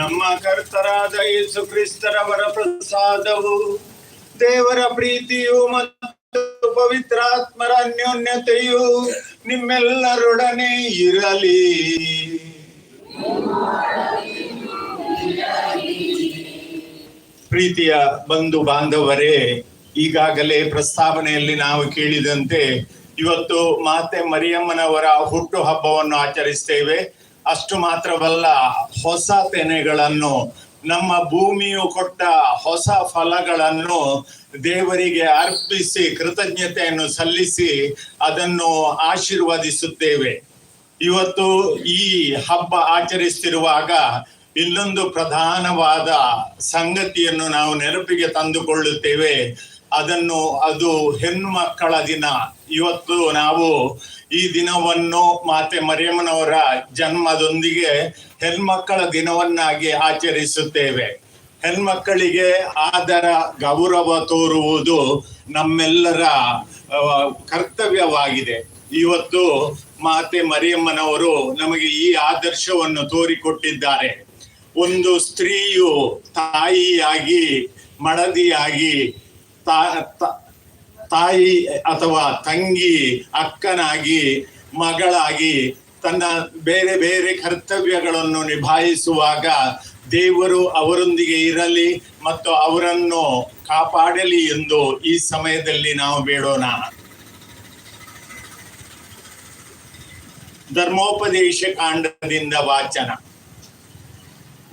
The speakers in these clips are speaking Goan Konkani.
ನಮ್ಮ ಕರ್ತರಾದ ಯೇಸು ಕ್ರಿಸ್ತರವರ ಪ್ರಸಾದವು, ದೇವರ ಪ್ರೀತಿಯು ಮತ್ತು ಪವಿತ್ರಾತ್ಮರ ಅನ್ಯೋನ್ಯತೆಯು ನಿಮ್ಮೆಲ್ಲರೊಡನೆ ಇರಲಿ. ಪ್ರೀತಿಯ ಬಂಧು ಬಾಂಧವರೇ, ಈಗಾಗಲೇ ಪ್ರಸ್ತಾವನೆಯಲ್ಲಿ ನಾವು ಕೇಳಿದಂತೆ ಇವತ್ತು ಮಾತೆ ಮರಿಯಮ್ಮನವರ ಹುಟ್ಟು ಹಬ್ಬವನ್ನು ಆಚರಿಸ್ತೇವೆ. ಅಷ್ಟು ಮಾತ್ರವಲ್ಲ, ಹೊಸ ತೆನೆಗಳನ್ನು, ನಮ್ಮ ಭೂಮಿಯು ಕೊಟ್ಟ ಹೊಸ ಫಲಗಳನ್ನು ದೇವರಿಗೆ ಅರ್ಪಿಸಿ ಕೃತಜ್ಞತೆಯನ್ನು ಸಲ್ಲಿಸಿ ಅದನ್ನು ಆಶೀರ್ವದಿಸುತ್ತೇವೆ. ಇವತ್ತು ಈ ಹಬ್ಬ ಆಚರಿಸ್ತಿರುವಾಗ ಇನ್ನೊಂದು ಪ್ರಧಾನವಾದ ಸಂಗತಿಯನ್ನು ನಾವು ನೆನಪಿಗೆ ತಂದುಕೊಳ್ಳುತ್ತೇವೆ. ಅದು ಹೆಣ್ಣು ಮಕ್ಕಳ ದಿನ. ಇವತ್ತು ನಾವು ಈ ದಿನವನ್ನು ಮಾತೆ ಮರಿಯಮ್ಮನವರ ಜನ್ಮದೊಂದಿಗೆ ಹೆಣ್ಮಕ್ಕಳ ದಿನವನ್ನಾಗಿ ಆಚರಿಸುತ್ತೇವೆ. ಹೆಣ್ಮಕ್ಕಳಿಗೆ ಆದರ ಗೌರವ ತೋರುವುದು ನಮ್ಮೆಲ್ಲರ ಕರ್ತವ್ಯವಾಗಿದೆ. ಇವತ್ತು ಮಾತೆ ಮರಿಯಮ್ಮನವರು ನಮಗೆ ಈ ಆದರ್ಶವನ್ನು ತೋರಿಕೊಟ್ಟಿದ್ದಾರೆ. ಒಂದು ಸ್ತ್ರೀಯು ತಾಯಿಯಾಗಿ, ಮಡದಿಯಾಗಿ, ತಾಯಿ ಅಥವಾ ತಂಗಿ, ಅಕ್ಕನಾಗಿ, ಮಗಳಾಗಿ ತನ್ನ ಬೇರೆ ಬೇರೆ ಕರ್ತವ್ಯಗಳನ್ನು ನಿಭಾಯಿಸುವಾಗ ದೇವರು ಅವರೊಂದಿಗೆ ಇರಲಿ ಮತ್ತು ಅವರನ್ನು ಕಾಪಾಡಲಿ ಎಂದು ಈ ಸಮಯದಲ್ಲಿ ನಾವು ಬೇಡೋಣ. ಧರ್ಮೋಪದೇಶ ಕಾಂಡದಿಂದ ವಾಚನ.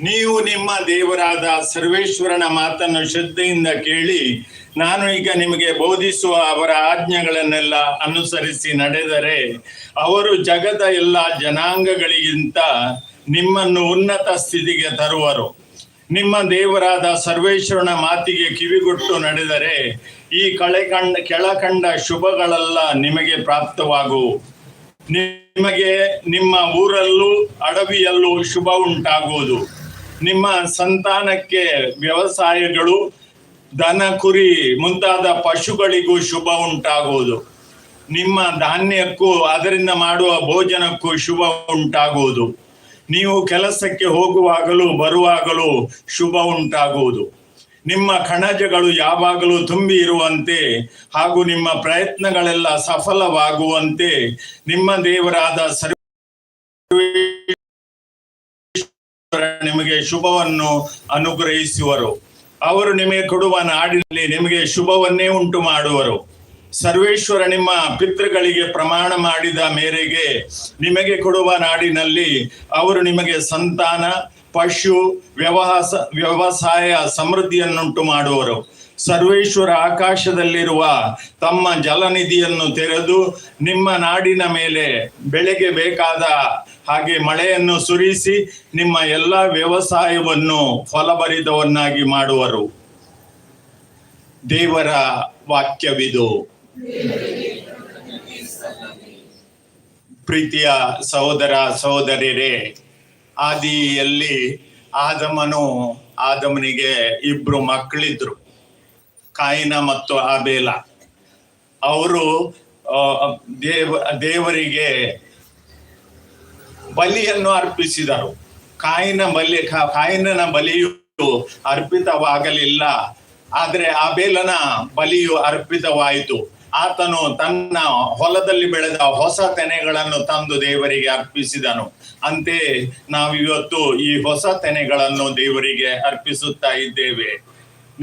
ನೀವು ನಿಮ್ಮ ದೇವರಾದ ಸರ್ವೇಶ್ವರನ ಮಾತನ್ನು ಶ್ರದ್ಧೆಯಿಂದ ಕೇಳಿ, ನಾನು ಈಗ ನಿಮಗೆ ಬೋಧಿಸುವ ಅವರ ಆಜ್ಞೆಗಳನ್ನೆಲ್ಲ ಅನುಸರಿಸಿ ನಡೆದರೆ, ಅವರು ಜಗದ ಎಲ್ಲ ಜನಾಂಗಗಳಿಗಿಂತ ನಿಮ್ಮನ್ನು ಉನ್ನತ ಸ್ಥಿತಿಗೆ ತರುವರು. ನಿಮ್ಮ ದೇವರಾದ ಸರ್ವೇಶ್ವರನ ಮಾತಿಗೆ ಕಿವಿಗೊಟ್ಟು ನಡೆದರೆ ಈ ಕೆಳಕಂಡ ಶುಭಗಳೆಲ್ಲ ನಿಮಗೆ ಪ್ರಾಪ್ತವಾಗುವು. ನಿಮಗೆ ನಿಮ್ಮ ಊರಲ್ಲೂ ಅಡವಿಯಲ್ಲೂ ಶುಭ ಉಂಟಾಗುವುದು. ನಿಮ್ಮ ಸಂತಾನಕ್ಕೆ ವ್ಯವಸಾಯಗಳು, ದನ ಕುರಿ ಮುಂತಾದ ಪಶುಗಳಿಗೂ ಶುಭ ಉಂಟಾಗುವುದು. ನಿಮ್ಮ ಧಾನ್ಯಕ್ಕೂ ಅದರಿಂದ ಮಾಡುವ ಭೋಜನಕ್ಕೂ ಶುಭ ಉಂಟಾಗುವುದು. ನೀವು ಕೆಲಸಕ್ಕೆ ಹೋಗುವಾಗಲೂ ಬರುವಾಗಲೂ ಶುಭ ಉಂಟಾಗುವುದು. ನಿಮ್ಮ ಕಣಜಗಳು ಯಾವಾಗಲೂ ತುಂಬಿ ಇರುವಂತೆ ಹಾಗೂ ನಿಮ್ಮ ಪ್ರಯತ್ನಗಳೆಲ್ಲ ಸಫಲವಾಗುವಂತೆ ನಿಮ್ಮ ದೇವರಾದ ನಿಮಗೆ ಶುಭವನ್ನು ಅನುಗ್ರಹಿಸುವರು. ಅವರು ನಿಮಗೆ ಕೊಡುವ ನಾಡಿನಲ್ಲಿ ನಿಮಗೆ ಶುಭವನ್ನೇ ಉಂಟು ಮಾಡುವರು. ಸರ್ವೇಶ್ವರ ನಿಮ್ಮ ಪಿತೃಗಳಿಗೆ ಪ್ರಮಾಣ ಮಾಡಿದ ಮೇರೆಗೆ ನಿಮಗೆ ಕೊಡುವ ನಾಡಿನಲ್ಲಿ ಅವರು ನಿಮಗೆ ಸಂತಾನ, ಪಶು, ವ್ಯವಸಾಯ ಸಮೃದ್ಧಿಯನ್ನುಂಟು ಮಾಡುವರು. ಸರ್ವೇಶ್ವರ ಆಕಾಶದಲ್ಲಿರುವ ತಮ್ಮ ಜಲನಿಧಿಯನ್ನು ತೆರೆದು ನಿಮ್ಮ ನಾಡಿನ ಮೇಲೆ ಬೆಳೆಗೆ ಬೇಕಾದ ಹಾಗೆ ಮಳೆಯನ್ನು ಸುರಿಸಿ ನಿಮ್ಮ ಎಲ್ಲ ವ್ಯವಸಾಯವನ್ನು ಫಲಭರಿತವನ್ನಾಗಿ ಮಾಡುವರು. ದೇವರ ವಾಕ್ಯವಿದು. ಪ್ರೀತಿಯ ಸಹೋದರ ಸಹೋದರಿಯರೇ, ಆದಿಯಲ್ಲಿ ಆದಮನಿಗೆ ಇಬ್ರು ಮಕ್ಕಳಿದ್ರು, ಕಾಯಿನ ಮತ್ತು ಆಬೇಲ. ಅವರು ದೇವರಿಗೆ ಬಲಿಯನ್ನು ಅರ್ಪಿಸಿದರು. ಕಾಯಿನನ ಬಲಿಯು ಅರ್ಪಿತವಾಗಲಿಲ್ಲ, ಆದರೆ ಆಬೇಲನ ಬಲಿಯು ಅರ್ಪಿತವಾಯಿತು. ಆತನು ತನ್ನ ಹೊಲದಲ್ಲಿ ಬೆಳೆದ ಹೊಸ ತೆನೆಗಳನ್ನು ತಂದು ದೇವರಿಗೆ ಅರ್ಪಿಸಿದನು. ಅಂತೆ ನಾವಿವತ್ತು ಈ ಹೊಸ ತೆನೆಗಳನ್ನು ದೇವರಿಗೆ ಅರ್ಪಿಸುತ್ತಾ ಇದ್ದೇವೆ.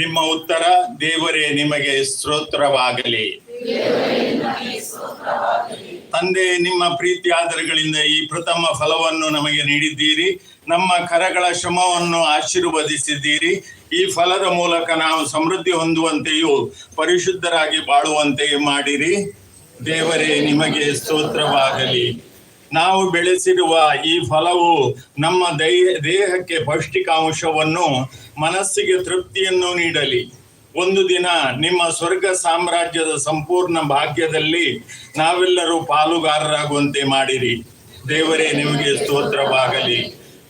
ನಿಮ್ಮ ಉತ್ತರ ದೇವರೇ ನಿಮಗೆ ಸ್ತೋತ್ರವಾಗಲಿ. ತಂದೆ, ನಿಮ್ಮ ಪ್ರೀತಿ ಆದರಗಳಿಂದ ಈ ಪ್ರಥಮ ಫಲವನ್ನು ನಮಗೆ ನೀಡಿದ್ದೀರಿ. ನಮ್ಮ ಕರಗಳ ಶ್ರಮವನ್ನು ಆಶೀರ್ವದಿಸಿದ್ದೀರಿ. ಈ ಫಲದ ಮೂಲಕ ನಾವು ಸಮೃದ್ಧಿ ಹೊಂದುವಂತೆಯೂ ಪರಿಶುದ್ಧರಾಗಿ ಬಾಳುವಂತೆಯೂ ಮಾಡಿರಿ. ದೇವರೇ ನಿಮಗೆ ಸ್ತೋತ್ರವಾಗಲಿ. ನಾವು ಬೆಳೆಸಿರುವ ಈ ಫಲವು ನಮ್ಮ ದೇಹಕ್ಕೆ ಪೌಷ್ಟಿಕಾಂಶವನ್ನು, ಮನಸ್ಸಿಗೆ ತೃಪ್ತಿಯನ್ನು ನೀಡಲಿ. ಒಂದು ದಿನ ನಿಮ್ಮ ಸ್ವರ್ಗ ಸಾಮ್ರಾಜ್ಯದ ಸಂಪೂರ್ಣ ಭಾಗ್ಯದಲ್ಲಿ ನಾವೆಲ್ಲರೂ ಪಾಲುಗಾರರಾಗುವಂತೆ ಮಾಡಿರಿ. ದೇವರೇ ನಿಮಗೆ ಸ್ತೋತ್ರವಾಗಲಿ.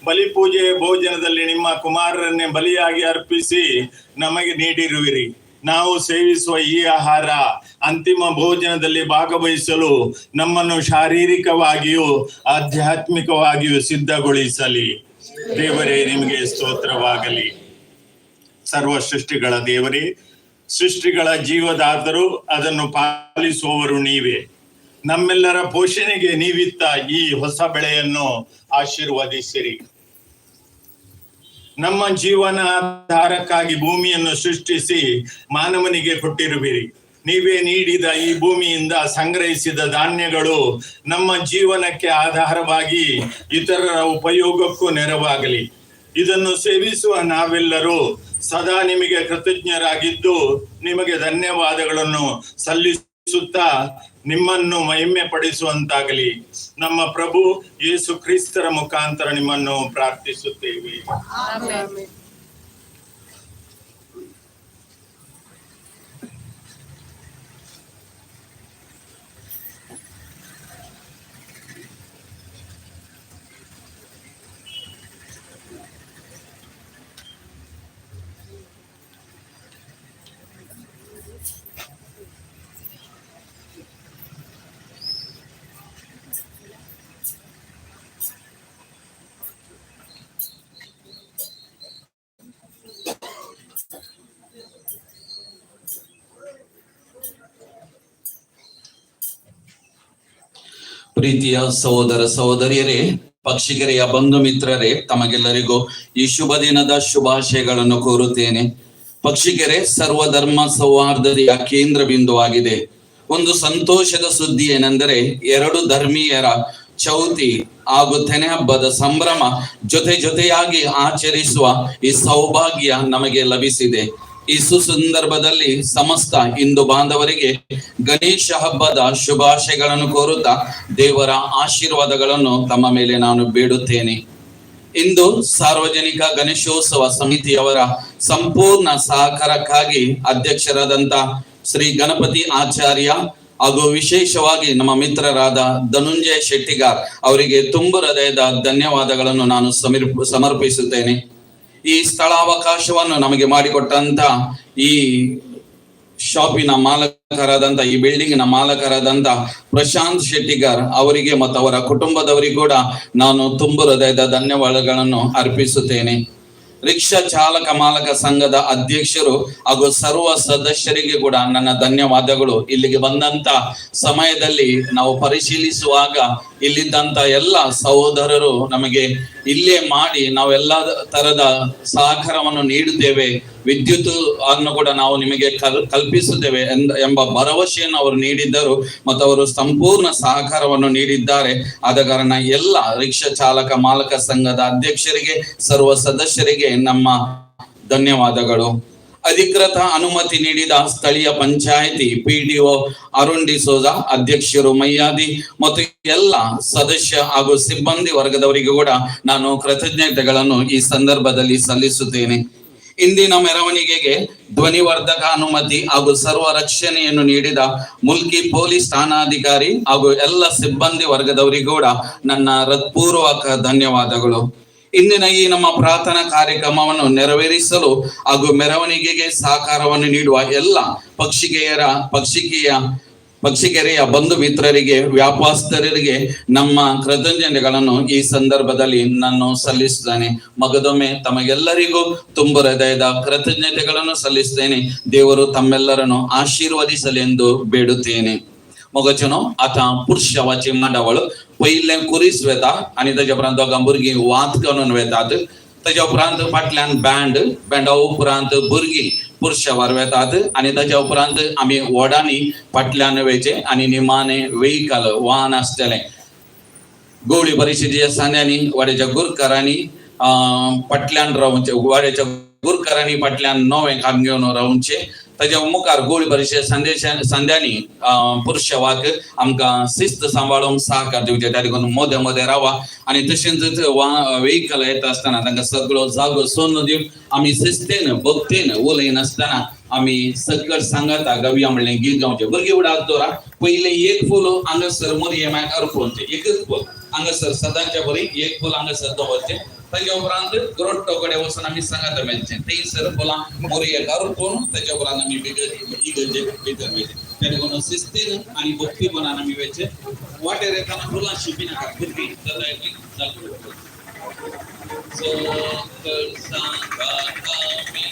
ಬಲಿಪೂಜೆಯ ಭೋಜನದಲ್ಲಿ ನಿಮ್ಮ ಕುಮಾರರನ್ನೇ ಬಲಿಯಾಗಿ ಅರ್ಪಿಸಿ ನಮಗೆ ನೀಡಿರುವಿರಿ. ನಾವು ಸೇವಿಸುವ ಈ ಆಹಾರ ಅಂತಿಮ ಭೋಜನದಲ್ಲಿ ಭಾಗವಹಿಸಲು ನಮ್ಮನ್ನು ಶಾರೀರಿಕವಾಗಿಯೂ ಆಧ್ಯಾತ್ಮಿಕವಾಗಿಯೂ ಸಿದ್ಧಗೊಳಿಸಲಿ. ದೇವರೇ, ನಿಮಗೆ ಸ್ತೋತ್ರವಾಗಲಿ. ಸರ್ವ ಸೃಷ್ಟಿಗಳ ದೇವರೇ, ಸೃಷ್ಟಿಗಳ ಜೀವದಾತರು, ಅದನ್ನು ಪಾಲಿಸುವವರು ನೀವೇ. ನಮ್ಮೆಲ್ಲರ ಪೋಷಣೆಗೆ ನೀವಿತ್ತ ಈ ಹೊಸ ಬೆಳೆಯನ್ನು ಆಶೀರ್ವದಿಸಿರಿ. ನಮ್ಮ ಜೀವನಾಧಾರಕ್ಕಾಗಿ ಭೂಮಿಯನ್ನು ಸೃಷ್ಟಿಸಿ ಮಾನವನಿಗೆ ಕೊಟ್ಟಿರುವಿರಿ. ನೀವೇ ನೀಡಿದ ಈ ಭೂಮಿಯಿಂದ ಸಂಗ್ರಹಿಸಿದ ಧಾನ್ಯಗಳು ನಮ್ಮ ಜೀವನಕ್ಕೆ ಆಧಾರವಾಗಿ ಇತರರ ಉಪಯೋಗಕ್ಕೂ ನೆರವಾಗಲಿ. ಇದನ್ನು ಸೇವಿಸುವ ನಾವೆಲ್ಲರೂ ಸದಾ ನಿಮಗೆ ಕೃತಜ್ಞರಾಗಿದ್ದು, ನಿಮಗೆ ಧನ್ಯವಾದಗಳನ್ನು ಸಲ್ಲಿಸುತ್ತಾ ನಿಮ್ಮನ್ನು ಮಹಿಮೆ ಪಡಿಸುವಂತಾಗಲಿ. ನಮ್ಮ ಪ್ರಭು ಯೇಸು ಕ್ರಿಸ್ತರ ಮುಖಾಂತರ ನಿಮ್ಮನ್ನು ಪ್ರಾರ್ಥಿಸುತ್ತೇವೆ. ಆಮೆನ್. ಪ್ರೀತಿಯ ಸಹೋದರ ಸಹೋದರಿಯರೇ, ಪಕ್ಷಿಗೆರೆಯ ಬಂಧು ಮಿತ್ರರೇ, ತಮಗೆಲ್ಲರಿಗೂ ಈ ಶುಭ ದಿನದ ಶುಭಾಶಯಗಳನ್ನು ಕೋರುತ್ತೇನೆ. ಪಕ್ಷಿಗೆರೆ ಸರ್ವಧರ್ಮ ಸೌಹಾರ್ದತೆಯ ಕೇಂದ್ರ ಬಿಂದುವಾಗಿದೆ. ಒಂದು ಸಂತೋಷದ ಸುದ್ದಿ ಏನೆಂದರೆ, ಎರಡು ಧರ್ಮೀಯರ ಚೌತಿ ಹಾಗೂ ತೆನೆ ಹಬ್ಬದ ಸಂಭ್ರಮ ಜೊತೆ ಜೊತೆಯಾಗಿ ಆಚರಿಸುವ ಈ ಸೌಭಾಗ್ಯ ನಮಗೆ ಲಭಿಸಿದೆ. ಈ ಸುಸಂದರ್ಭದಲ್ಲಿ ಸಮಸ್ತ ಹಿಂದೂ ಬಾಂಧವರಿಗೆ ಗಣೇಶ ಹಬ್ಬದ ಶುಭಾಶಯಗಳನ್ನು ಕೋರುತ್ತಾ ದೇವರ ಆಶೀರ್ವಾದಗಳನ್ನು ತಮ್ಮ ಮೇಲೆ ನಾನು ಬೇಡುತ್ತೇನೆ. ಇಂದು ಸಾರ್ವಜನಿಕ ಗಣೇಶೋತ್ಸವ ಸಮಿತಿಯವರ ಸಂಪೂರ್ಣ ಸಹಕಾರಕ್ಕಾಗಿ ಅಧ್ಯಕ್ಷರಾದಂತ ಶ್ರೀ ಗಣಪತಿ ಆಚಾರ್ಯ ಹಾಗೂ ವಿಶೇಷವಾಗಿ ನಮ್ಮ ಮಿತ್ರರಾದ ಧನುಂಜಯ ಶೆಟ್ಟಿಗಾರ್ ಅವರಿಗೆ ತುಂಬು ಹೃದಯದ ಧನ್ಯವಾದಗಳನ್ನು ನಾನು ಸಮರ್ಪಿಸುತ್ತೇನೆ. ಈ ಸ್ಥಳಾವಕಾಶವನ್ನು ನಮಗೆ ಮಾಡಿಕೊಟ್ಟಂತ ಈ ಶಾಪಿನ ಮಾಲಕರಾದಂತ, ಈ ಬಿಲ್ಡಿಂಗ್ ನ ಮಾಲಕರಾದಂತ ಪ್ರಶಾಂತ್ ಶೆಟ್ಟಿಗಾರ್ ಅವರಿಗೆ ಮತ್ತು ಅವರ ಕುಟುಂಬದವರಿಗೂ ಕೂಡ ನಾನು ತುಂಬು ಹೃದಯದ ಧನ್ಯವಾದಗಳನ್ನು ಅರ್ಪಿಸುತ್ತೇನೆ. ರಿಕ್ಷಾ ಚಾಲಕ ಮಾಲಕ ಸಂಘದ ಅಧ್ಯಕ್ಷರು ಹಾಗೂ ಸರ್ವ ಸದಸ್ಯರಿಗೆ ಕೂಡ ನನ್ನ ಧನ್ಯವಾದಗಳು. ಇಲ್ಲಿಗೆ ಬಂದಂತ ಸಮಯದಲ್ಲಿ ನಾವು ಪರಿಶೀಲಿಸುವಾಗ ಇಲ್ಲಿದ್ದಂತ ಎಲ್ಲ ಸಹೋದರರು ನಮಗೆ ಇಲ್ಲೇ ಮಾಡಿ ನಾವೆಲ್ಲ ತರದ ಸಹಕಾರವನ್ನು ನೀಡುತ್ತೇವೆ, ವಿದ್ಯುತ್ ಅನ್ನು ಕೂಡ ನಾವು ನಿಮಗೆ ಕಲ್ಪಿಸುತ್ತೇವೆ ಎಂಬ ಭರವಸೆಯನ್ನು ಅವರು ನೀಡಿದ್ದರು ಮತ್ತು ಅವರು ಸಂಪೂರ್ಣ ಸಹಕಾರವನ್ನು ನೀಡಿದ್ದಾರೆ. ಆದ ಕಾರಣ ಎಲ್ಲ ರಿಕ್ಷಾ ಚಾಲಕ ಮಾಲಕ ಸಂಘದ ಅಧ್ಯಕ್ಷರಿಗೆ, ಸರ್ವ ಸದಸ್ಯರಿಗೆ ನಮ್ಮ ಧನ್ಯವಾದಗಳು. ಅಧಿಕೃತ ಅನುಮತಿ ನೀಡಿದ ಸ್ಥಳೀಯ ಪಂಚಾಯಿತಿ ಪಿಡಿಒ ಅರುಣ್ ಡಿಸೋಜಾ, ಅಧ್ಯಕ್ಷರು ಮಯ್ಯಾದಿ ಮತ್ತು ಎಲ್ಲ ಸದಸ್ಯ ಹಾಗೂ ಸಿಬ್ಬಂದಿ ವರ್ಗದವರಿಗೂ ಕೂಡ ನಾನು ಕೃತಜ್ಞತೆಗಳನ್ನು ಈ ಸಂದರ್ಭದಲ್ಲಿ ಸಲ್ಲಿಸುತ್ತೇನೆ. ಇಂದಿನ ಮೆರವಣಿಗೆಗೆ ಧ್ವನಿವರ್ಧಕ ಅನುಮತಿ ಹಾಗೂ ಸರ್ವ ರಕ್ಷಣೆಯನ್ನು ನೀಡಿದ ಮುಲ್ಕಿ ಪೊಲೀಸ್ ಠಾಣಾಧಿಕಾರಿ ಹಾಗೂ ಎಲ್ಲ ಸಿಬ್ಬಂದಿ ವರ್ಗದವರಿಗೂ ಕೂಡ ನನ್ನ ಹೃತ್ಪೂರ್ವಕ ಧನ್ಯವಾದಗಳು. ಇಂದಿನ ಈ ನಮ್ಮ ಪ್ರಾರ್ಥನಾ ಕಾರ್ಯಕ್ರಮವನ್ನು ನೆರವೇರಿಸಲು ಹಾಗೂ ಮೆರವಣಿಗೆಗೆ ಸಹಕಾರವನ್ನು ನೀಡುವ ಎಲ್ಲ ಪಕ್ಷಿಗೆರೆಯ ಬಂಧು ಮಿತ್ರರಿಗೆ, ವ್ಯಾಪಾರಸ್ಥರಿಗೆ ನಮ್ಮ ಕೃತಜ್ಞತೆಗಳನ್ನು ಈ ಸಂದರ್ಭದಲ್ಲಿ ನಾನು ಸಲ್ಲಿಸುತ್ತೇನೆ. ಮಗದೊಮ್ಮೆ ತಮಗೆಲ್ಲರಿಗೂ ತುಂಬ ಹೃದಯದ ಕೃತಜ್ಞತೆಗಳನ್ನು ಸಲ್ಲಿಸುತ್ತೇನೆ. ದೇವರು ತಮ್ಮೆಲ್ಲರನ್ನು ಆಶೀರ್ವದಿಸಲಿ ಎಂದು ಬೇಡುತ್ತೇನೆ. मोगाचेनो आतां पुरशावाची मांडावळ पयलें कुरीस वेता आनी ताच्या उपरांत दोगां भुरगीं वात करून वेतात. ताच्या उपरांत फाटल्यान बँड, बँडा उपरांत भुरगीं पुरशावार वेतात आनी ताच्या उपरांत आमी व्हडांनी फाटल्यान वयचें आनी निमाणें वेहिकल वाहन आसतलें. गवळी परिशदेच्या सांद्यांनी वाड्याच्या गुरकारांनी फाटल्यान रावचें, वाड्याच्या गुरकारांनी फाटल्यान नवें काम घेवन रावचें. ताच्या मुखार गोळी परिशद संद्यांनी पुरशवाक आमकां शिस्त सांबाळूंक सहकार दिवचें. त्या देखून मोदें मोदें रावा आनी तशेंच वेहिकल येता आसतना तांकां सगळो जागो सोडून दिवन आमी शिस्तेन भक्तेन उलयनासतना आमी सकट सांगाता गवया म्हणलें गीत गावचें. भुरगीं उडाक दवरा. पयलें एक फूल हांगासर मोरये अर्पोवचें, एकच फूल हांगासर सदांच्या बरी एक फूल हांगासर दवरचें. ताच्या उपरांत ग्रोट्टो कडेन वचून आमी सांगाता मेळचें, थंयसर फुलां मोरयेक अर्पून ताच्या उपरांत आमी इगर्जे भितर वयचें. त्या देखून शिस्तीन आनी भक्तीपणान आमी वयचें. वाटेर येतना फुलां शिंपी नाका, भुरगीं जागो. चोकर सांगात आमी.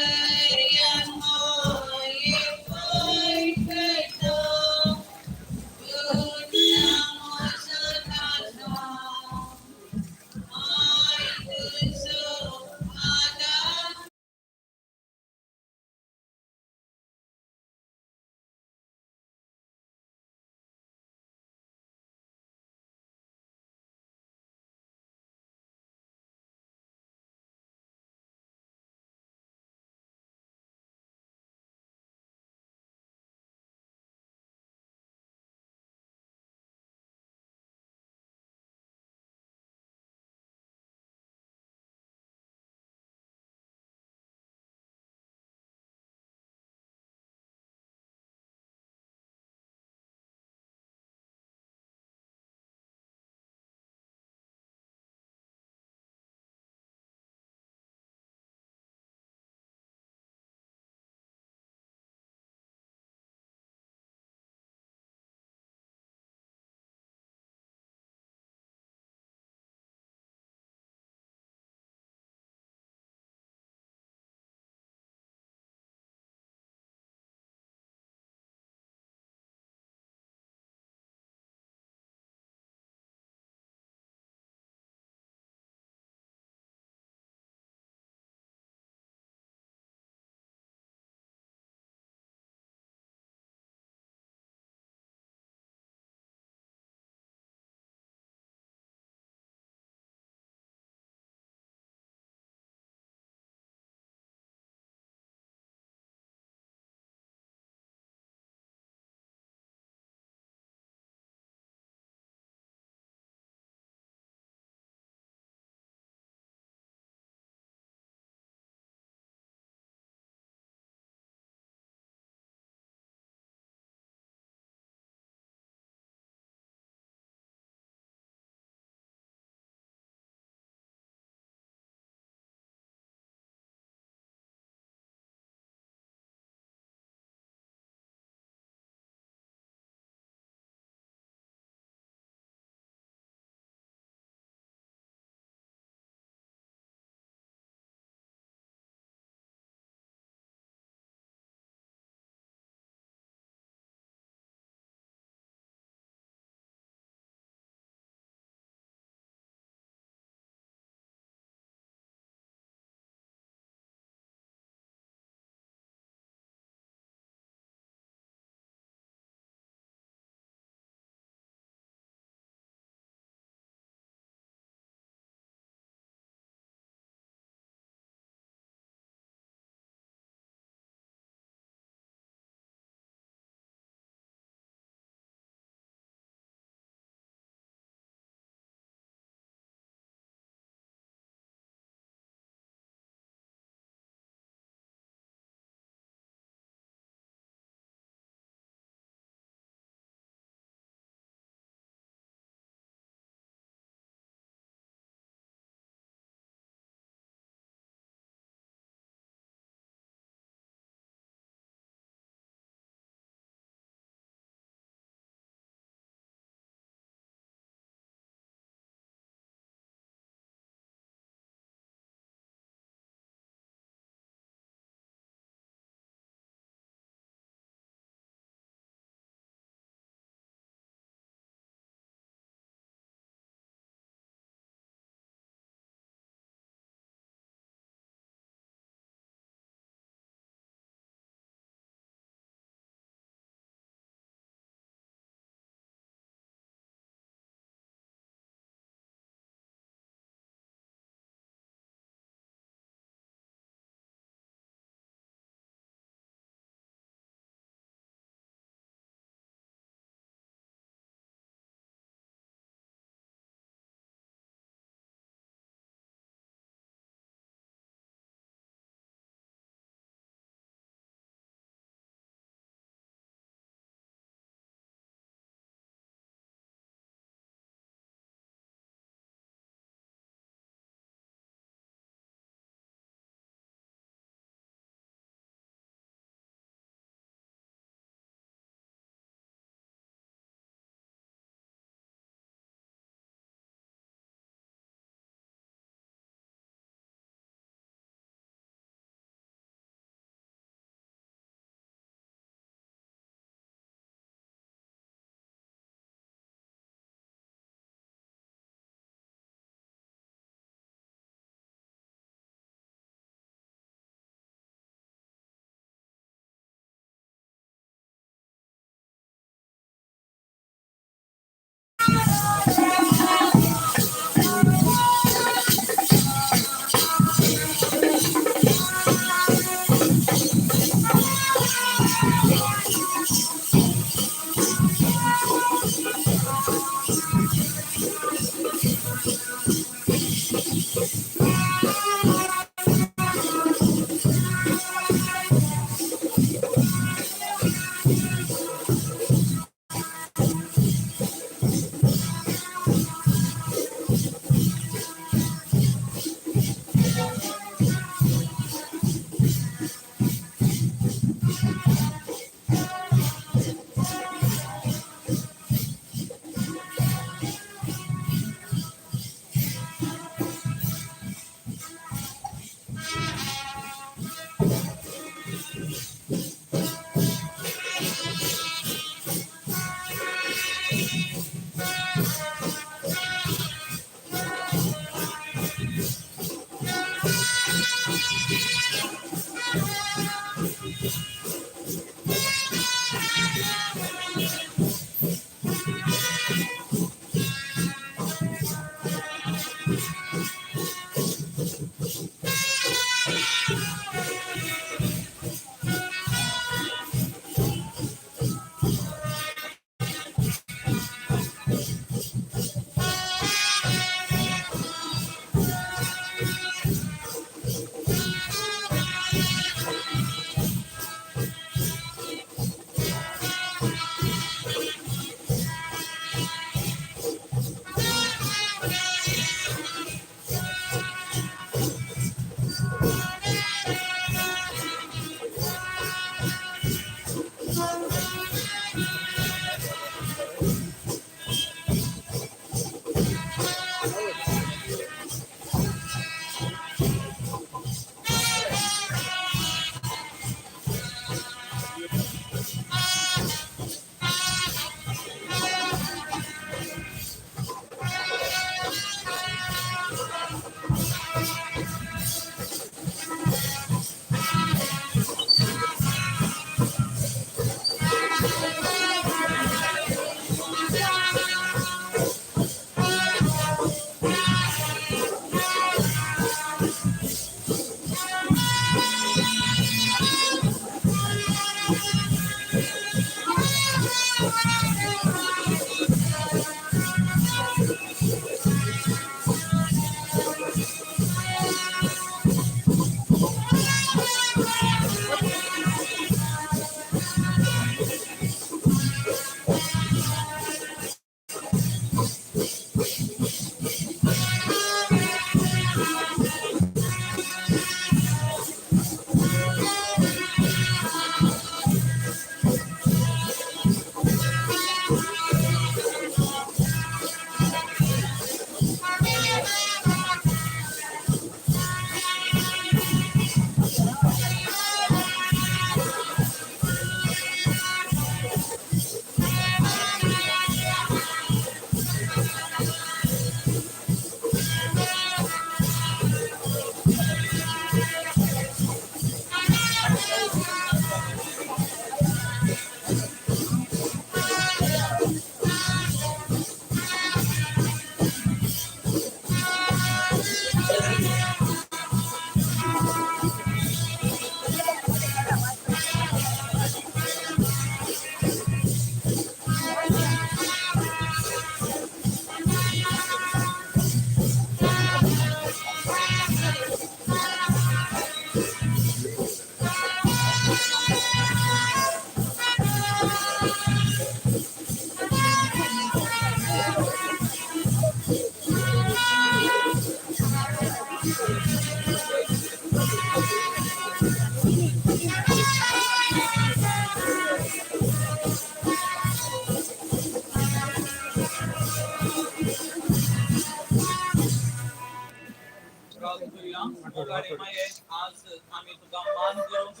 आज आमी तुका मान करूंक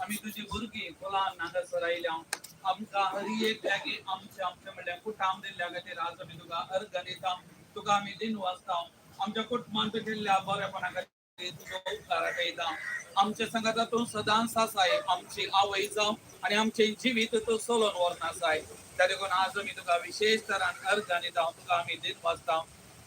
आमी तुजी भुरगीं फुलां हांगासर आयल्या आमकां हर एक लागीं आमचे आमचे म्हणल्यार कुटाम दिल्ल्या खातीर आज आमी तुका अर्घ दिता, तुका आमी दिन वाचता। आमच्या कुटुंबांत केल्ल्या बरेपणा खातीर तुजो उपकार आठयता। आमच्या संगाता तूं सदांच आसाय, आमची आवय जावं आनी आमचें जिवीत तूं चलोवन व्हरना आसाय। त्या देखून आज आमी तुका विशेश तरान अर्घ दिता, तुका आमी दिन वाचता।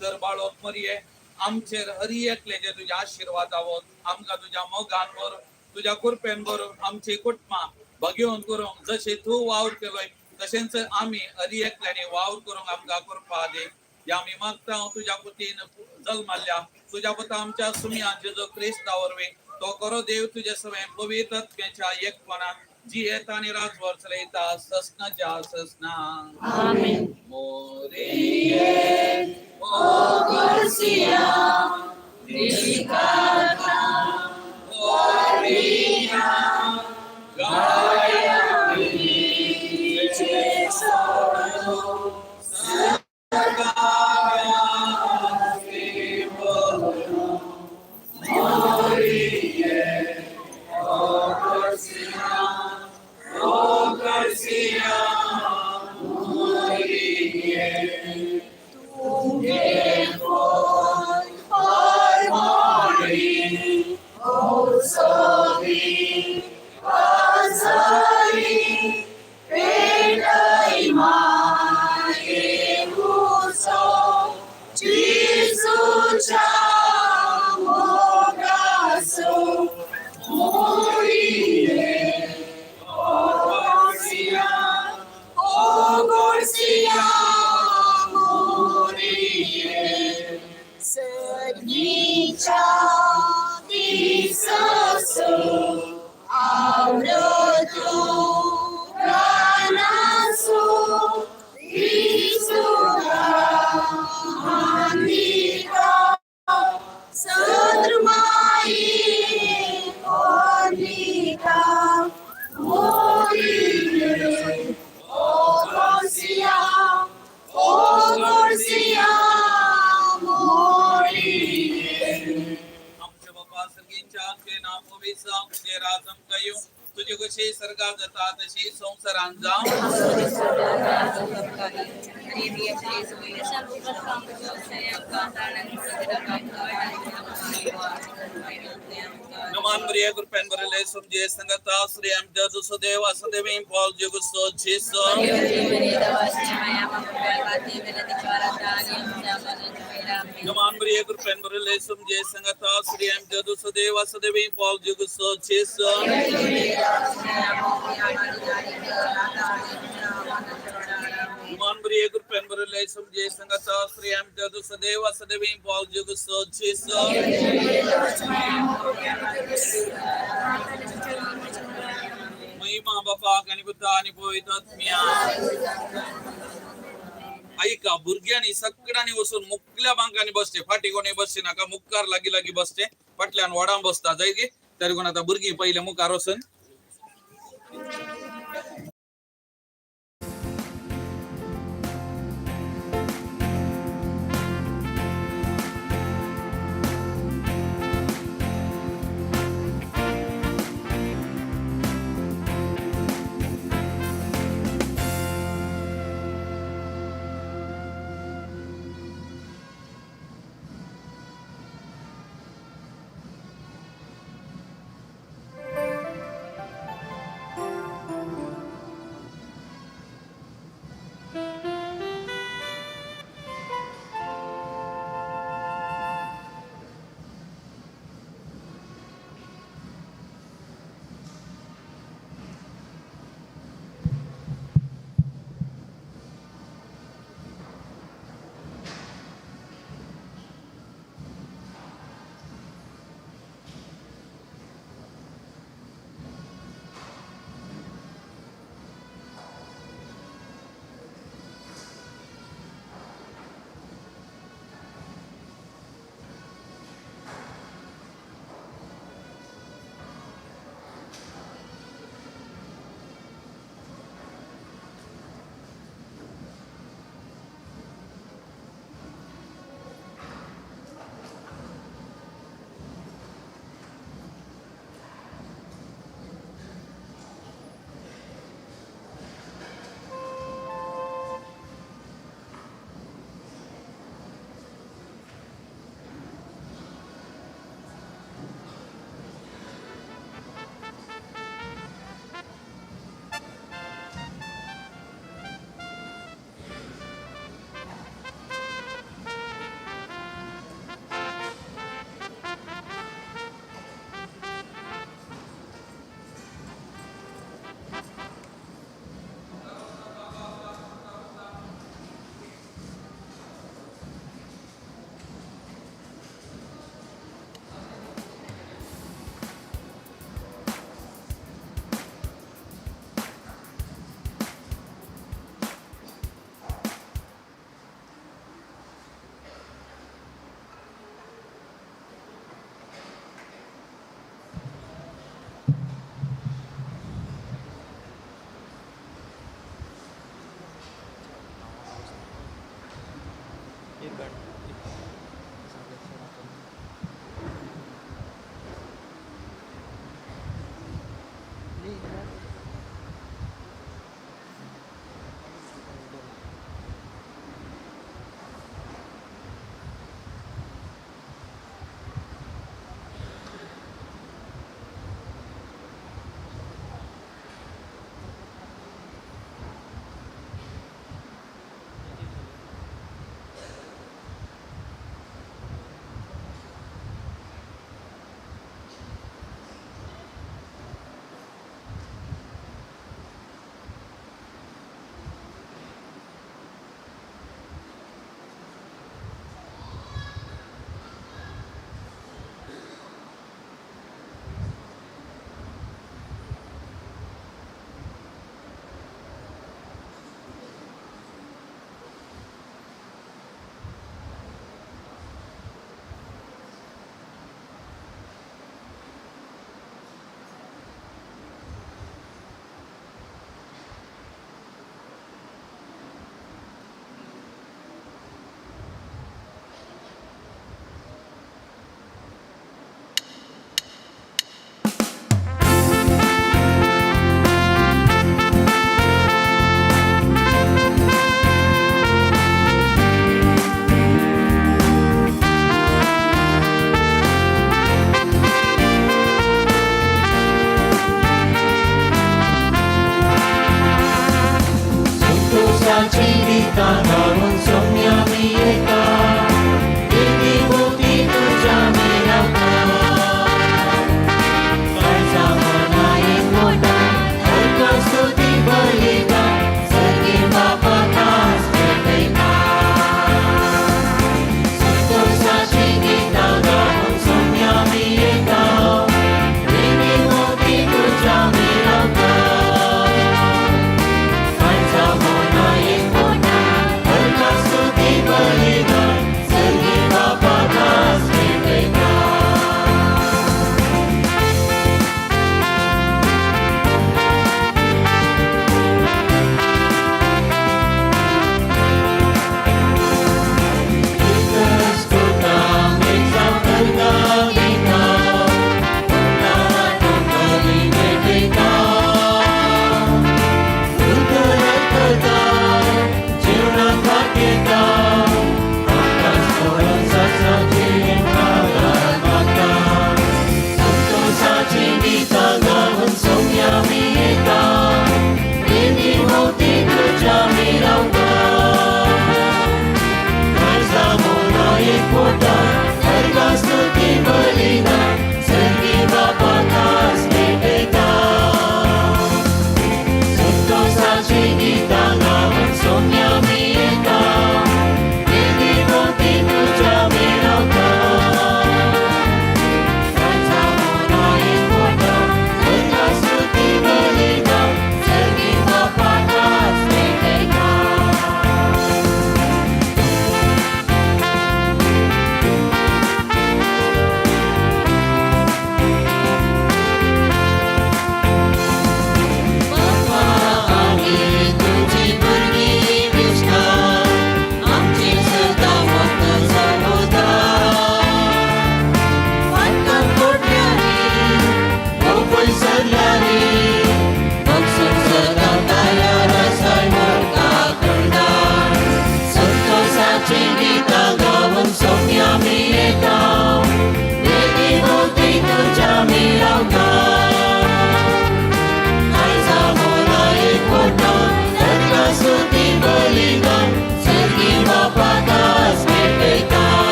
तर बाळोक मरये आमचेर हर एकल्याचेर तुज्या आशिर्वाद आवत, आमकां तुज्या मोगान भर, तुज्या कृपेन भर, आमची कुटुंबां भगेवन करूंक जशें तूं वावर केलोय तशेंच आमी हर एकल्यांनी वावर करूंक आमकां कृपा दी। ह्या आमी मागता तुज्या पुतीन जल्मल्ल्या तुज्या पुता आमच्या सुमया जेजू क्रिस्ता वरवीं तो करो देव तुजे सवें पवित्र आत्म्याच्या एकपणान जियेता आनी राजभर चलयता ससनाच्या ससना। आमेन। मोरिये ओ Gorsia, Delicata, Morina, Gaia, Tesoro, Tu che vuoi far morire, o soli, pasari, per dai mai uso, Gesù ciao, caso, morire, o corsia, morire, Sergicia di Sasso, Auro tu, Granasu, Isura, Andika, Sadrmai, Orika, Morire, O Corsia, O Corsia, morire. आमच्या बापा सर्गींच्या तुझे नाव पवित्र जावं, तुझे राज आमकां येवं, तुजी कशी सर्गात जाता तशी संवसारांत जावं। नमान मरिया कृपेन भरिल्ले समजे संगता श्री आमच्या दुसदेव वासुदेवी पॉल जेगुस्तो जेसो। नमान मरिया कृपेन भरिल्ले समजे संगता श्री आमच्या दुसदेव वासुदेवी पॉल जेगुस्तो जेसो। देवान बरी एक कृपेन बरयल्लें समजे संगाता श्री आमच्या सदैव सदैव पाव जग सचेस. महिमा बापाक आनी पुता आनी पवित्र आत्म्या. ऐका भुरग्यांनी सगळ्यांनी वचून मुकल्या बांकांनी बसचे, फाटी कोणी बसचे नाका, मुखार लागी लागी बसचे, फाटल्यान वडां बसता जाय की तरी कोण. आतां भुरगीं पयले मुखार वचून.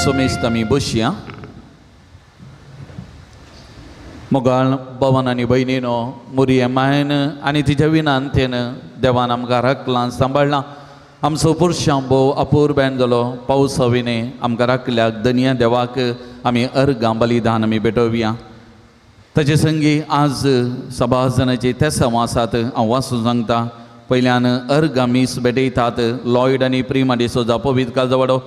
समेस्त आमी बसया. मोगाळ भवन आनी भयणीनो, मुरये मायन आनी तिच्या विनांतेन देवान आमकां राखलां सांबाळ्ळां. आमचो पुरशां भोव अपूर्बेन जालो पावसा विणे आमकां राखल्याक दनया देवाक आमी अर्गां बलिदान आमी भेटोवया. ताचे संगी आज सभाजनाचे तेसांव आसात, हांव वाचून सांगता. पयल्यान अर्गां मीस भेटयतात लॉयड आनी प्रिमा डिसोजा पवित्र कालजवाडो,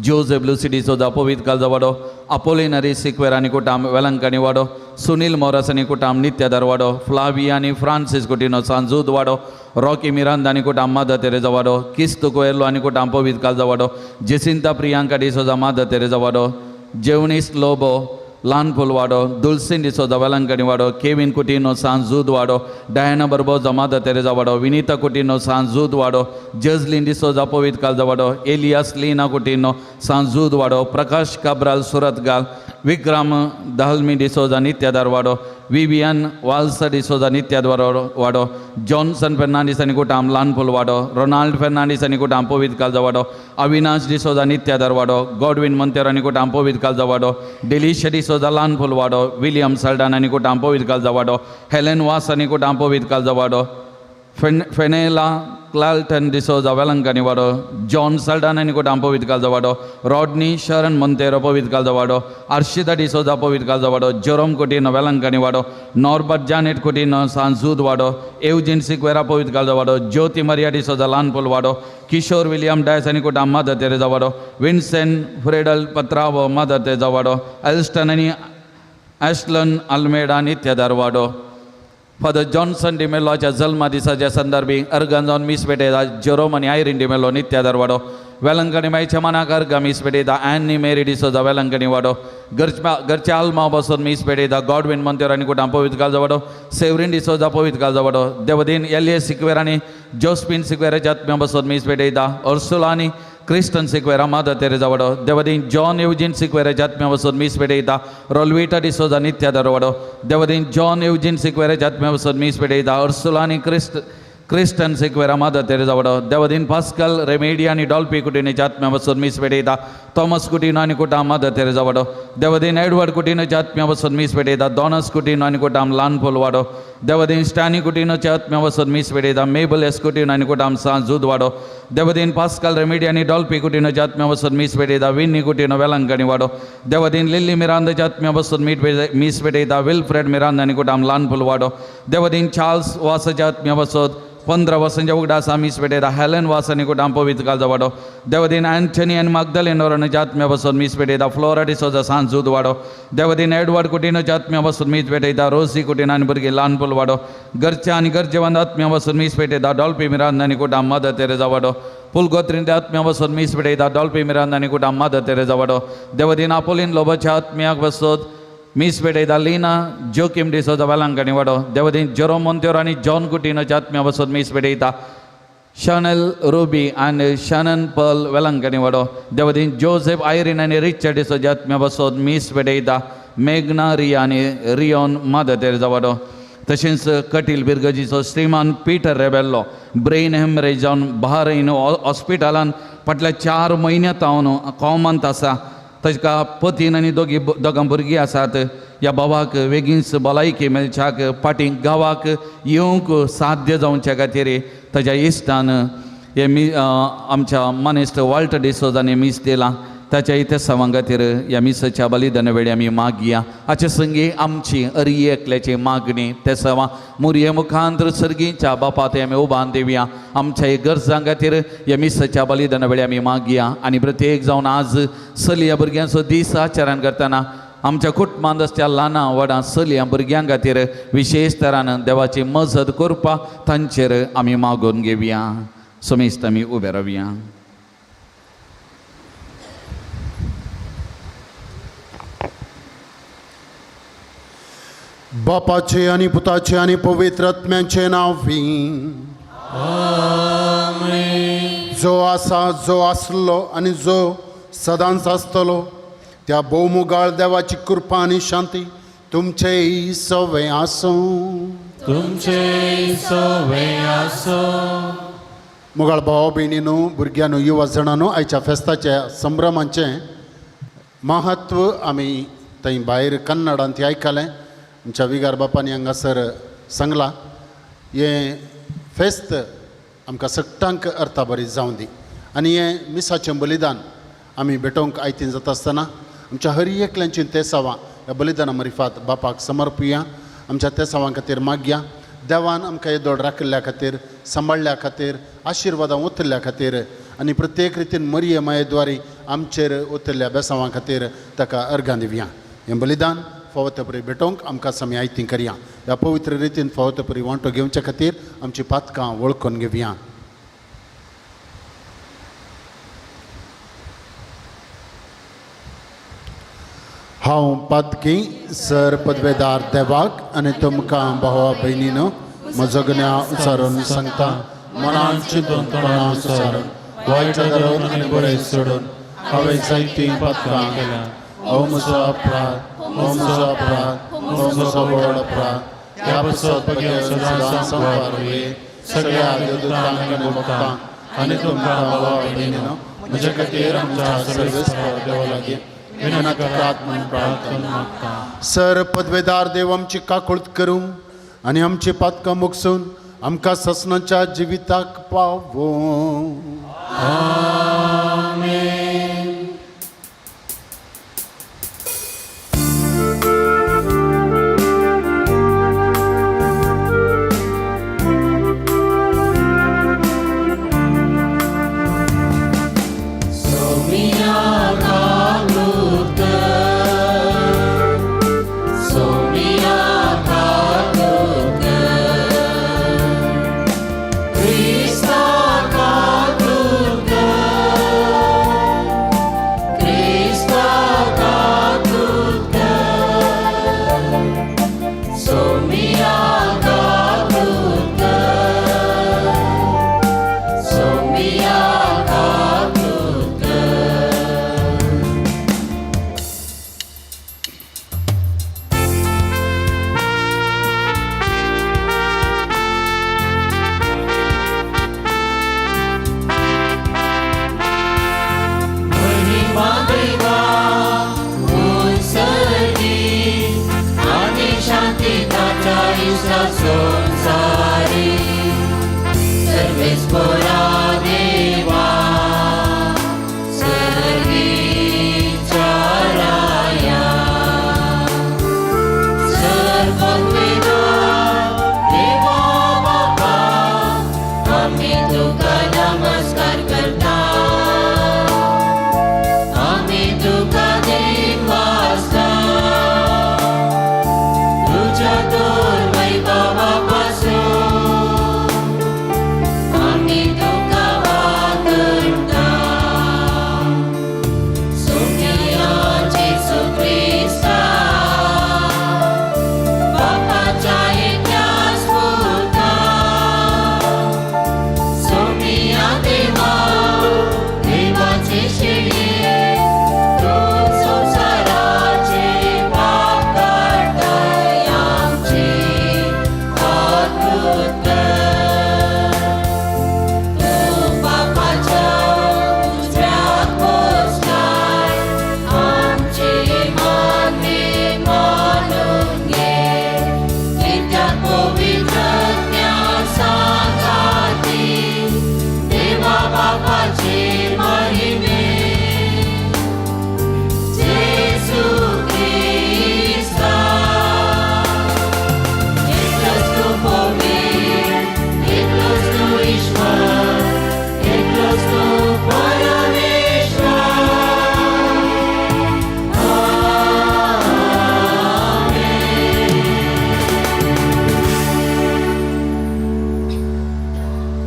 जोजेफ लुसी डिसोजा पवित्र कालजवाडो, अपोलिनरी सिक्वेर आनी कुटाम वेलंकणी वाडो, सुनील मोरास आनी कुटाम नित्यादार वाडो, फ्लाविया आनी फ्रांसीस कुटिनो सांजूद वाडो, रॉकी मिरांदा आनी कुटाम मादर तेरेजा वाडो, किस्तू कोएल्लो आनी कुटाम पवित्र कालजवाडो, जेसिंता प्रियांका डिसोजा मादर तेरेजा वाडो, जेवणीस लोबो ल्हान वाडो, दुलसीन डिसोजा वेलंकणी वाडो, केवीन कुटिनो सांजूद वाडो, डायना बरबोजा मादर तेरेजा वाडो, विनीता कुटिनो सांजूद वाडो, जजलीन डिसोजा पवित्र कालजा वाडो, एलियास लीना कुटिनो सांजूद वाडो, प्रकाश काब्राल सुरतगाल, विक्रम दहलमी डिसोजा नित्यादार वाडो, विवियन वाल्सा डिसोजा नित्यादार वाडो, जॉन्सन फेर्नांडीस आनी कुटाम ल्हानफुल वाडो, रोनाल्ड फेर्नांडीस आनी कुटाम पवित्र कालजा वाडो, अविनाश डिसोजा नित्यादार वाडो, गॉडविन मंतेर आनी कुटाम पवित्र कालजा वाडो, डेलिशा डिसोजा ल्हानफुल वाडो, विलियम सल्डान आनी कुटाम पवित्र कालजा वाडो, हेलेन वास आनी कुटाम पवित्र कालजा वाडो, फेनेला क्लाल्टन डिसोजा वेलंकणी वाडो, जॉन सल्डान आनी कुटाम पवित्र कालजा वाडो, रॉडनी शरण मंतेरो पवित्र कालजा वाडो, अर्शिता डिसोजा पवित्र कालजा वाडो, जेरोम कुटिनो वेलंकणी वाडो, नॉर्बर्ट जानेट कुटिनो सांजूद वाडो, एवजीन सिक्वेरा पवित्र कालजा वाडो, ज्योती मरिया डिसोजा ल्हानपूल वाडो, किशोर विलियम डायस आनी कुटाम मदर तेरेजा वाडो, विन्सेंट फ्रेडल पत्रावो मदर तेरेजा वाडो, एल्स्टन आनी एशलन आल्मेडा नित्यादार वाडो. फादर जॉन्सन डिमेलोच्या जल्मा दिसाच्या संदर्भी अर्गां जावन मीस भेटयता जेरोम आनी आयरीन डिमेलो नित्यादार वाडो, वेलंकणी मायच्या मनाक अर्गां मीस भेटयता ॲनी मेरी डिसोजा वेलंकणी वाडो, घरच्या आल्माव बसून मीस भेटयता गॉडविन मंतेर आनी कुटाम पवित्र कालजा वाडो, सेवरीन डिसोजा पवित्र कालजा वाडो, देवदीन एल ए सिक्वेर आनी जोस्पिन सिक्वेराच्या आत्म्या बसून मीस भेटयता अर्सुला आनी क्रिस्टन सिक्वेरा मादर तेरेजा वाडो, देवदीन जॉन एवजीन सिक्वेराच्या आत्म्या बसून मीस भेटयता रोलविटा डिसोजा नित्यादार वाडो, देवदीन जॉन एवजीन सिक्वेराच्या आत्म्या बसून मीस भेटयता अर्सुला आनी क्रिस्टन सिक्वेरा मादर तेरेजा वाडो, देवदीन पास्कल रेमेडी आनी डॉल्पी कुटिनोच्या आत्म्या बसून मीस भेटयता थॉमस कुटिनो आनी कुटाम मादर तेरेजा वाडो, देवदीन एडवर्ड कुटिनोच्या आत्म्या बसून मीस भेटयता डॉनस कुटिनो आनी कुटाम ल्हानफुल वाडो, देवदीन स्टॅनी कुटिनोच्या आत्म्या बसून मीस भेटयता मेबल एस कुटिनो आनी कुटाम सांजूद वाडो, देवदीन पास्कल रेमेडी आनी डॉल्पी कुटिनोच्या आत्म्या बसून मीस भेटयता विन्नी कुटिनो वेलंकणी वाडो, देवदीन लिल्ली मिरांदाच्या आत्म्या बसून मीस भेटयता विल्फ्रेड मिरांदा आनी कुटाम ल्हानफुल वाडो, देवदीन चार्ल्स वासाच्या आत्म्या बसून 15 वर्सांच्या उगडासा मीस भेटयता हेलन वास आनी कुटाम पवित्र कालजा वाडो, देवदीन अँथनी आनी मागदलेन नोराच्या आत्म्या बसून मीस भेटयता फ्लोरा डिसोजा सांजूद वाडो, देवदीन एडवर्ड कुटिनोच्या आत्म्या बसून मीस भेटयता रोसी कुटिनो आनी भुरगीं ल्हानपूल वाडो, घरच्या आनी गरजेवंत आत्म्या बसून मीस भेटयता डॉल्पी मिरांदा आनी कुटाम मदर तेरेजा वाडो, फुलगोत्रींच्या आत्म्या बसून मीस भेटयता डॉल्पी मिरांदा आनी कुटाम मदर तेरेजा वाडो, देवदीन आपोलीन लोबाच्या आत्म्याक बसून मीस भेटयता लीना जोकीम डिसोजा वेलंकणी वाडो, देवदीन जेरोम मोंतेरो आनी जॉन कुटिनोच्या आत्म्या बसून मीस भेटयता शनल रुबी आनी शनन पर्ल वेलंकणी वाडो, देवदीन जोसेफ आयरीन आनी रिचर्ड डिसोजा आत्म्या बसून मीस भेटयता मेघना रिया आनी रियोन मदर तेरेजा वाडो. तशेंच कटील बिरगजीचो श्रीमान पीटर रेबेल्लो ब्रेन हेमरेज जावन बहारैन हॉस्पिटलान फाटल्या 4 म्हयन्यांत हांव कॉमंत आसा. ताका पतीन आनी दोगां भुरगीं आसात. ह्या बाबाक बेगीनच भलायकी मेळच्याक फाटीं गांवाक येवंक साध्य जावच्या खातीर ताच्या इश्टान हे मी आमच्या मानेस्त वाल्टर डिसोजांनी मीस दिलां. ताच्या इतिहासां खातीर ह्या मिसाच्या बलिदाना वेळी आमी मागया. हाचे संगी आमची अरी एकल्याची मागणी तेसांवां मुरये मुखांत सर्गीच्या बापा ते आमी उबान दिवया. आमच्या गरजां खातीर ह्या मिसाच्या बलिदाना वेळी आमी मागया. आनी प्रत्येक जावन आज चलया भुरग्यांचो दीस आचरण करतना आमच्या कुटुंबांत आसच्या ल्हानां व्हडां चलयां भुरग्यां खातीर विशेश तरान देवाची मजत करपाक तांचेर आमी मागून घेवया. समेस्त आमी उबे रावया. बापाचे आनी पुताचे आनी पवित्र आत्म्याचे नांव जो आसा जो आसलो आनी जो सदांच आसतलो त्या भोवमुगाळ देवाची कृपा आनी शांती तुमचे सवे आसूं. तुमचे सवे आसूं. मुगाळ भाव भयणीनो भुरग्यांनो युवा जाणांनो आयच्या फेस्ताच्या संभ्रमांचें महत्व आमी थंय भायर कन्नडांत आयकलें. आमच्या विगार बापांनी हांगासर सांगलां, हें फेस्त आमकां सगटांक अर्थाभरीत जावं दी आनी हें मिसाचें बलिदान आमी भेटोवंक आयतीन जाता आसतना आमच्या हर एकल्यांची तेसावां ह्या बलिदाना मरिफात बापाक समर्पुया. आमच्या तेसावां खातीर मागया. देवान आमकां येदोळ राखिल्ल्या खातीर, सांबाळ्ळ्या खातीर, आशिर्वादां ओतिल्ल्या खातीर आनी प्रत्येक रितीन मरिये मायेद्वारी आमचेर ओतिल्ल्या बेसांवां खातीर ताका अर्गां दिवया. हें बलिदान फावो ते परी भेटोवंक आमकां समी आयती करया. ह्या पवित्र रितीन फावो ते परी वांटो घेवचे खातीर आमची पातकां वळखून घेवया. हांव पातकी सर पदवेदार देवाक आनी तुमकां भावा भयणीनो म्हजो गुन्यांव उचारून सांगता. मनान चिंतून तोंडान उचारून वायट धरून आनी बरें सोडून हांवें जायतीं पातकां केल्या. हो म्हजो अपराध, हो म्हजो अपराध, हो म्हजो व्हड अपराध. ह्या पासत सदां संवार सगळ्या देवदूतांक आनी भक्तांक आनी तुमकां भावा भयणीनो म्हज्या खातीर आमच्या सर्वेस्पर देवा लागीं विनंती करात म्हूण प्रार्थना मागता. सर पदवेदार देव आमची काकूळत करूं आनी आमची पातकां मुकसून आमकां ससनाच्या जिविताक पावों.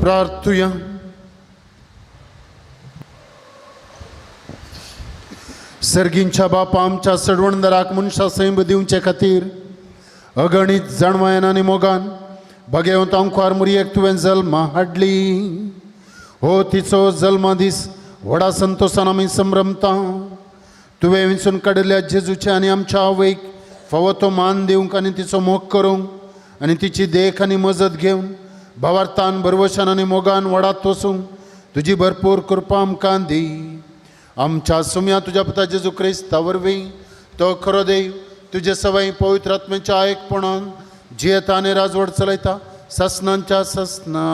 प्रार्थुया. सर्गींच्या बापा, आमच्या सडवणदाराक मनशा सैम दिवचे खातीर अगणीत जाणवायन आनी मोगान भगेवंत अंकुर मुरयेक तुवें जल्मा हाडली. हो तिचो जल्मा दीस व्हडा संतोशान आमी संभ्रमता. तुवें विंचून काडिल्ल्या जेजूचे आनी आमच्या आवयक फावो तो मान दिवंक आनी तिचो मोग करूंक आनी तिची देख आनी मजत घेवन भावार्थान भरवशान आनी मोगान व्हडात वचूंक तुजी भरपूर कृपा आमकां दी. आमच्या सुम्या तुज्या पुता जेजू क्रिस्ता वरवीं तो खरो देव तुजे सवय पवित्र आत्म्याच्या एकपणान जियेता आनी राजवट चलयता ससनांच्या ससना.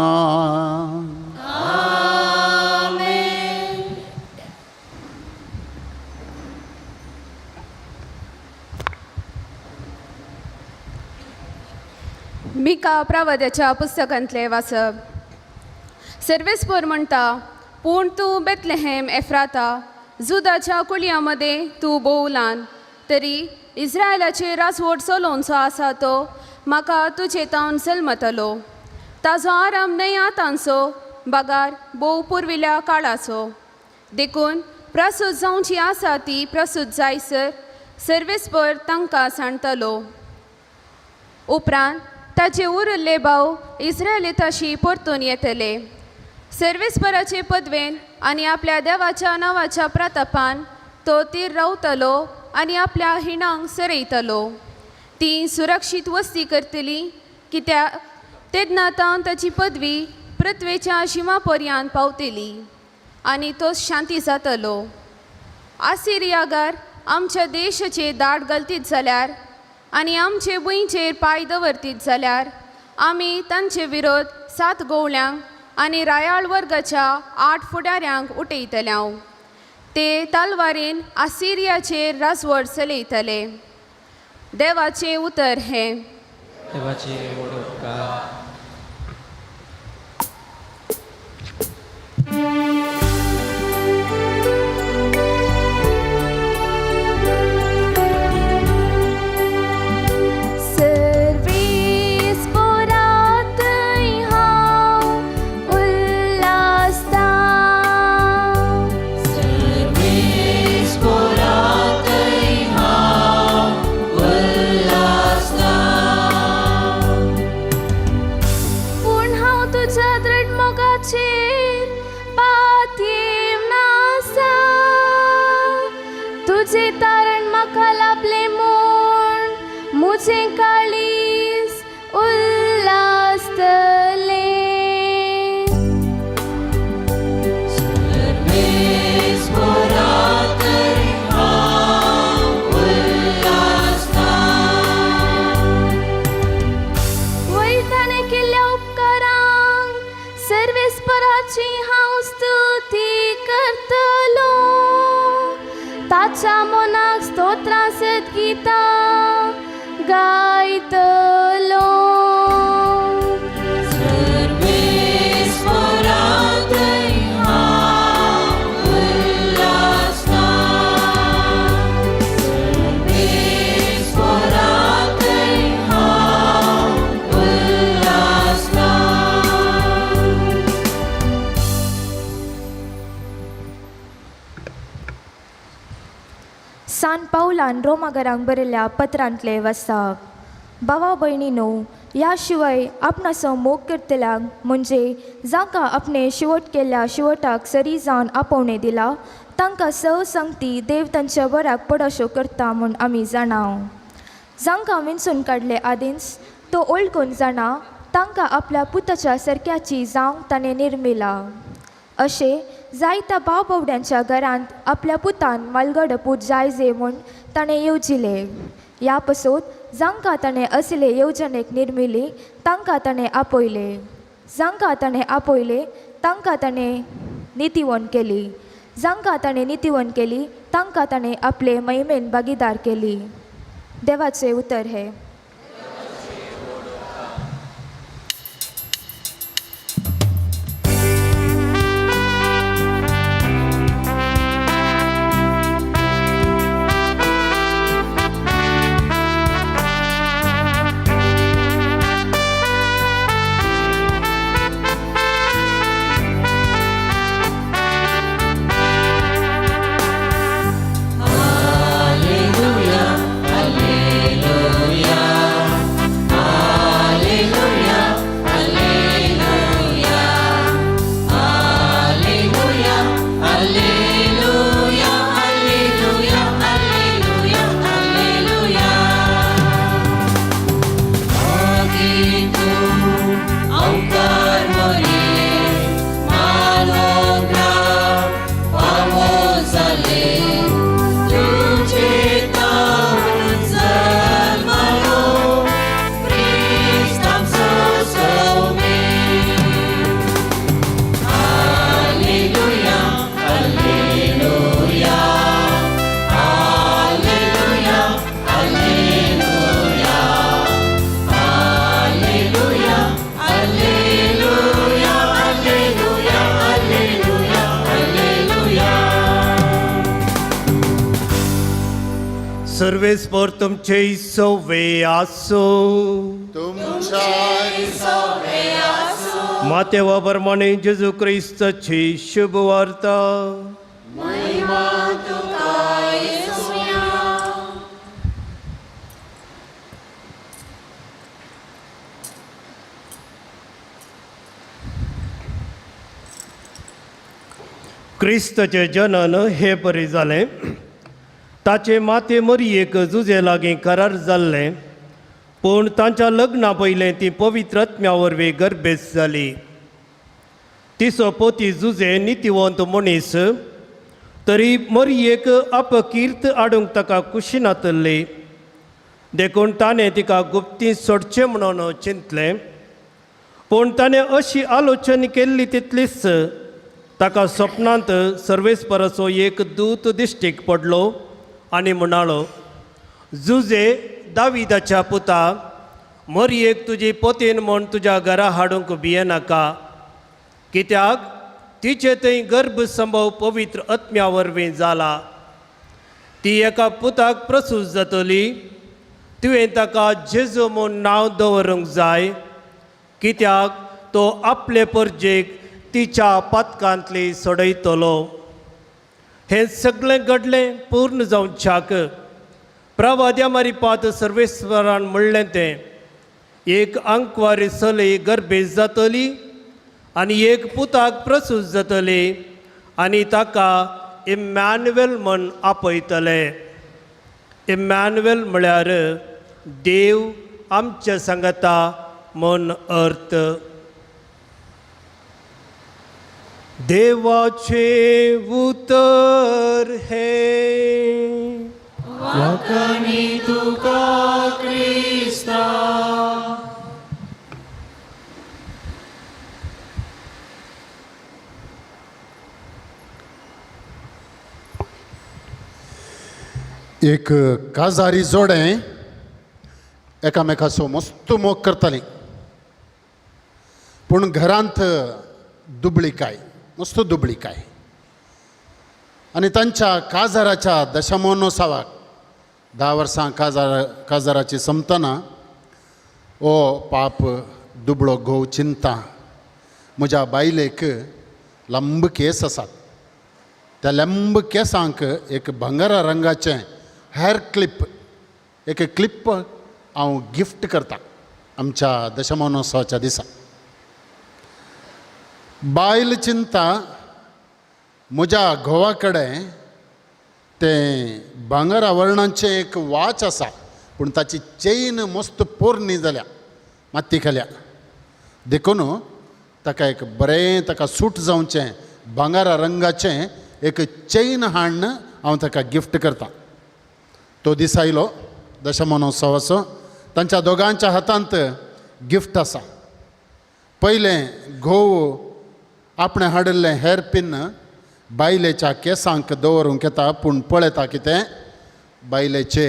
मिका प्रवाद्याच्या पुस्तकांतलें वाचप. सर्वेस्पोर म्हणटा, पूण तूं बेतलेहेम एफ्राता, जुदाच्या कुळयां मदें तूं भोव ल्हान, तरी इस्रायलाचेर राजवट चलोवचो आसा तो म्हाका तुजे तावन जल्मतलो. ताजो आराम न्हय आतांचो, बगार भोव पुर्विल्या काळाचो. देखून प्रसूत जावची आसा ती प्रसूत जायसर सर्वेस्पर तांकां सांडतलो. उपरांत ताचे उरिल्ले भाव इस्रायलिताशी परतून येतले. सर्वेस्पराचे पदवेन आनी आपल्या देवाच्या नांवाच्या प्रतापान तो तीर रावतलो आनी आपल्या हिणांक सरयतलो. ती सुरक्षीत वस्ती करतली, कित्याक तेन्ना तावन ताची पदवी पृथ्वेच्या शिमा पर्यांत पावतली आनी तो शांती जातलो. आसिरियागार आमच्या देशाचे दाट घालतीत जाल्यार आनी आमचे भुंयचेर पांय दवरतीत जाल्यार आमी तांचे विरोध 7 गोवल्यांक आनी रायाळ वर्गाच्या 8 फुडाऱ्यांक उठयतले. ते तलवारीन आसिरियाचेर राजवट चलयतले. देवाचें उतर हें. देवाचे व्हड उपकार. तुझे तारण म्हाका लाभलें म्हूण म्हजें काळीज उल्हासतलें. वयर ताणें केल्ल्या उपकारांक सर्वेस्पराची हांव स्तुती करतलो. ताच्या मनाक स्तोत्रां सद्गीतां गायतलो. सान पावलान रोमागरांक बरयल्ल्या पत्रांतले वाचप. भावा भयणीनो, ह्या शिवाय आपणाचो मोग करतल्यांक म्हणजे जांकां आपणें शिवट केल्ल्या शिवटाक सरी जावन आपोवणें दिलां तांकां सव संगती देव तांच्या बऱ्याक पडशो करता म्हूण आमी जाणाव. जांकां विंचून काडले आदींच तो ओळखून जाणा तांकां आपल्या पुताच्या सारक्याची जावंक ताणें निर्मिला. अशें जायत्या भाव बावड्यांच्या घरांत आपल्या पुतान मालगड पूत जायजे म्हूण ताणें येवजिलें. ह्या पसत जांकां ताणें असले येवजणेक निर्मिली तांकां ताणें आपयले. जांकां ताणें आपयले तांकां ताणें नितीवण केली. जांकां ताणें नितीवण केली तांकां ताणें आपले महिमेन भागीदार केली. देवाचें उतर हें. Alleluia, Alleluia. सर्वेस्पर तुमचे सवे आसो. तुमच्या मातेवा प्रमाणे जेजू क्रिस्ताची शुभ वार्ता. क्रिस्ताचें जनन हे परी जालें. ताचे माते मरयेक जुजे लागीं करार जाल्लें, पूण तांच्या लग्ना पयलें ती पवित्र आत्म्या वरवीं गर्भेस्त जाली. तिचो पोती जुजे नितीवंत मनीस तरी मरयेक अपकीर्त हाडूंक ताका खुशी नातल्ली, देखून ताणें तिका गुप्ती सोडचें म्हणून चिंतलें. पूण ताणें अशी आलोचना केल्ली तितलीच ताका सपनांत सर्वेस्पराचो एक दूत दिश्टीक पडलो आनी म्हणालो, जुजे दाविदाच्या पुता, मरयेक तुजी पोतीन म्हूण तुज्या घरा हाडूंक भियेनाका, कित्याक तिचे थंय गर्भसंभव पवित्र आत्म्या वरवीं जाला. ती एका पुताक प्रसूत जातली, तुवें ताका जेजू म्हूण नांव दवरूंक जाय, कित्याक तो आपले परजेक तिच्या पातकांतली सोडयतलो. हें सगळें घडलें पूर्ण जावच्याक प्रवाद्या मारिपात सर्वेस्वरान म्हणलें तें, एक आंकवारी चली गर्भेस्त जातली आनी एक पुताक प्रसूत जातली आनी ताका इम्मॅन्युएल म्हूण आपयतले. इम्मॅन्युएल म्हळ्यार देव आमच्या सांगता म्हूण अर्थ. देवाचें उतर हें. वाखाणी तुका क्रिस्ता. एक काजारी जोडें एकामेकाचो मस्त मोग करतालीं, पूण घरांत दुबळीकाय, मस्त दुबळीकाय. आनी तांच्या काजाराच्या दशमोनोत्सवाक 10 वर्सां काजाराची सोंपतना ओ पाप दुबळो घोव चिंता, म्हज्या बायलेक लांब केस आसात, त्या लांब केसांक एक भांगरा रंगाचें हेर क्लिप, एक क्लिप हांव गिफ्ट करता आमच्या दशमोनोत्सवाच्या दिसा. बायल चिंता म्हज्या घोवा कडेन तें भांगरा वर्णाचें एक वाच आसा, पूण ताची चेन मस्त पोरणी जाल्या, माती खाल्या, देखून ताका एक बरें ताका सूट जावचें भांगरा रंगाचें एक चेन हाडून हांव ताका गिफ्ट करता. तो दीस आयलो दशमोनोत्सवाचो, तांच्या दोगांच्या हातांत गिफ्ट आसा. पयलें घोव आपणें हाडिल्लें हेर पिन्न बायलेच्या केसांक दवरूंक येता, पूण पळयता कितें, बायलेचे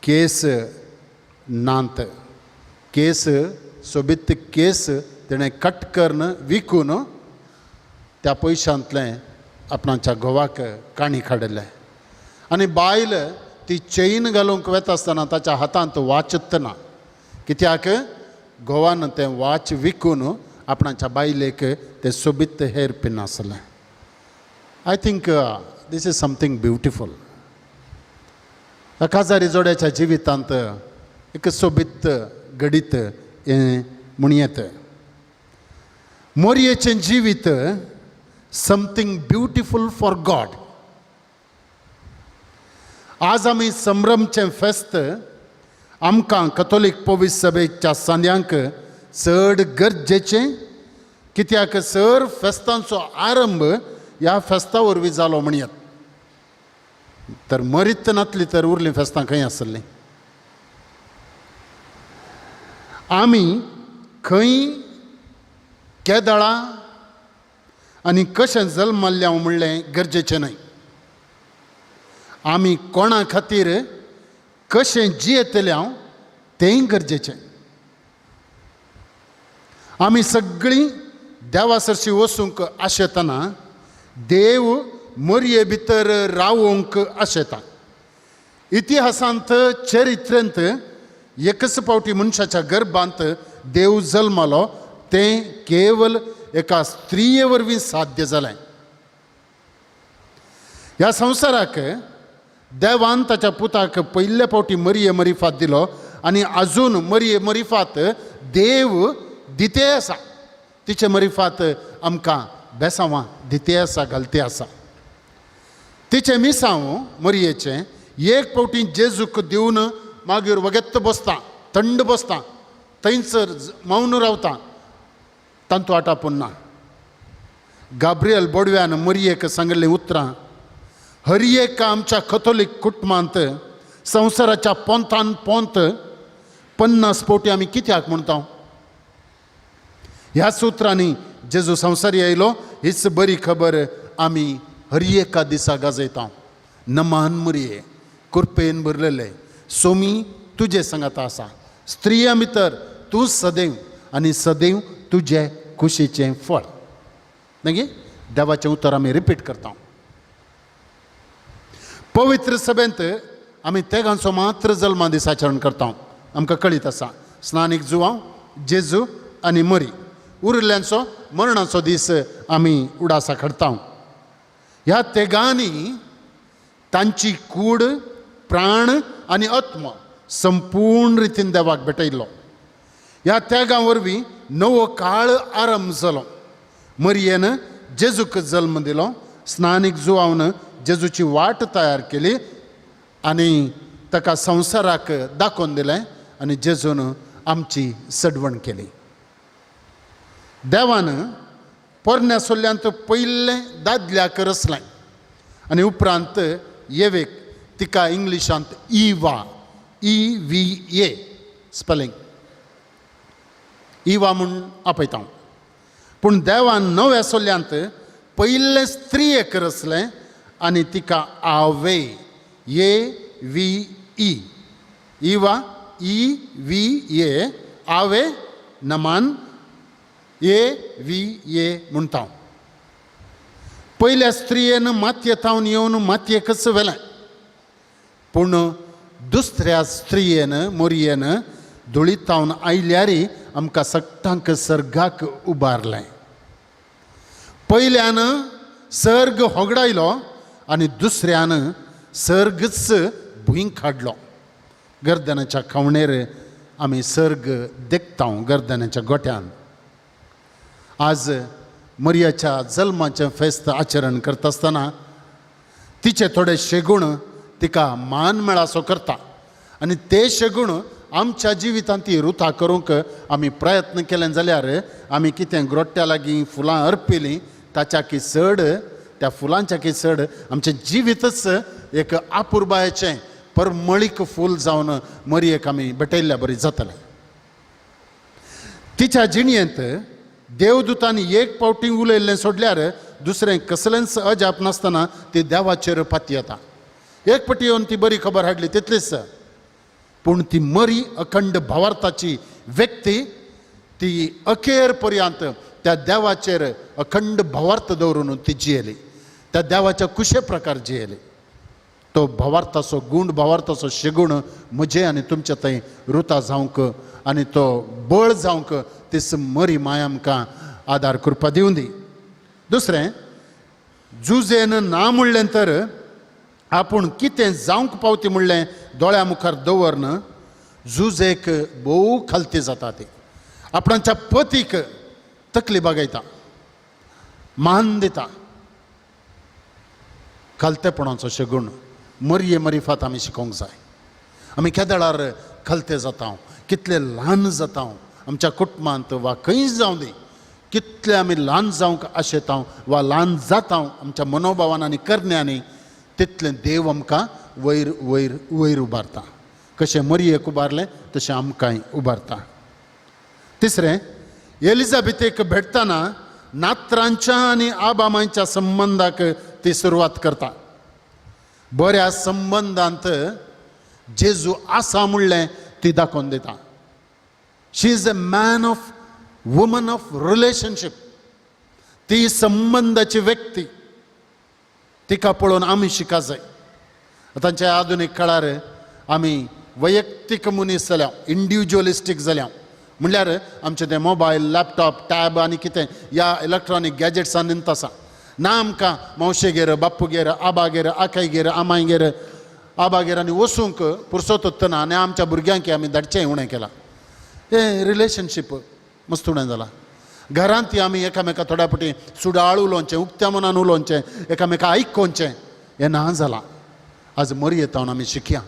केस नात, केस सोबीत केस तेणें कट करून विकून त्या पयशांतलें आपणाच्या घोवाक काणी काडिल्लें. आनी बायल ती चेन घालूंक वता आसतना ताच्या हातांत वाचत ना, कित्याक घोवान तें वाच विकून आपणाच्या बायलेक तें सोबीत हेर पिन आसलें. I think this is something beautiful. काजारी जोड्याच्या जिवितांत एक सोबीत घडीत हें म्हणयेत. मोरयेचें जिवीत समथींग ब्युटिफूल फॉर गॉड. आज आमी संभ्रमचें फेस्त आमकां कथोलीक पवित्र सभेच्या सांद्यांक चड गरजेचें, कित्याक सर फेस्तांचो आरंभ ह्या फेस्ता वरवीं जालो म्हणयत. तर मरीत नातली तर उरलीं फेस्तां खंय आसलीं? आमी खंय केदळा आनी कशें जल्मल्लें हांव म्हणलें गरजेचें न्हय. आमी कोणा खातीर कशें जियेतले हांव तेंय गरजेचें. आमी सगळीं देवा सरशी वचूंक आशेतना देव मोरये भितर रावोंक आशेता. इतिहासांत चरित्रेंत एकच फावटी मनशाच्या गर्भांत देव जल्मलो, तें केवल एका स्त्रिये वरवीं साध्य जालें. ह्या संवसाराक देवान ताच्या पुताक पयले फावटी मरिये मरिफात दिलो आनी आजून मरिये मरिफात देव दिते आसा. तिचे मरिफात आमकां बेसांवां दिते आसा, घालते आसा. तिचें मिसांव मरियेचें एक फावटी जेजूक दिवन मागीर वगेत्त बसता, थंड बसता, थंयसर मौन रावता, तांतू आटापून ना. गाब्रियल बोडव्यान मरियेक सांगिल्लीं उतरां हर एक आमच्या कथोलीक कुटुंबांत संवसाराच्या पोंतान पोंत 50 फावटी आमी कित्याक म्हणटा? ह्या सुत्रांनी जेजू संवसारी आयलो हीच बरी खबर आमी हर एका दिसा गाजयता. नमान मरिये, कृपेन भरलेले, सोमी तुजे सांगाता आसा, स्त्रियां भितर तूं सदैव आनी सदैव तुजे कुशीचें फळ. मागीर देवाचें उतर आमी रिपीट करता. पवित्र सभेंत आमी तेगांचो मात्र जल्मा दीस आचरण करता. आमकां कळीत आसा, स्नानीक जुवांव, जेजू आनी मरी. उरिल्ल्यांचो मरणाचो दीस आमी उडासा काडता. ह्या तेगांनी तांची कूड, प्राण आनी आत्म संपूर्ण रितीन देवाक भेटयल्लो. ह्या त्यागां वरवीं नवो काळ आरंभ जालो. मरियेन जेजूक जल्म दिलो, स्नानीक जुवावन जेजूची वाट तयार केली आनी ताका संवसाराक दाखोवन दिलें आनी जेजून आमची सडवण केली. देवान पोरण्या सोल्ल्यांत पयलें दादल्याक रचलें आनी उपरांत येवेक, तिका इंग्लिशांत इवा, EVA spelling, इवा म्हूण आपयता. पूण देवान नव्या सोल्ल्यांत पयलें स्त्रियेक रचलें आनी तिका आवे, AVE, Eva, EVA, Ave नमान AVA म्हणटा. पयल्या स्त्रियेन मातये थावन येवन मातयेकच व्हेलें, पूण दुसऱ्या स्त्रियेन मोरयेन धुळी थावन आयल्यार आमकां सगटांक सर्गाक उबारलें. पयल्यान सर्ग होगडायलो आनी दुसऱ्यान सर्गच भूंय काडलो. गर्दनाच्या खावणेर आमी सर्ग देखता, गर्दनाच्या गोट्यान. आज मरियाच्या जल्माचें फेस्त आचरण करता आसतना तिचे थोडे शेगूण तिका मान मेळासो करता आनी ते शेगूण आमच्या जिवितांत ती रुथा करूंक आमी प्रयत्न केले जाल्यार आमी कितें ग्रोट्ट्या लागीं फुलां अर्पिलीं ताच्या की चड, त्या फुलांच्या की चड आमचें जिवीतच एक आपुरबायेचें परमळीक फूल जावन मरियेक आमी भेटयल्ल्या बरी जातलें. तिच्या जिणयेंत देवदूतान एक फावटी उलयल्लें सोडल्यार दुसरें कसलेंच अजाप नासतना ती देवाचेर पातयेता. एक फावटी येवन ती बरी खबर हाडली तितलीच, पूण ती मरी अखंड भावार्थाची व्यक्ती ती अखेर पर्यंत त्या देवाचेर अखंड भावार्थ दवरून ती जियेली, त्या देवाच्या कुशे प्रकार जियेली. तो भावार्थाचो गूण, भावार्थाचो शेगूण म्हजे आनी तुमच्या थंय रुता जावंक आनी तो बळ जावंक तीच मरी माय आमकां आदार कृपा दिवं दी. दुसरें, जुजेन ना म्हणलें तर आपूण कितें जावंक पावती म्हणलें दोळ्या मुखार दवरन जुजेक भोव खालती जाता. ती आपणाच्या पतीक तकली बागयता, मान दिता. खालतेपणाचो शेगूण मरये मरिफात आमी शिकोवंक जाय. आमी केदळार खलते जाता, कितले ल्हान जाता आमच्या कुटुंबांत वा खंय जावं दी, कितले आमी ल्हान जावंक आशेता वा ल्हान जाता आमच्या मनोभावान आनी करण्यांनी, तितलें देव आमकां वयर वयर वयर उबारता. कशें मरयेक उबारलें तशें आमकांय उबारता. तिसरें, एलिजाबेथेक भेटतना नात्रांच्या आनी आबामांच्या संबंदाक ती सुरवात करता. बऱ्या संबंदांत जेजू आसा म्हणलें ती दाखोवन दिता. She is a man of woman of relationship. ती संबंदाची व्यक्ती. तिका पळोवन आमी शिका जाय. आतांच्या आधुनीक काळार आमी वैयक्तीक मनीस जाल्या, इंडिविज्युअलिस्टीक जाल्या. म्हणल्यार आमचें तें मोबायल, लॅपटॉप, टॅब आनी कितें ह्या इलॅक्ट्रॉनीक गॅजेट्सान निमत आसा. ना आमकां मावशेगेर, बाप्पूगेर, आबागेर, आकायगेर, आमायगेर, आबागेर आनी वचूंक पुरसत उत्तना आनी आमच्या भुरग्यांक आमी धाडचें उणें केलां. हें रिलेशनशीप मस्त उणें जालां. घरांत ती आमी एकामेका थोड्या फावटी सुडाळ उलोवचें, उक्त्या मनान उलोवचें, एकामेका आयकोवचें, हें ना जालां. आज मरयेतावन आमी शिकया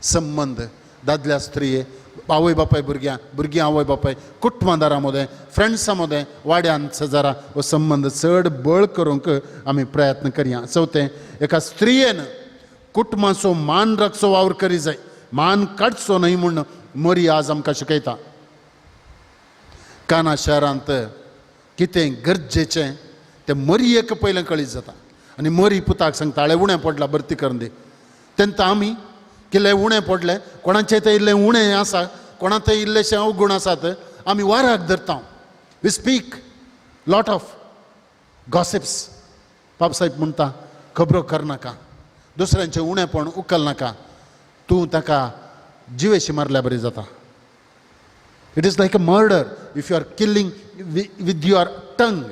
संबंद दादल्या स्त्रिये, आवय बापाय भुरग्यां, भुरगीं आवय बापाय, कुटुंबादारां मदें, फ्रेंड्सां मदें, वाड्यान शेजारा हो संबंद चड बळ करूंक आमी प्रयत्न करया. चवथें, एका स्त्रियेन कुटुंबाचो मान राखचो वावर करी जाय, मान काडचो न्हय म्हूण मरी आज आमकां शिकयता. काना शहरांत कितें गरजेचें तें मरयेक पयलें कळीत जाता आनी मरी पुताक सांगता, हाळे उणें पडलां भरती करून दी. तेन्ना आमी किल्ले उणें पडलें, कोणाचें तें इल्लें उणें आसा, कोणा तें इल्लेशें अवगूण आसात, आमी वाराक धरता. We speak lot of gossips. Papasaheb म्हणटा, खबरो करनाका, दुसऱ्यांचें उणेंपण उखल नाका, तूं ताका जिवेशी मारल्या बरी जाता. It is like a murder if you are killing with your tongue.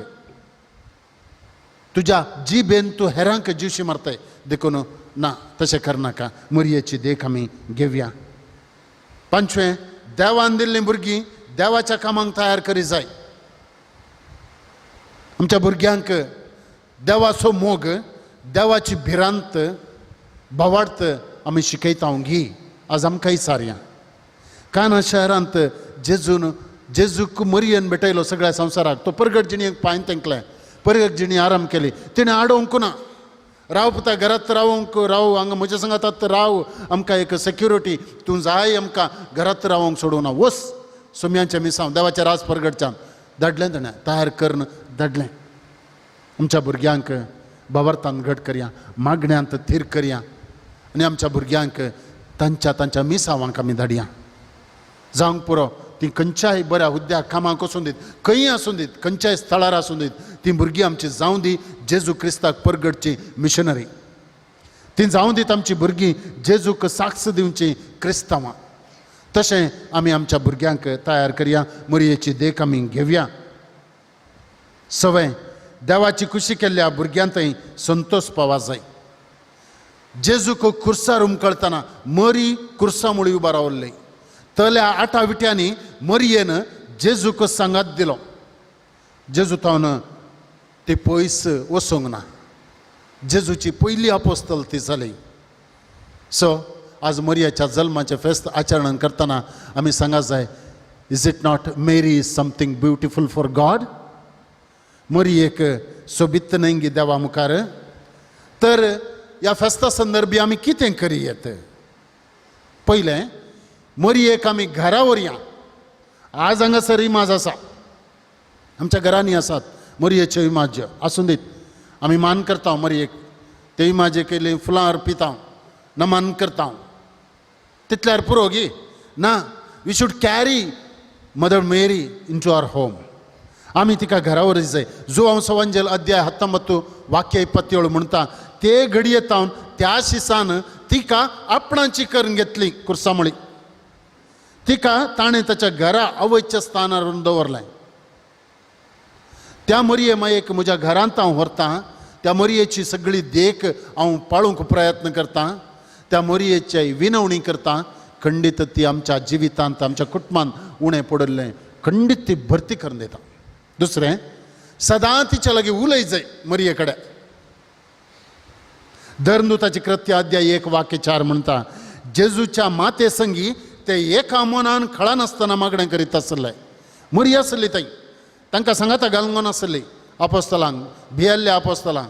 तुज्या जिबेन तूं हेरांक जिवशी मारताय, देखून ना, तशें करनाका. मरयेची देख आमी घेवया. पांचवें, देवान दिल्लीं भुरगीं देवाच्या कामांक तयार करी जाय. आमच्या भुरग्यांक देवाचो मोग, देवाची भिरांत, भावार्थ आमी शिकयता घी. आज आमकांय सारया काना शहरांत जेजून जेजूक मरियन भेटयलो सगळ्या संवसाराक. तो परगट जिणेक पांय तेंकलें, परगट जिणी आराम केली, तिणें आडोवंक ना. राव पुता, घरात रावंक राव, हांगा म्हज्या सांगातात राव, आमकां एक सेक्युरिटी तूं जाय, आमकां घरात रावंक सोडूं ना, वस सोम्यांचें मिसांव देवाच्या राज परगटच्यान धाडलें. ताणें तयार करून धाडलें. आमच्या भुरग्यांक भावार्थान घट करया, मागण्यांत थीर करया आनी आमच्या भुरग्यांक तांच्या तांच्या मिसावांक आमी धाडया. जावंक पुरो, ती खंयच्याय बऱ्या हुद्द्या कामाक वचून दीत, खंयी आसूं दीत, खंयच्याय स्थळार आसूं दीत, ती भुरगीं आमची जावं दी जेजू क्रिस्ताक परगटची मिशनरी. ती जावं दीत आमची भुरगीं जेजूक साक्ष दिवची क्रिस्तांवां. तशें आमी आमच्या भुरग्यांक तयार करया, मरयेची देख आमी घेवया. सवें, देवाची खुशी केल्ल्या भुरग्यांतय संतोष पावा जाय. जेजूक खुर्सार उमकळतना मरी खुर्सा मुळी उबा रावल्ली. तल्या आठा विट्यांनी मरयेन जेजूक सांगात दिलो. जेजू तावन ती पयस वचूंक ना. जेजूची पयली आपोस्तल ती जाली. सो आज मरियाच्या जल्माचें फेस्त आचरण करतना आमी सांगा जाय, is it not Mary is something beautiful for God? मरी एक सोबीत न्हय गी देवा मुखार? तर ह्या फेस्ता संदर्भी आमी कितें करी येत? पयलें, मरयेक आमी घरा व्हरया. आज हांगासर इमाज आसा, आमच्या घरांनी आसात मरयेच्यो इमाज. आसूं दीत, आमी मान करता मरयेक, ते इमाजेक इल्लीं फुलां अर्पिता, नमन करता, तितल्यार पुरो गी? ना, we should carry Mother Mary into our home. आमी तिका घरा व्हरची जाय. जुवांव सवंजेल अध्याय 19 वाक्य 27 म्हणटा, ते घडये तावन त्या शिसान तिका आपणाची करून घेतली कुर्सामळी. तिका ताणें ताच्या घरा आवयच्या स्थानार दवरलें. त्या मरये मायेक म्हज्या घरांत हांव व्हरतां. त्या मरयेची सगळी देख हांव पाळूंक प्रयत्न करतां. त्या मरयेची विनवणी करतां. खंडीत ती आमच्या जिवितांत, आमच्या कुटुंबांत उणें पडिल्लें खंडीत ती भरती करून दिता. दुसरें, सदां तिच्या लागीं उलय जाय मरये कडेन. धर्मदूताची कृत्य अध्याय 1 वाक्य 4 म्हणटा, जेजूच्या माते संगी ते एका मनान खळानासतना मागणें करीत आसले. मरी आसली थंय, तांकां सांगाता घालूंक नासली आपोस्तलांक, भियेल्ल्या आपोस्तलांक.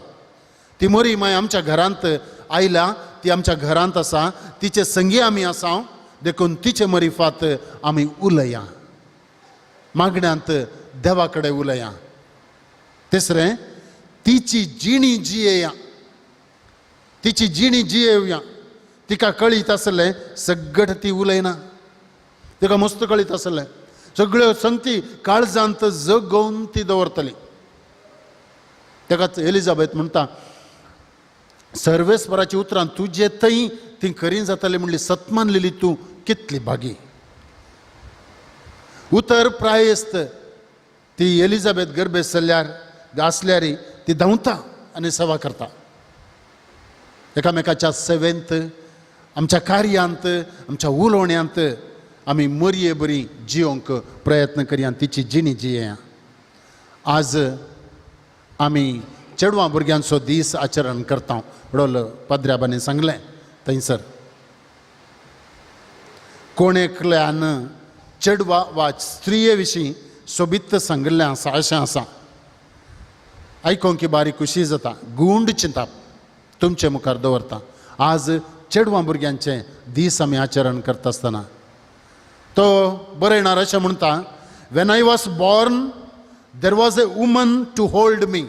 ती मरी माय आमच्या घरांत आयल्या, ती आमच्या घरांत आसा, तिचे संगी आमी आसा, देखून तिचे मरिफात आमी उलया, मागण्यांत देवा कडेन उलया. तिसरें, तिची जिणी जियेया, तिची जिणी जियेवया. तिका कळीत आसलें सगळें, ती उलयना, तिका मस्त कळीत आसलें सगळ्यो संगती, काळजांत जगोवन ती दवरतली. ताका एलिजाबेथ म्हणटा, सर्वेस्पराची उतरां तुजे थंय ती खरी जाताली म्हणली सत मानलेली तूं कितली भागी. उतर प्रायस्त ती एलिझाबेथ गर्भेस्त जाल्यार आसल्यार ती धांवता आनी सेवा करता. एकामेकाच्या सेवेंत, आमच्या कार्यांत, आमच्या उलोवण्यांत आमी मरये बरी जियोंक प्रयत्न करया, तिची जिणी जियेया. आज आमी चेडवां भुरग्यांचो दीस आचरण करता. व्हडलो पाद्र्याबांनी सांगलें थंयसर कोण एकल्यान चेडवा वा स्त्रिये विशीं सोबीत सांगिल्लें आसा अशें आसा. आयकोंक की बारीक खुशी जाता. गूंड चिंताप तुमचे मुखार दवरता. आज चेडवां भुरग्यांचे दीस आमी आचरण करता आसतना तो बरयणार अशें म्हणटा, "When I was born, there was a woman to hold me."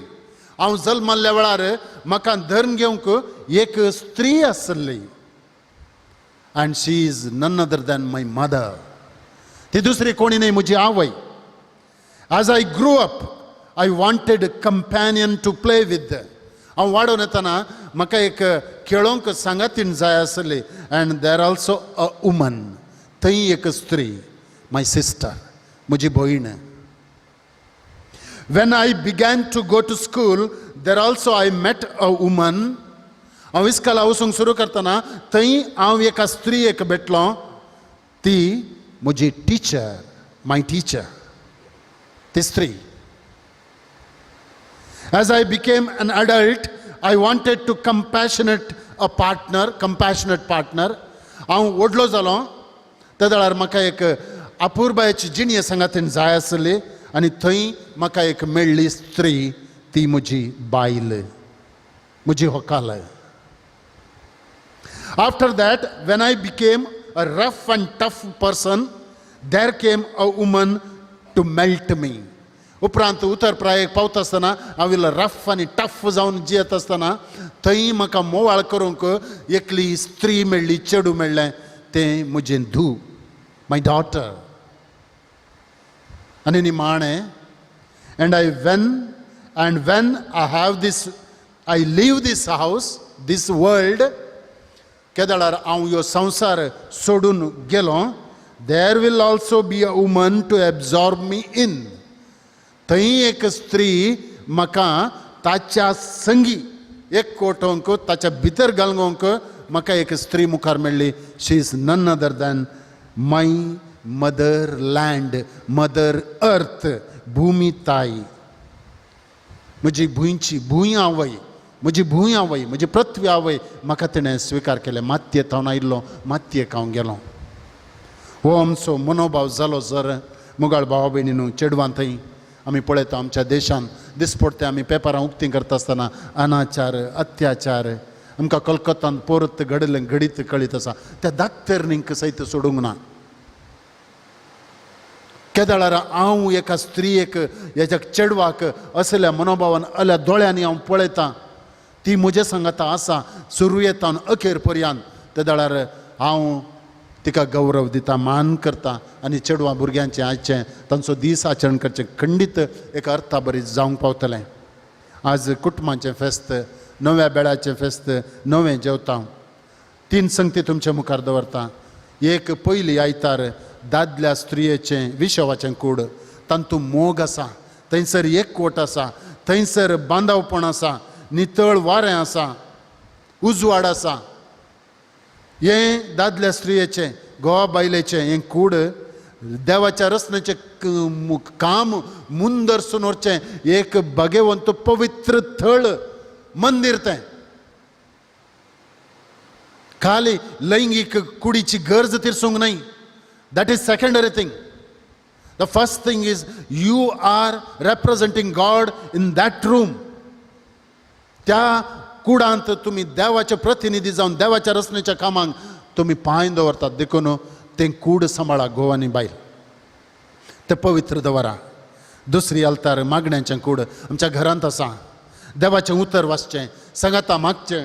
हांव जल्मल्ल्या वेळार म्हाका धरून घेवंक एक स्त्री आसली. "And she is none other than my mother." ती दुसरी कोणी न्हय, म्हजी आवय. "As I grew up, I wanted companion to play with." हांव वाडोवन येतना म्हाका एक खेळोंक सांगातीन जाय आसली. "And there also a woman." थंय एक स्त्री, "my sister," म्हजी भयण. "When I began to go to school, there also I met a woman." हांव इस्काला वचूंक सुरू करतना थंय हांव एका स्त्रियेक भेटलो. ती म्हजी टिचर, माय टिचर, ती स्त्री. "As I became an adult, I wanted to compassionate a partner, compassionate partner." हांव व्हडलो जालो त्या वेळार म्हाका एक अपुरबायेची जिणये सांगातीन जाय आसली आनी थंय म्हाका एक मेळ्ळी स्त्री. ती म्हजी बायल, म्हजी होकाल. "After that, when I became a rough and tough person, there came a woman to melt me." उपरांत उतर प्रायेक पावता आसतना हांव इल्लो रफ आनी टफ जावन जियेत आसतना थंय म्हाका मोवाळ करूंक एकली स्त्री मेळ्ळी, चेडूं मेळ्ळें. तें म्हजें धूव, माय डॉटर. आनी निमाणें, And when I have this I leave this house, this world," केदळार हांव ह्यो संवसार सोडून गेलो, "there will also be a woman to absorb me in." थंय एक स्त्री म्हाका ताच्या संगी एक कोटोवंक, ताच्या भितर घालूंक म्हाका एक स्त्री मुखार मेळ्ळी. "She is none other than my mother land, mother earth." भुमी ताई, म्हजी भुंयची भूंय आवय, म्हजी भूंय आवय, म्हजी पृथ्वी आवय म्हाका तिणें स्विकार केलें. मातयेंत हांव आयिल्लो, मातयेक हांव गेलो. हो आमचो मनोभाव जालो जर, मुगाळ भावा भयणीनू, चेडवां थंय आमी पळयता आमच्या देशांत दिसपडटे आमी पेपरां उक्तीं करता आसतना अनाचार, अत्याचार आमकां कोलकातान परत घडिल्लें घडीत कळीत आसा. त्या दाक्तरणींक सयत सोडूंक ना. केदळार हांव एका स्त्रियेक, हेच्या चेडवाक असल्या मनोभावान, असल्या दोळ्यांनी हांव पळयतां, ती म्हजे सांगाता आसा सुरवेतान अखेर पर्यंत, ते वेळार हांव तिका गौरव दिता, मान करता. आनी चेडवां भुरग्यांचें आयचें तांचो दीस आचरण करचें खंडीत एका अर्था बरी जावंक पावतलें. आज कुटुंबाचें फेस्त, नव्या बेळाचें फेस्त, नवें जेवता. तीन संगती तुमच्या मुखार दवरता. एक, पयली आयतार दादल्या स्त्रियेचें विशवाचें कूड. तातूंत मोग आसा, थंयसर एकवट आसा, थंयसर बांदावपण आसा, नितळ वारें आसा, उजवाड आसा. हें दादल्या स्त्रियेचें, घोवा बायलेचें हें कूड देवाच्या रचनेचें काम मुंदरसून व्हरचें एक भागेवंत पवित्र थळ, मंदीर तें. खाली लैंगीक कुडीची गरज तिरसूंक न्हय. That is secondary thing. The first thing is you are representing God in that room. त्या कुडांत तुमी देवाचे प्रतिनिधी जावन देवाच्या रचनेच्या कामांक तुमी पांय दवरतात. देखून तें कूड सांबाळा, घोव आनी बायल, तें पवित्र दवरा. दुसरी आल्तार मागण्याचें कूड आमच्या घरांत आसा. देवाचें उतर वाचचें, सांगाता मागचें,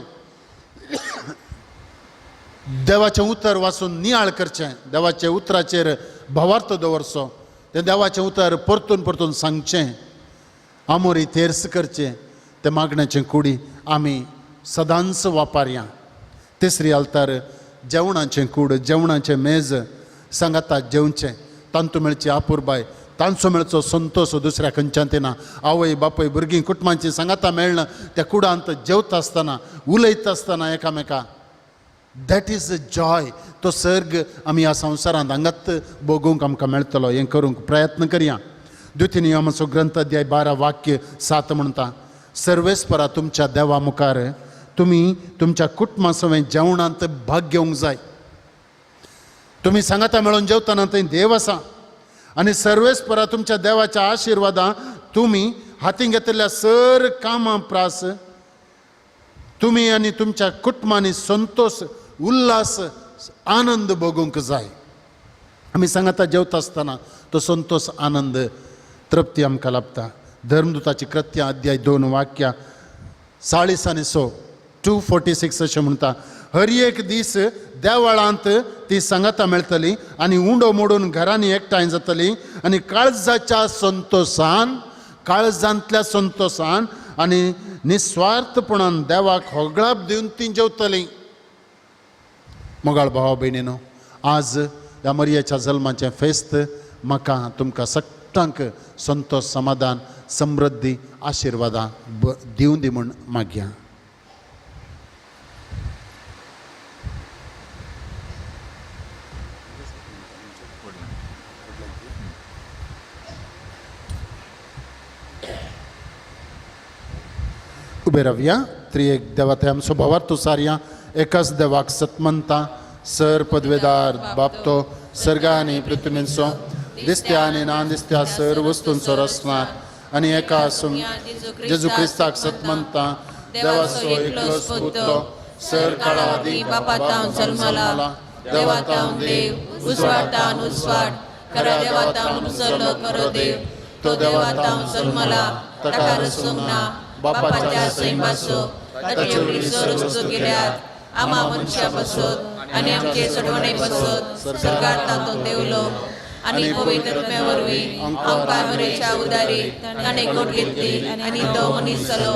देवाचें उतर वाचून नियाळ करचें, देवाच्या उतराचेर भावार्थ दवरचो, तें देवाचें उतर परतून परतून सांगचें, आमोरी तेर्स करचें. तें मागण्याचें कुडी आमी सदांच वापरया. तिसरी आल्तार जेवणाचें कूड, जेवणाचें मेज, सांगाता जेवचें, तांतू मेळची आपुरबाय, तांचो मेळचो संतोश दुसऱ्या खंयच्यान ना. आवय बापूय भुरगीं कुटुंबांची सांगाता मेळना त्या कुडांत जेवता आसतना, उलयता आसतना एकामेका, that is a Joy. तो सर्ग आमी ह्या संवसारांत हांगात भोगूंक आमकां मेळटलो. हें करूंक प्रयत्न करया. द्वितीय नियमाचो ग्रंथ अध्याय 12 वाक्य 7 म्हणटा, सर्वेस्परा तुमच्या देवा मुखार तुमी तुमच्या कुटुंबा सवें जेवणांत भाग घेवंक जाय. तुमी सांगाता मेळून जेवतना थंय देव आसा आनी सर्वेस्परा तुमच्या देवाच्या आशिर्वादां तुमी हातीं घेतिल्ल्या सर कामां प्रास तुमी आनी तुमच्या कुटुंबांनी संतोश, उल्हास, आनंद भोगूंक जाय. आमी सांगाता जेवता आसतना तो संतोश, आनंद, तृप्ती आमकां लाभता. धर्मदूताची कृत्या अध्याय 2 वाक्या 40 आनी 100, 246 अशें म्हणटा, हर एक दीस देवळांत ती सांगाता मेळटली आनी उंडो मोडून घरांनी एकठांय जातली आनी काळजाच्या संतोशान, काळजांतल्या संतोशान आनी निस्वार्थपणान देवाक होगळाप दिवन ती जेवतली. मोगाळ भावा भयणीनो, आज ह्या मरियेच्या जल्माचें फेस्त म्हाका तुमकां सगळ्यांक संतोश, समाधान, समृद्धी, आशिर्वादां दिवं दी म्हूण मागया. उबे रावया. त्रिएक देवा थंय आमचो भावार्थ सारया एकाच देवाक सतमंता सर पदवेदार बापतो सर्गा आनी पृथ्वींचो दिसत्या आनी ना दिसत्या सर वस्तूंचो रचणार आनी एका आसून जेजू क्रिस्ताक सतमंता देवाचो एकलोच पुतो सर काळा आदी बापातावन जल्मला, देवातावन देव, उजवाडतावन उजवाड, खऱ्या देवातावन उजल्लो खरो देव, तो देवातावन जल्मला, ताका रचूंक ना, बापाच्या सैमाचो ताचे वरवीं सर वस्तू केल्यात, आमा मनशा पासत आनी आमचे सोडवणे पासत सरकार तातूंत देवलो आनी पवित्र आत्म्या वरवीं आमकां मरेच्या उदारी ताणें गोट घेतली आनी तो मनीस जालो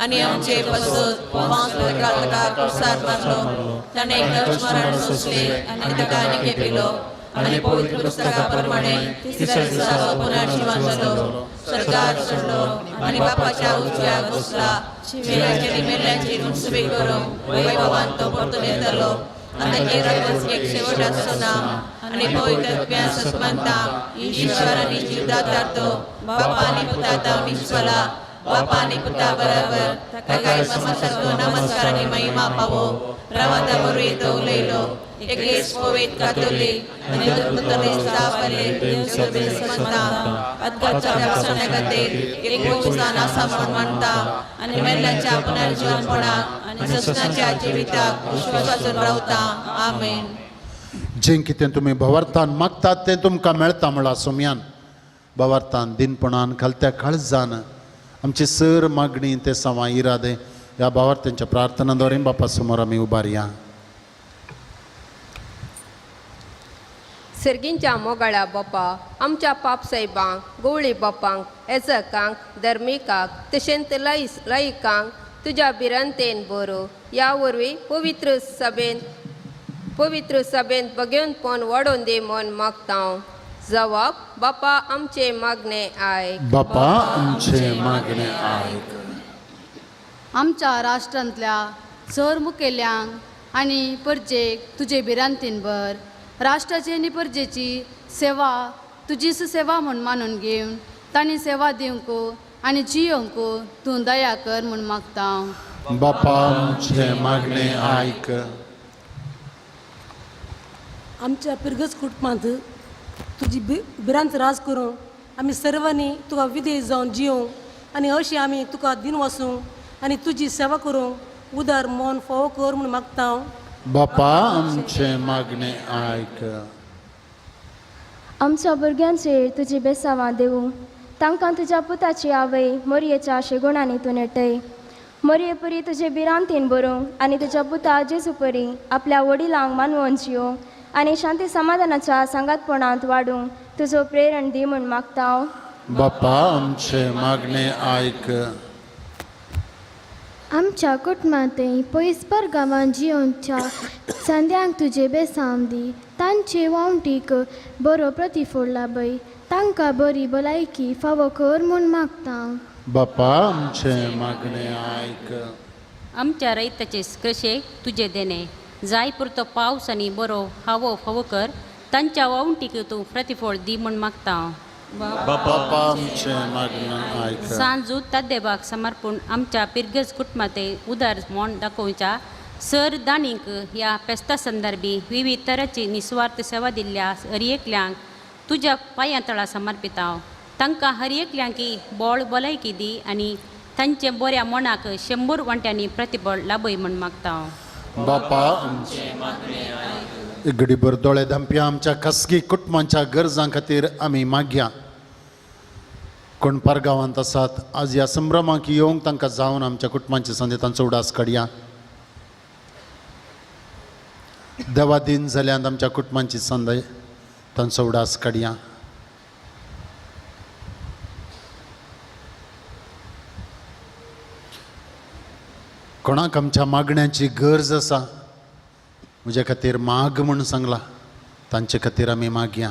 आनी आमचे पासत पांच ताका कुर्सार मारलो, ताणें एकच मरण सोंसलें आनी ताका आनी खेपिलो आनी पवित्र पुस्तका प्रमाणे तिसऱ्या दिसा तो पुनर्जिवन जालो, सरकार चडलो आनी बापाच्या उजव्याक बसला, जिवेल्याची आनी मेल्ल्याची मुनसुबी करूंक वैभवान तो परतून येतलो. आनी ताचेर एक शेवट आसचो ना आनी पवित्र आत्म्या सत्मंता ईश्वर आनी जिवदातार तो बापा आनी पुता विश्वला बापा आनी पुता बराबर ताका समस्ताचो नमस्कार आनी महिमा पावो. प्रवादा वरवीं तो उलयलो, एकेच पवित्र कातोलीक आनी खातीर एक स्थान आसा म्हूण मानता आनी मेल्ल्याच्या पुनर्जीवनपणाक आनी ससनाच्या जिविताक विश्वासून रावता. आमेन. जें कितें तुमी भवार्थान मागतात तें तुमकां मेळटा म्हळां सोम्यान. भवार्थान दिनपणान खालत्या काळजान आमची सर मागणी ते सवां इरादे ह्या भावार्थ्यांच्या प्रार्थना द्वारे बापा समोर आमी उबारया. सर्गींच्या मोगाळा बापा, आमच्या पापसाहेबांक, गवळी बापांक, एजकांक, धर्मिकांक तशेंच लायकांक तुज्या भिरांतेन बरो ह्या वरवीं पवित्र सभेन बगेवनपण वाडोवन दी म्हूण मागता. जवाब बापा आमचे मागणे आयक. बापा आमचे मागणे आयक. आमच्या राष्ट्रांतल्या सर मुखेल्यांक आनी परजेक तुजे भिरांतीन भर, राष्ट्राची आनी परजेची सेवा तुजीच सेवा म्हूण मानून घेवन तांणी सेवा दिवंक आनी जियोवंक तूं दया कर म्हूण मागता. बापा आमचे मागणे आयक. आमच्या पिरगज कुटुंबांत तुजी भिरांत राज करूं आमी सर्वांनी तुका विधेय जावन जियोवंक आनी अशी आमी तुका दिन वसूंक आनी तुजी सेवा करूंक उदार मन फोव कर म्हूण मागता. बापा आमचे मागणे आयक. आमच्या भुरग्यांचेर तुजी बेसावां दिवं, तांकां तुज्या पुताची आवय मोरयेच्या शेगुणांनी तूं नेटय, मोरये परी तुजे भिरांतीन बरोवंक आनी तुज्या पुता जेजू परी आपल्या वडिलांक मानवोन जियोवंक आनी शांती समाधानाच्या सांगातपणांत वाडूंक तुजो प्रेरण दी म्हूण मागता. बापा आमचे मागणे आयक. आमच्या कुटुंबांतय पयस परगांवांत जियोवच्या संद्यांक तुजें बेसांव दी. तांचे वावटीक बरो प्रतिफळ लाबय. तांकां बरी भलायकी फावो कर म्हूण मागता. बापा आमचें मागणें आयक. आमच्या रयताचे कृशेक तुजें देणें जाय पुरतो पावस आनी बरो हावो फावो कर. तांच्या वावटीक तूं प्रतिफळ दी म्हूण मागता. बापा आमचें मागणें आयक. सांजू ताद्देबाक समर्पूण आमच्या पिरगज कुटुंबाते उदार म्हूण दाखोवच्या सर दाणींक ह्या फेस्ता संदर्भी विविध तरांची निस्वार्थ सेवा दिल्ल्या हर एकल्यांक तुज्या पांयां तळा समर्पिता. तांकां हर एकल्यांकी बळ भलायकी दी आनी तांचे बऱ्या मनाक 100 वांट्यांनी प्रतिबळ लाभय म्हूण मागता. बापा आमचें घडीभर दोळे धांपया. आमच्या खासगी कुटुंबांच्या गरजां खातीर आमी मागया. कोण पारगांवांत आसात आज ह्या संभ्रमाक येवंक तांकां जावन आमच्या कुटुंबांची संदी तांचो उडास काडया. देवा दिन जाल्यान आमच्या कुटुंबांची संद तांचो उडास काडया. कोणाक आमच्या मागण्यांची गरज आसा म्हज्या खातीर माग म्हूण सांगला तांचे खातीर आमी मागया.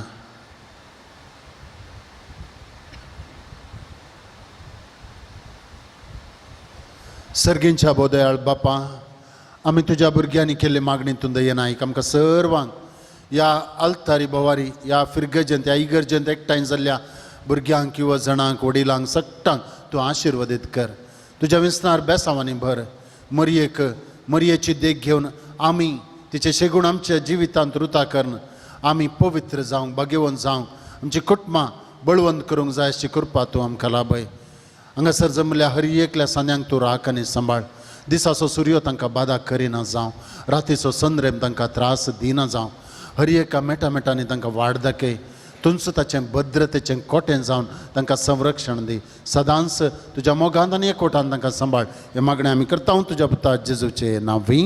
सर्गींच्या बोदयाळ बापा, आमी तुज्या भुरग्यांनी केल्ले मागणी तूं दयेन आयक. आमकां सर्वांक ह्या आल्तारी भोवारी ह्या फिरगर्जेंत ह्या इगर्जेंत एकठांय जाल्ल्या भुरग्यांक किंवा जणांक वडिलांक सगटांक तूं आशिर्वादीत कर. तुज्या विसनार बेसांवांनी भर. मरयेक मरयेची देख घेवन आमी तिचे शेगूण आमच्या जिवितांत रुता करून आमी पवित्र जावंक भाग्यवंत जावंक आमची कुटुंबां बळवंत करूंक जाय अशी कृपा तूं आमकां लाभय. हांगासर जमल्या हर एकल्या सांद्यांक तूं राख आनी सांबाळ. दिसाचो सुर्यो तांकां बादा करिना जावं, रातीचो संद्रेम तांकां त्रास दिना जावं. हर एका मेटा मेटांनी तांकां वाड दाखय. तुंच ताचें भद्रतेचें कोटें जावन तांकां संरक्षण दी. सदांच तुज्या मोगान आनी एकवटान तांकां सांबाळ. हें मागणें आमी करता तुज्या पुता जेजूचे नांवी.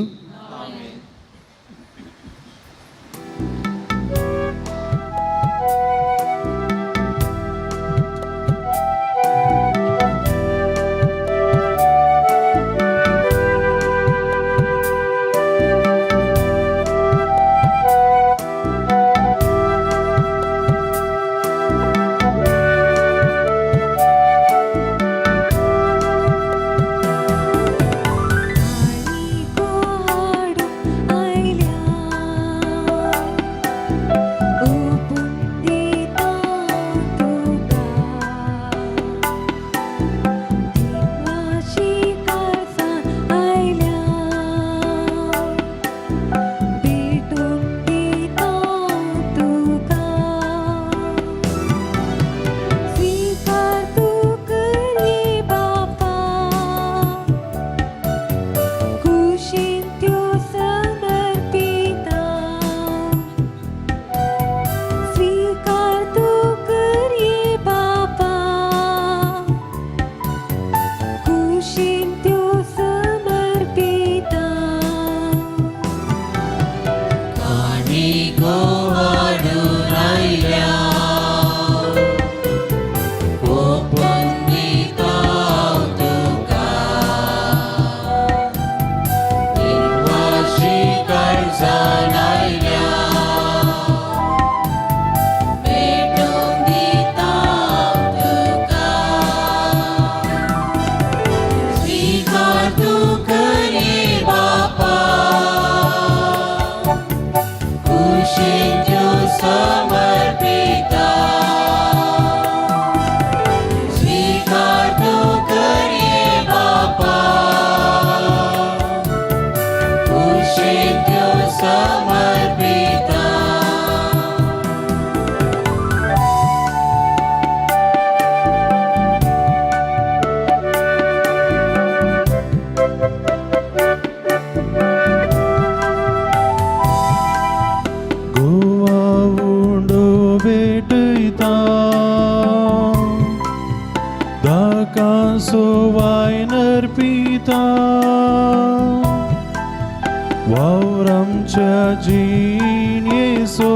वावरामच्या जिणेचो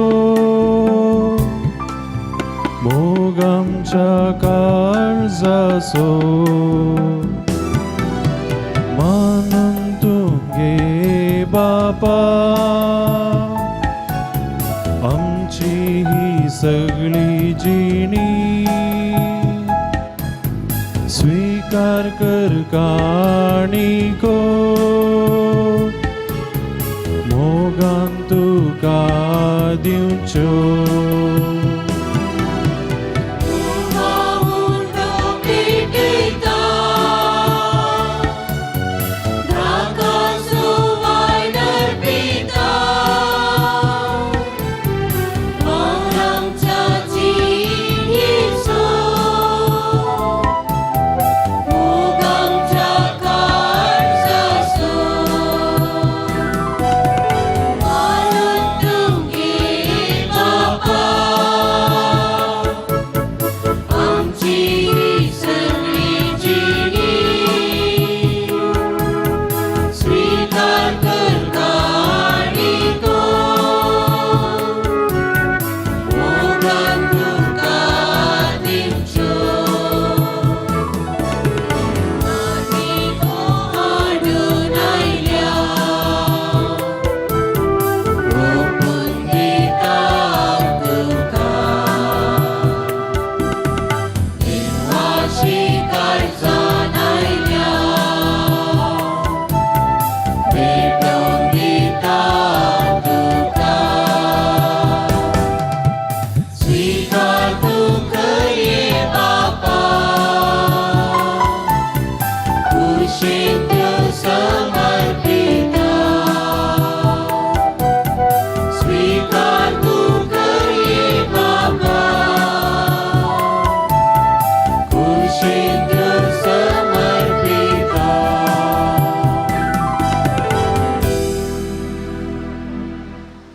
मोग आमच्या काळजाचो. बापा, आमची ही सगळी जिणी स्वीकार कर काणिको, मोगान तुका दिवच्यो.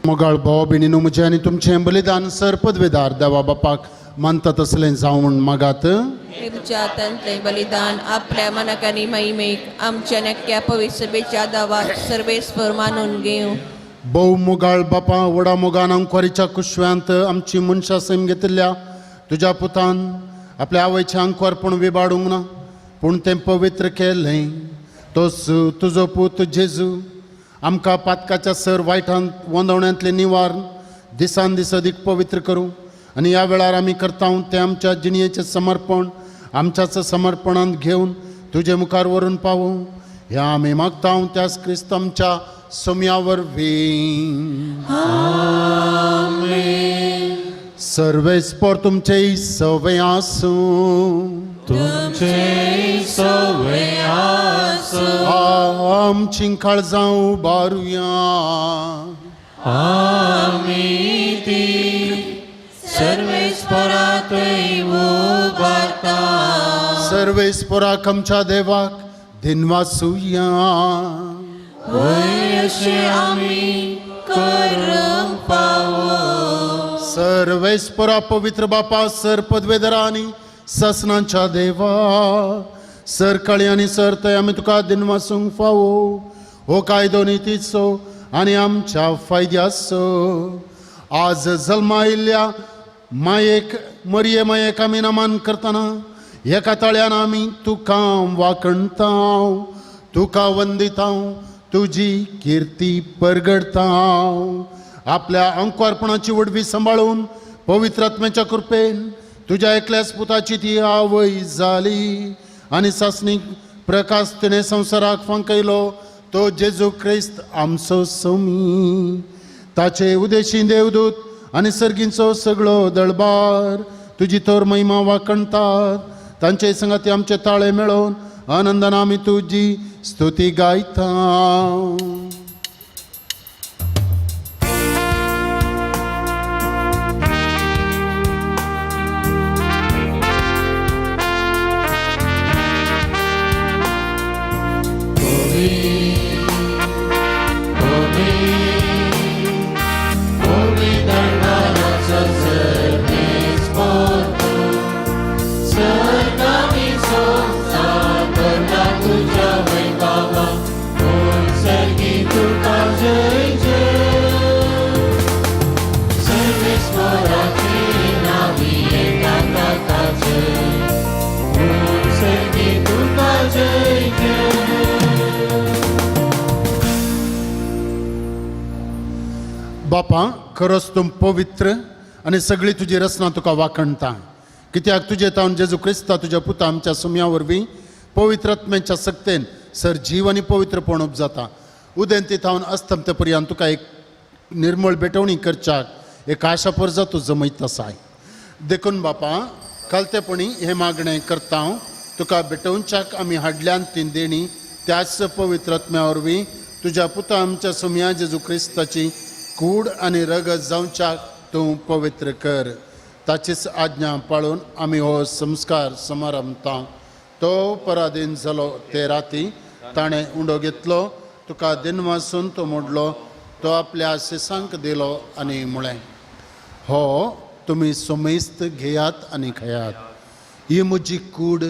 मोगाळ भाव भयणीनू, म्हजें आनी तुमचें बलिदान सर पदवेदार देवा बापाक मानता तसलें जावं म्हूण मागात. तुमच्या हातांतलें बलिदान आपल्या मनाक आनी महिमेक आमच्या नक्क्या पवित्र सभेच्या दावाक सर्वेस्पर मानून घेवं. भोव मोगाळ बापा, व्हडा मोगान अंकवारीच्या कुशव्यांत आमची मनशां सैम घेतिल्ल्या तुज्या पुतान आपल्या आवयचें अंकवारपण विबाडूंक ना, पूण तें पवित्र केलें. तोच तुजो पूत जेजू आमकां पातकाच्या सर वायटांत वंदवण्यांतलें निवारण दिसान दीस अदीक पवित्र करूं आनी ह्या वेळार आमी करता तें आमच्या जिणयेचें समर्पण आमच्याच समर्पणांत घेवन तुजे मुखार व्हरून पावूं ह्या आमी मागता त्याच क्रिस्त आमच्या सोम्या वरवीं. सर्वेस्पर तुमचे सवे आसूं. तुमचे सवे आसूं. आमची काळजां उबारुया. आमी ती सर्वेस्परातय उबारता. सर्वेस्पराक आमच्या देवाक दिनवासुया. वय अशें आमी करूंक फावो. सर्वेस्परा पवित्र बापा, सर पदवेदरा आनी ससनांच्या देवा, सरकाळी आनी सरतय आमी तुका दिनवासूंक फावो. हो कायदो नितीचो आनी आमच्या फायद्याचो. आज जल्मा आयिल्ल्या मायेक मरये मायेक आमी नमन करतना एका ताळ्यान आमी तुका वाखणता, तुका वंदिता, तुजी किर्ती परगडता. आपल्या अंकवारपणाची वडवी सांबाळून पवित्र आत्म्याच्या कृपेन तुज्या एकल्याच पुताची ती आवय जाली आनी सासणीक प्रकाश तिणें संवसाराक फांकयलो तो जेजू क्रिस्त आमचो सोमी. ताचे उदेशी देवदूत आनी सर्गींचो सगळो दळबार तुजी थोर महिमा वाखणतात. तांचे संगाती आमचे ताळे मेळोवन आनंदान आमी तुजी स्तुती गायता. तुझ्या वैभवा, कोण सर्गी. बापा, खरोच तूं पवित्र आनी सगळी तुजी रचना तुका वाखणता, कित्याक तुजे तावन जेजू क्रिस्ता तुज्या पुता आमच्या सुम्या वरवीं पवित्र आत्म्याच्या सक्तेन सर जीव आनी पवित्रपण उपजाता। उदेंती थावन अस्तमते पर्यंत तुका एक निर्मळ भेटवणी करच्याक एक आशा परजा तूं जमयत आसाय। देखून बापा, खालतेपणी हें मागणें करता हांव, तुका भेटोवच्याक आमी हाडल्यान तीन देणी त्याच पवित्र आत्म्या वरवीं तुज्या पुता आमच्या सुम्या जेजू क्रिस्ताची कूड आनी रगत जावच्याक तूं पवित्र कर। ताचीच आज्ञा पाळून आमी हो संस्कार समारंभता। तो पराधीन जालो ते राती ताणें उंडो घेतलो, तुका दिनवासून तो मोडलो, तो आपल्या शिसांक दिलो आनी म्हळें, हो तुमी सोमेस्त घेयात आनी खायात, ही म्हजी कूड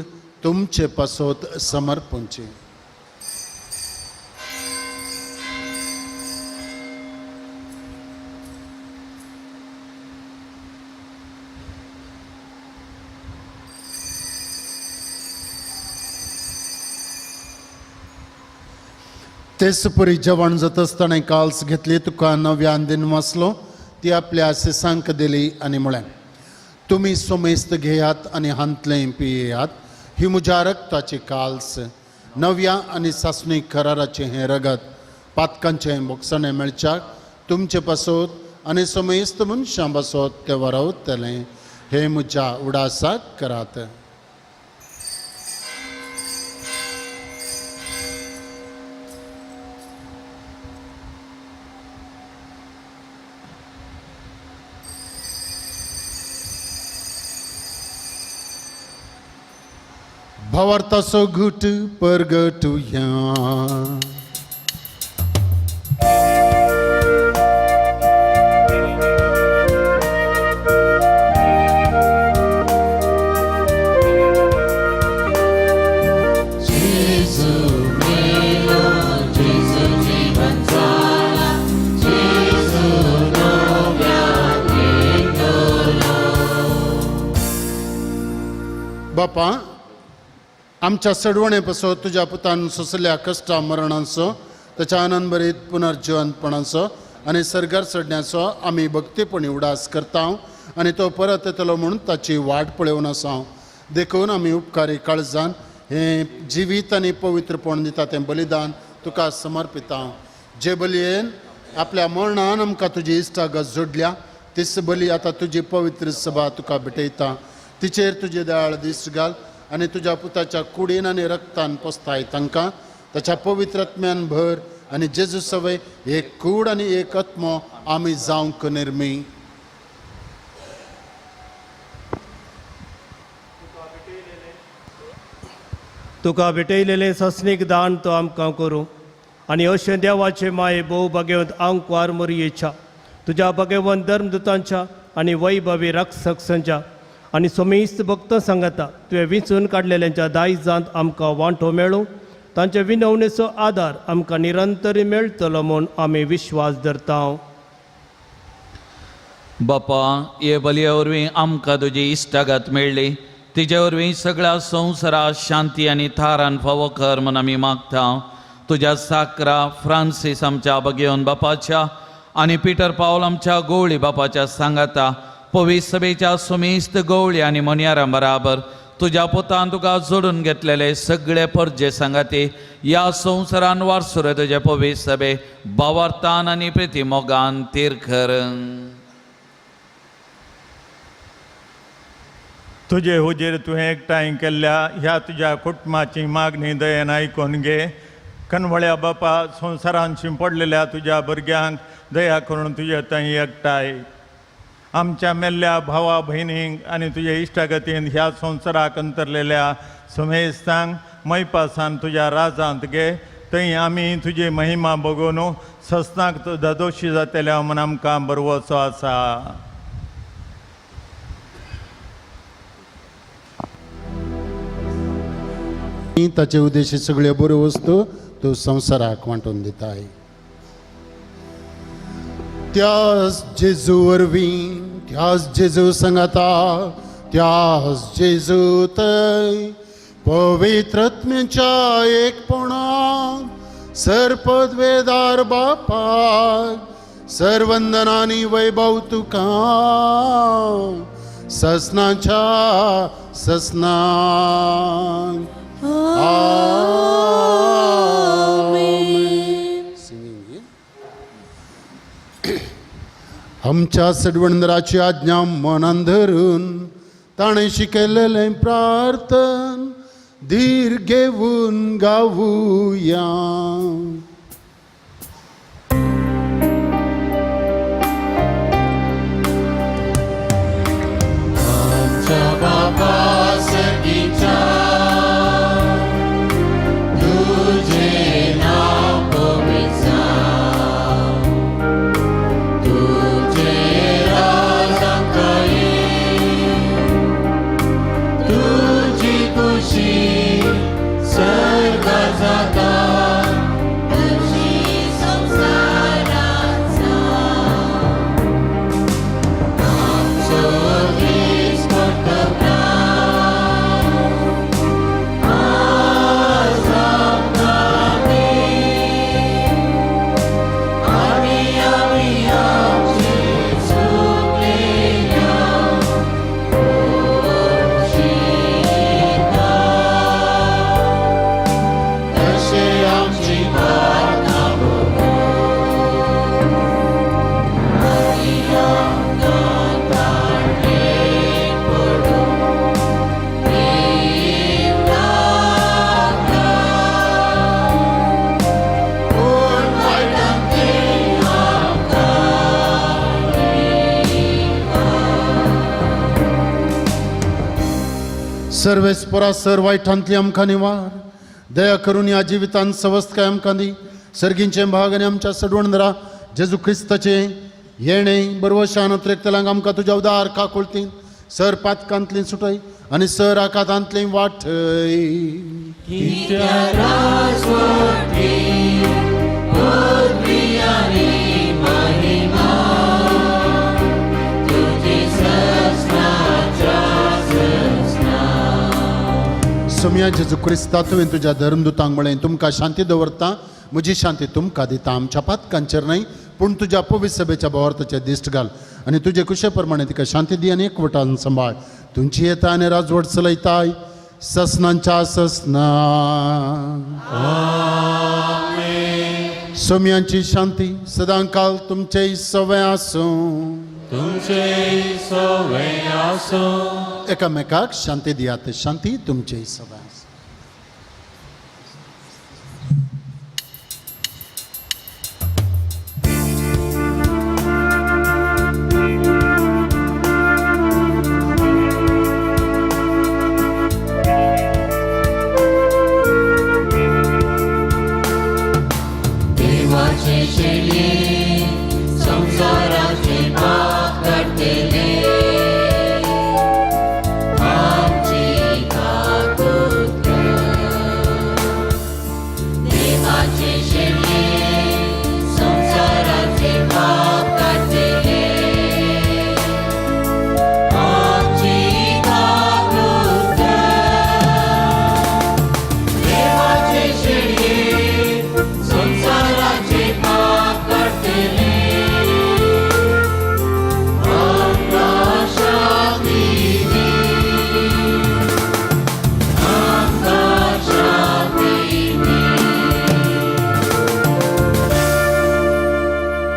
तुमचे पासत समर्पणची। तेच परी जेवण जातच ताणें काल्स घेतली, तुका नव्यान दिन वाचलो, ती आपल्या शिसांक दिली आनी म्हळें, तुमी सोमेस्त घेयात आनी हांतलें पियेयात, ही म्हज्या रक्ताची काल्स, नव्या आनी सासणी कराराचें हें रगत पातकांचें बोगसणें मेळच्याक तुमचे पासत आनी सोमेस्त मनशां पासत तें वरवतलें। हें म्हज्या उडासाक करात। भावार्थाचो घुट परगटुया। बापा, आमच्या सडवणे पासत तुज्या पुतान सोंसल्या कश्टा मरणांचो, ताच्या आनंदभरीत पुनर्जिवनपणाचो आनी सर्गार चडण्याचो आमी भक्तीपणी उडास करता आनी तो परत येतलो म्हूण ताची वाट पळोवन आसा। देखून आमी उपकारी काळजान हें जिवीत आनी पवित्रपण दिता तें बलिदान तुका समर्पिता। जे बलयेन आपल्या मरणान आमकां तुजी इश्टागत जोडल्या, तीच बली आतां तुजी पवित्र सभा तुका भेटयता। तिचेर तुजे दयाळ दीस घाल आनी तुज्या पुताच्या कुडीन आनी रक्तान पोसताय तांकां ताच्या पवित्र आत्म्यान भर आनी जेजू सवय एक कूड आनी एक आत्मो आमी जावंक निर्मी। तुका भेटयलेलें सस्नीक दान तो आमकां करूं आनी अशें देवाचे माये भोव भगवंत आंकवार मोरयेच्या तुज्या भगवंत धर्मदुतांच्या आनी वैभवी रक्षकांच्या आनी सोमेस्त भक्त सांगता तुवें विंचून काडलेल्यांच्या दायजांत आमकां वांटो मेळूं, तांच्या विनवणेचो आदार आमकां निरंतर मेळटलो म्हूण आमी विश्वास धरता। बापा, हे बलये वरवीं आमकां तुजी इश्टागत मेळ्ळी, तिजे वरवीं सगळ्या संवसाराक शांती आनी थारान फावो कर म्हूण आमी मागता। तुज्या साकरा फ्रांसीस आमच्या बगेवन बापाच्या आनी पिटर पावल आमच्या गोवळी बापाच्या सांगाता पवित्र सभेच्या सुमेस्त गवळी आनी मोनयारां बराबर तुज्या पुतान तुका जोडून घेतलेले सगळे परजे सांगाती ह्या संवसारान वारसुरे तुजे पवित्र सभे भावार्थान आनी प्रिती मोगान तीर कर। तुजे हुजीर तुवें एकठांय केल्ल्या ह्या तुज्या कुटुंबाची मागणी दयेन आयकून घे। कनवळ्या बापा, संवसारान शिंपडलेल्या तुज्या भुरग्यांक दया करून तुजे थंय एकठांय आमच्या मेल्ल्या भावा भयणींक आनी तुज्या इश्टागतीन ह्या संवसाराक अंतरलेल्या समेस्तांक मैपासान तुज्या राजांत घे। थंय आमी तुजी महिमा बगोवन सस्नाक दादोशी जातल्या म्हूण आमकां बरवचो आसा। ताचे उद्देशी सगळ्यो बऱ्यो वस्तू तूं संवसाराक वांटून दिताय। त्यास जेजू वरवीं, त्यास जेजू सांगाता, त्यास जेजू थंय पवित्र आत्म्याच्या एकपणान सरपदवेदार बापाक सर्वंदनानी वैभव तुका ससनाच्या ससनांक. आमेन. आमच्या सडवणदराची आज्ञा मनान धरून ताणें शिकयलेलें प्रार्थन धीर घेवन गावुया. आमच्या बापा सर्गीच्या तुझे नाव पवित्र जावं, तुझे राज आमकां येवं, तुजी खुशी सर्गात जाता तुजी संवसारात जावं. आमचो दिसपट्टो आज आमकां दी, आनी आमी आमचे चुकलेल्यांक भोगशिता, तशें आमची पातकां भोगूं, आनी आमकां ताणें पडूं दिवनाका, पूण वायटांतलें आमकां सर्वेस्परा सर वायटांतली आमकां निवार, दया करून ह्या जिवितांत सवस्तकाय आमकां दी. सर्गींचें भाग आनी आमच्या सडवणदरा जेजू क्रिस्ताचें येणें बरवशान अत्रेकतल्यांक आमकां तुज्या उदार काकुळतीन सर पातकांतली सुटय आनी सर आकातांतली वाटय. कित्या राजवटी पदवी आनी महिमा तुजी ससनाच्या ससना. सोम्या जेजू क्रिस्ता, तुवें तुज्या धर्मदूतांक म्हळें, तुमकां शांती दवरता, म्हजी शांती तुमकां दिता. आमच्या पातकांचेर न्हय पूण तुज्या पवित्र सभेच्या भावार्थाचेर दिश्ट घाल आनी तुजे कुशे प्रमाणे तिका शांती दी आनी एकवटान सांबाळ. तुमची येता आनी राजवट चलयताय ससनांच्या ससना. सोम्यांची शांती सदांकाल तुमचे सवे आसूं. तुमचे सवे आसूं. एकामेकाक शांती दियात. शांती तुमचे सवे आसूं. देवाचे शेळये संवसाराचे पाप काडटले, आमची काकूत कर. देवाचे शेळये संवसाराचे पाप काडटले, आमची काकूत कर. देवाचे शेळये संवसाराचे पाप काडटले, आमकां शांती दी, आमकां शांती दी.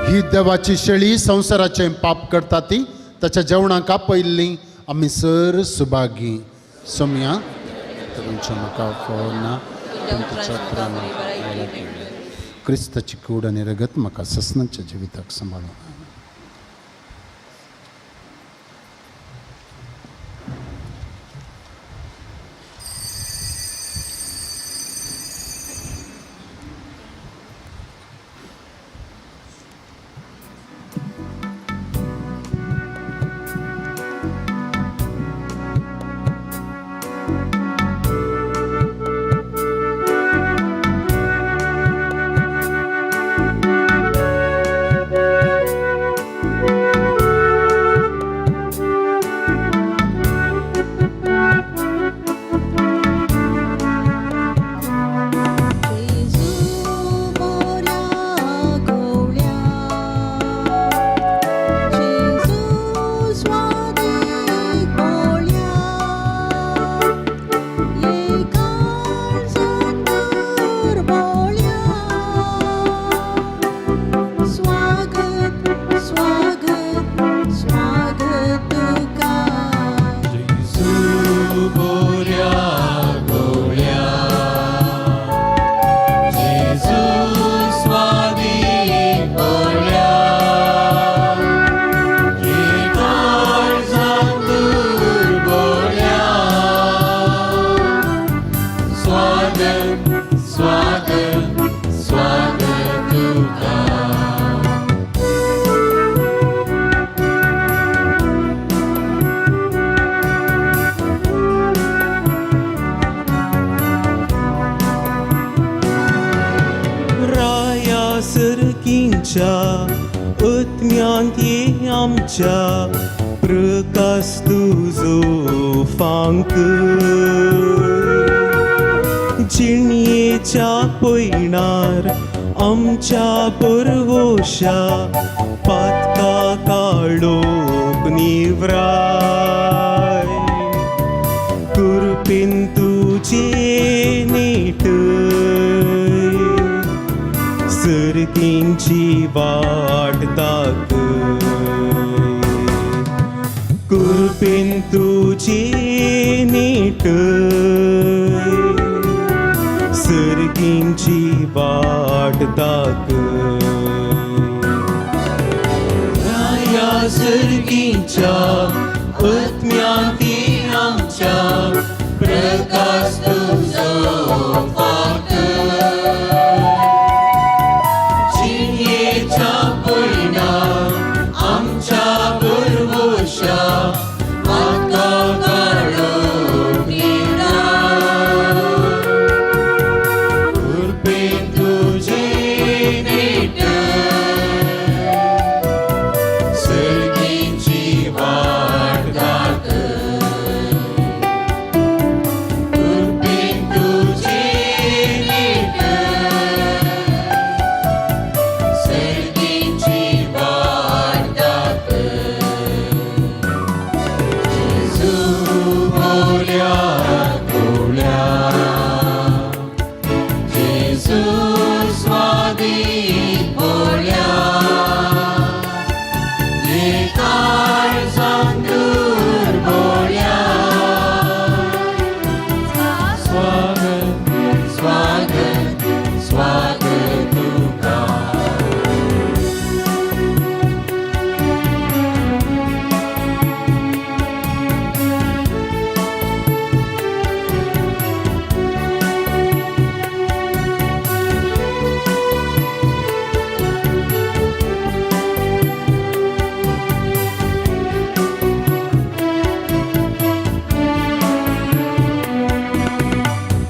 ही देवाची शेळी संवसाराचें पाप करता ती ताच्या जेवणाक आपयल्ली आमी सर सुभागी. सोम्या तुमच्या म्हाका फोना पूण तुज्या प्राणाक क्रिस्ताची कूड आनी रगत म्हाका ससनाच्या जिविताक सांबाळूं. सर्गींच्या आत्म्यांत ये आमच्या प्रकाश तुजो फांक जिणयेच्या पयणार आमच्या परवोशा पातका काळोख निवराय कुरपीन तुजे नेट सर्गींची वाट दाखय कुरपीन तुजे नेट सर्गींची वाट दाखय राया सर्गींच्या आत्म्यांत आमच्या प्रकाश तुजो फांक जिणयेच्या पयणार आमच्या पुरवोशा पातका काळोख निवराय कृपेन तुजे नेट सर्गींची वाट दाखय कृपेन तुजे नेट सर्गींची वाट दाखय जेजू बोल्या गोळ्या जेजू स्वादीक बोल्या काळजांत बोल्या स्वागत स्वागत स्वागत तुका.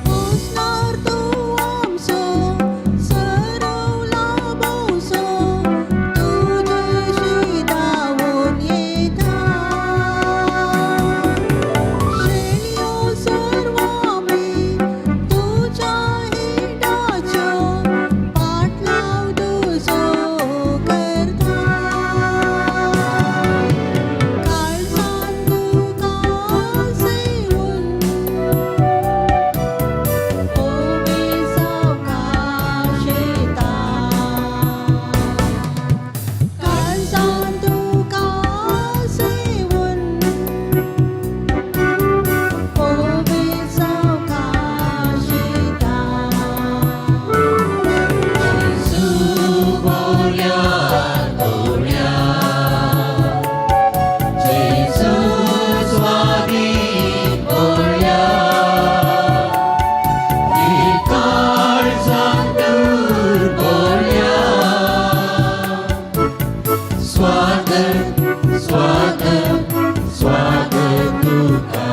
पोसणार तूं आमचो सरवला भोवसो तुजेशी धांवून येता शेणयो सर्व आमी तुज्या हिंडाच्यो पाटलाव तुजो करता काळजान तुका सेवून ओवी सावकाश येता काळजान तुका सेवून ओवी सावकाश येता. जेजू बोल्या गोळ्या जेजू स्वादीक बोल्या काळजांत बोल्या स्वागत स्वागत स्वागत तुका.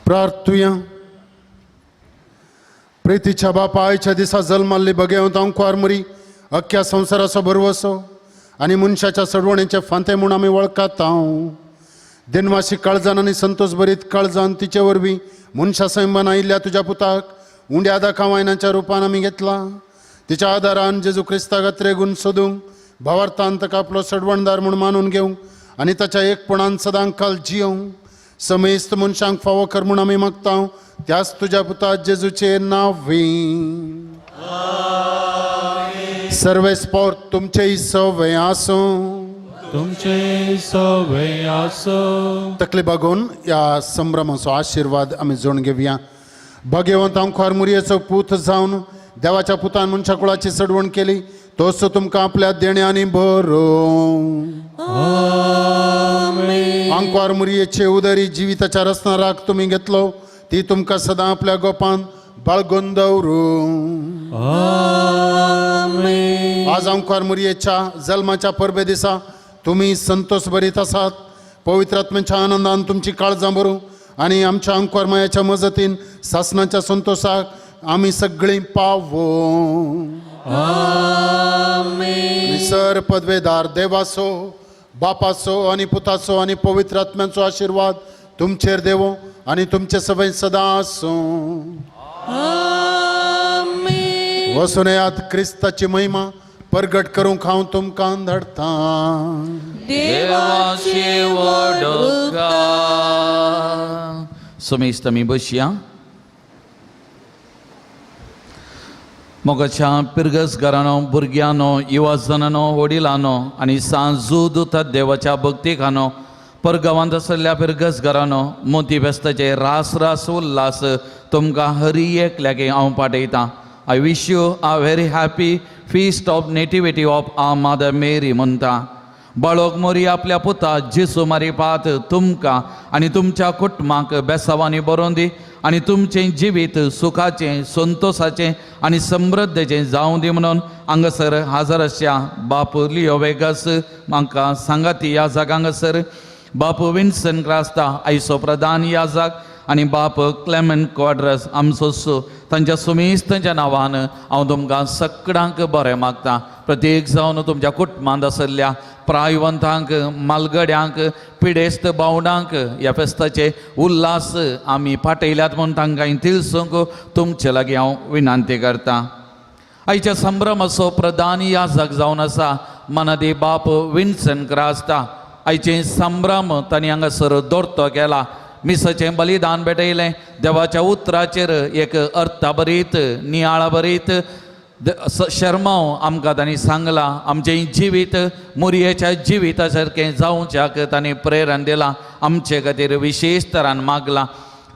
प्रार्थुया. प्रितीच्या बापा, आयच्या दिसा जल्माल्ली बगेवंत अंकुआर मुरी अख्ख्या संवसाराचो भरवसो आनी मनशाच्या सडवणेचे फांते म्हूण आमी वळखाता. दिनवाशी काळजान आनी संतोष भरीत काळजान तिचे वरवीं मनशा सैमान आयिल्ल्या तुज्या पुताक उंड्या दाखा रुपान आमी घेतला. तिच्या आदारान जेजू क्रिस्ताक त्रेगून सोदूंक, भावार्थान ताका आपलो सडवणदार म्हूण मानून घेवंक आनी ताच्या एकपणान सदांकाल जियोवंक समेस्त मनशांक फावो कर म्हूण आमी मागता, त्याच तुज्या पुता जेजूचे नांवी. सर्वेस्पोर तुमचेय सवे आसूं. तुमचे सवे आसो. तकली बागोवन ह्या संभ्रमाचो आशिर्वाद आमी जोडून घेवया. भाग्यवंत आमखार मुरयेचो पूत जावन देवाच्या पुतान मनशा कुळाची चडवण केली, तोच तुमकां आपल्या देण्यांनी बरो. आंकवार मुरयेचे उदरी जिविताच्या रचना राख तुमी घेतलो, ती तुमकां सदां आपल्या गोपान बाळगून दवरूं. आज आंकवार मुरयेच्या जल्माच्या परबे दिसा तुमी संतोष भरीत आसात. पवित्र आत्म्याच्या आनंदान तुमची काळजां भरूं आनी आमच्या आंकवार मायाच्या मजतीन सासनाच्या संतोषाक आमी सगळीं पावो. सर पदवेदार देवाचो, बापाचो आनी पुताचो आनी पवित्र आत्म्याचो आशिर्वाद तुमचेर देवो आनी तुमचे सवय सदां आसूं. वचून येयात. क्रिस्ताची महिमा परगट करूंक हांव तुमकां धाडटा. देवाचे वडोका. समेस्त आमी बसया. मोगाच्या पिरगस घरानो, भुरग्यांनो, युवाजनानो, वडिलांनो आनी सांजू देवाच्या भक्तिकानो, परगांवांत आशिल्ल्या पिरगस घरानो, मोती फेस्ताचे रास रास उल्हास तुमकां हरी एकल्याक हांव पाठयतां. I wish you a very happy feast of Nativity of our Mother Mary म्हणटा. बाळोक मोरी आपल्या पुता जेसू मारिपात तुमकां आनी तुमच्या कुटुंबाक बेसावांनी बरोवन दी आनी तुमचें जिवीत सुखाचें, संतोसाचें आनी समृद्धेचें जावं दी म्हणून हांगासर हाजर आसच्या बाप लियो वेगस म्हाका सांगाती ह्या जागा हांगासर बाप विन्सन क्रास्ता आयचो प्रधान याजक आनी बाप क्लेमन क्वाड्रस आमचो सु तांच्या सुमेस्तांच्या नांवान हांव तुमकां सगळ्यांक बरें मागता. प्रत्येक जावन तुमच्या कुटुंबांत आशिल्ल्या प्रायवंतांक, मालगड्यांक, पिडेस्त भावंडांक ह्या फेस्ताचे उल्हास आमी पाठयल्यात म्हूण तांकां तिळसूंक तुमचे लागीं हांव विनंती करता. आयच्या संभ्रमाचो प्रधान याजक जावन आसा मनादी बाप विन्सन क्रास्ता. आयचे संभ्रम तांणी हांगासर दोर्तो केला. मिसाचें बलिदान भेटयलें. देवाच्या उतराचेर एक अर्थाभरीत, नियाळाभरीत शर्माव आमकां तांणी सांगलां. आमचें जिवीत मुरयेच्या जिविता सारकें जावच्याक तांणी प्रेरण दिलां. आमचे खातीर विशेश तरान मागलां.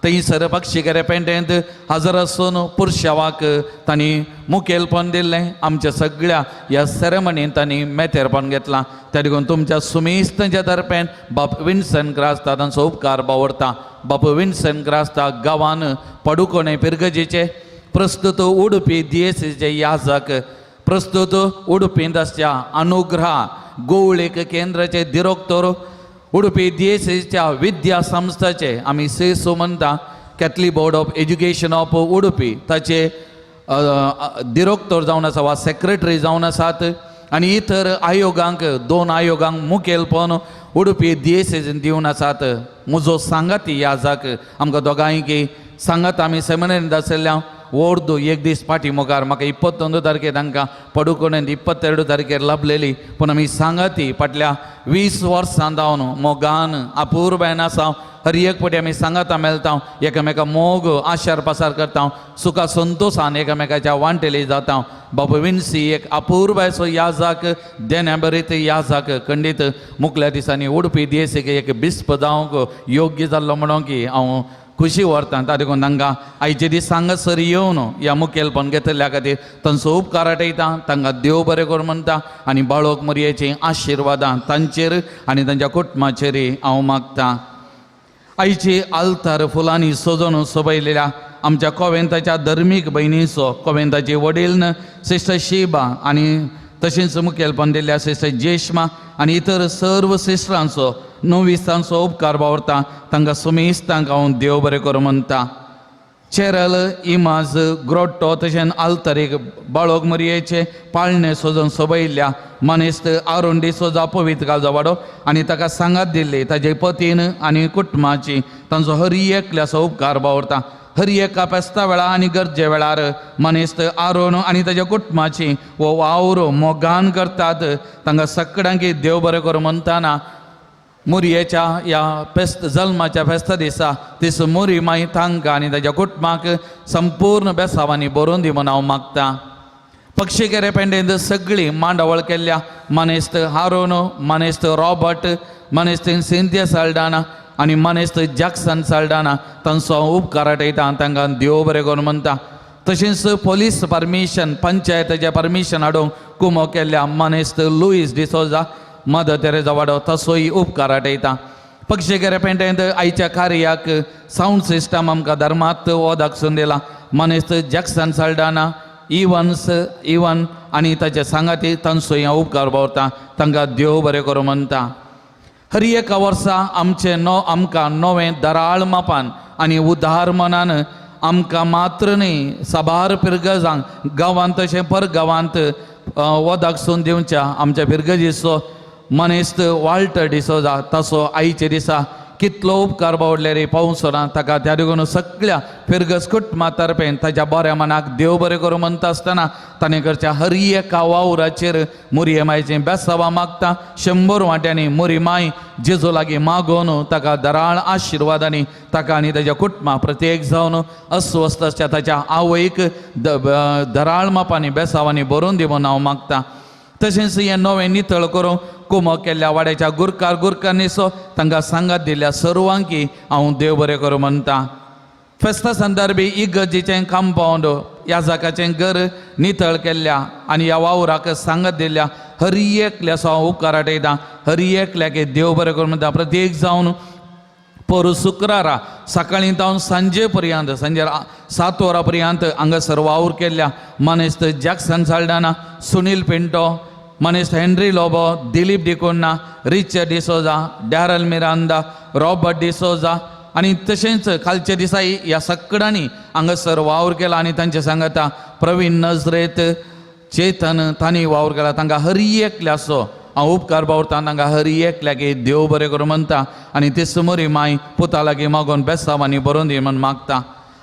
थंयसर पक्षीकेरे पेंटेंत हजर आसून पुरशावाक तांणी मुखेलपण दिल्लें. आमच्या सगळ्या ह्या सेरेमनीन तांणी मेतेरपण घेतलां. त्या देखून तुमच्या सुमेस्तांच्या तर्फेन बाप विन्सन क्रास्ता तांचो उपकार बावरता. बाप विन्सन क्रास्ता गांवान पडुकोणे पिरगजेचे, प्रस्तुत उडुपी दियेसीचे याजक, प्रस्तुत उडुपींत आसच्या अनुग्रह गोवळीक केंद्राचे दिरोक्तोर, उडुपी दियेसीच्या विद्या संस्थाचे आमी सेसो म्हणटा Catholic Board of Education of Udupi ताचे दिरोक्तोर जावन आसा वा सेक्रेटरी जावन आसात आनी इतर आयोगांक, दोन आयोगांक मुखेलपण उडुपी दियेसीन दिवन आसात. म्हजो सांगाती याजक, आमकां दोगांयकी सांगात आमी सेमिनारींत आशिल्ल्या ओर्दू एक दीस फाटी मुखार म्हाका 21 तारखेर तांकां पडुकोणेंत 22 तारखेर लाभलेली. पूण आमी सांगाती फाटल्या 20 वर्सां जावन मोगान अपुरबायेन आसा. हर एक फावटी आमी सांगाता मेळटा, एकामेका मोग आशार पासार करता, सुखा संतोशान एकामेकाच्या वांटेली जाता. बाबू विन्सी एक अपुरबायचो याजक, देण्या बरीत याजक. खंडीत मुखल्या दिसांनी उडपी दियेसीक एक बिस्प जावंक योग्य जाल्लो म्हणून की हांव खुशी व्हरता. ता देखून तांकां आयचे दीस हांगासर येवन ह्या मुखेलपण घेतिल्ल्या खातीर तांचो उपकार आठयता. तांकां देव बरें करूं म्हणटा आनी बाळोक मोरयेचीं आशिर्वादां तांचेर आनी तांच्या कुटुंबाचेर हांव मागता. आयची आल्तार फुलांनी सजोवन सोबयलेल्या आमच्या कोवेंताच्या धर्मीक भयणीचो, कोवेंताची वडील सिस्टर शिबा आनी तशेंच मुखेलपण दिल्ल्या सिस्टर जेश्मा आनी इतर सर्व सिस्टरांचो, नोविसांचो उपकार बावरता. तांकां सुमेस्तांक हांव देव बरें करूं म्हणटा. चेरल इमाज ग्रोट्टो तशेंच आल्तरीक बाळोक मरयेचे पाळणें सजोवन सोबयल्ल्या मनेस्त आरुण डिसोजा पवित्र काळजा वाडो आनी ताका सांगात दिल्ली ताजे पतीन आनी कुटुंबाची तांचो हर एकल्याचो उपकार बावरता. हर एका पेस्ता वेळार आनी गरजे वेळार मनेस्त आरोण आनी ताज्या कुटुंबाची हो वावर मोगान करतात. तांकां सगळ्यांक देव बरें करूं म्हणटाना मुरयेच्या ह्या फेस्त जल्माच्या फेस्ता दिसा तीस मोरी माई तांकां आनी ताज्या कुटुंबाक संपूर्ण बेसावांनी बरोवन दी म्हूण हांव मागता. पक्षीकेरे पेंडेंत सगळी मांडावळ केल्ल्या मानेस्त हारोन, मानेस्त रॉबर्ट, मानेस्त सिंथिया साल्डाना आनी मानेस्त जॅक्सन साल्डाना तांचो हांव उपकार आठयता आनी तांकां देव बरें करूं म्हणटा. तशेंच पोलीस परमिशन, पंचायतीचें परमिशन हाडूंक कुमो केल्ल्या मानेस्त लुईस डिसोजा, मदर तेरेजा वाडो, तसोय उपकार आठयता. पक्षीकेरे पेंटेंत आयच्या कार्याक सावंड सिस्टम आमकां धर्मात वोदाक दिला मानेस्त जॅक्सन साल्डाना, इवन्स इवन आनी ताचे सांगाती, तांचो हांव उपकार बावरता, तांकां देव बरें करूं म्हणटा. हर एका वर्सा आमचें नो आमकां नवें दराळ मापान आनी उदार मनान आमकां मात्र न्ही साबार पिरगजांक गांवांत तशें पर गांवांत वदाक सून दिवच्या आमच्या पिरगजीचो मनेस्त वाल्टर डिसोजा ताचो आयचे दिसा कितलो उपकार बावडले रे पावसना ताका. त्या देखून सगळ्या फिरगस कुटुंबा तर्फेन ताच्या बऱ्या मनाक देव बरें करूं म्हणटा आसतना ताणें करच्या हर एका वावराचेर मुरये मायचें बेसांवां मागता. 100 वांट्यांनी मुरी माय जेजू लागीं मागोवन ताका दराळ आशिर्वादांनी ताका आनी ताच्या कुटुंबा प्रत्येक जावन अस्वस्थ आसच्या ताच्या आवयक दराळ मापांनी बेसांवांनी भरून दी म्हणून हांव मागता. तशेंच हें नवें नितळ करूंक कुमो केल्ल्या वाड्याच्या गुरकार गुरकारनीचो तांकां सांगात दिल्ल्या सर्वांकी हांव देव बरें करूं म्हणटा. फेस्ता संदर्भी इगर्जीचें कंपावंड याजकाचें घर नितळ केल्ल्या आनी ह्या वावराक सांगात दिल्ल्या हर एकल्याचो हांव उपकार आठयता. हर एकल्याक देव बरें करूं म्हणटा. प्रत्येक जावन पोरू शुक्रारा सकाळीं जावन सांजे पर्यंत सांजे 7 वरां पर्यंत हांगासर वावर केल्ल्या मानेस्त जॅक्सन साल्डाना, सुनील पिंटो, मानेस्त Henry Lobo, Dilip D'Cunha, Richard D'Souza, Daryl Miranda, Robert D'Souza आनी तशेंच कालच्या दिसाय ह्या सगळ्यांनी हांगासर वावर केला आनी तांचे सांगाता प्रवीण नजरेत, चेतन तांणी वावर केला. तांकां हर एकल्याचो हांव उपकार बावरता, तांकां हर एकल्याक देव बरें करूं म्हणटा आनी ते समोरी माय पुता लागीं मागोवन बेसांवांनी बरोवन दी म्हण मागता.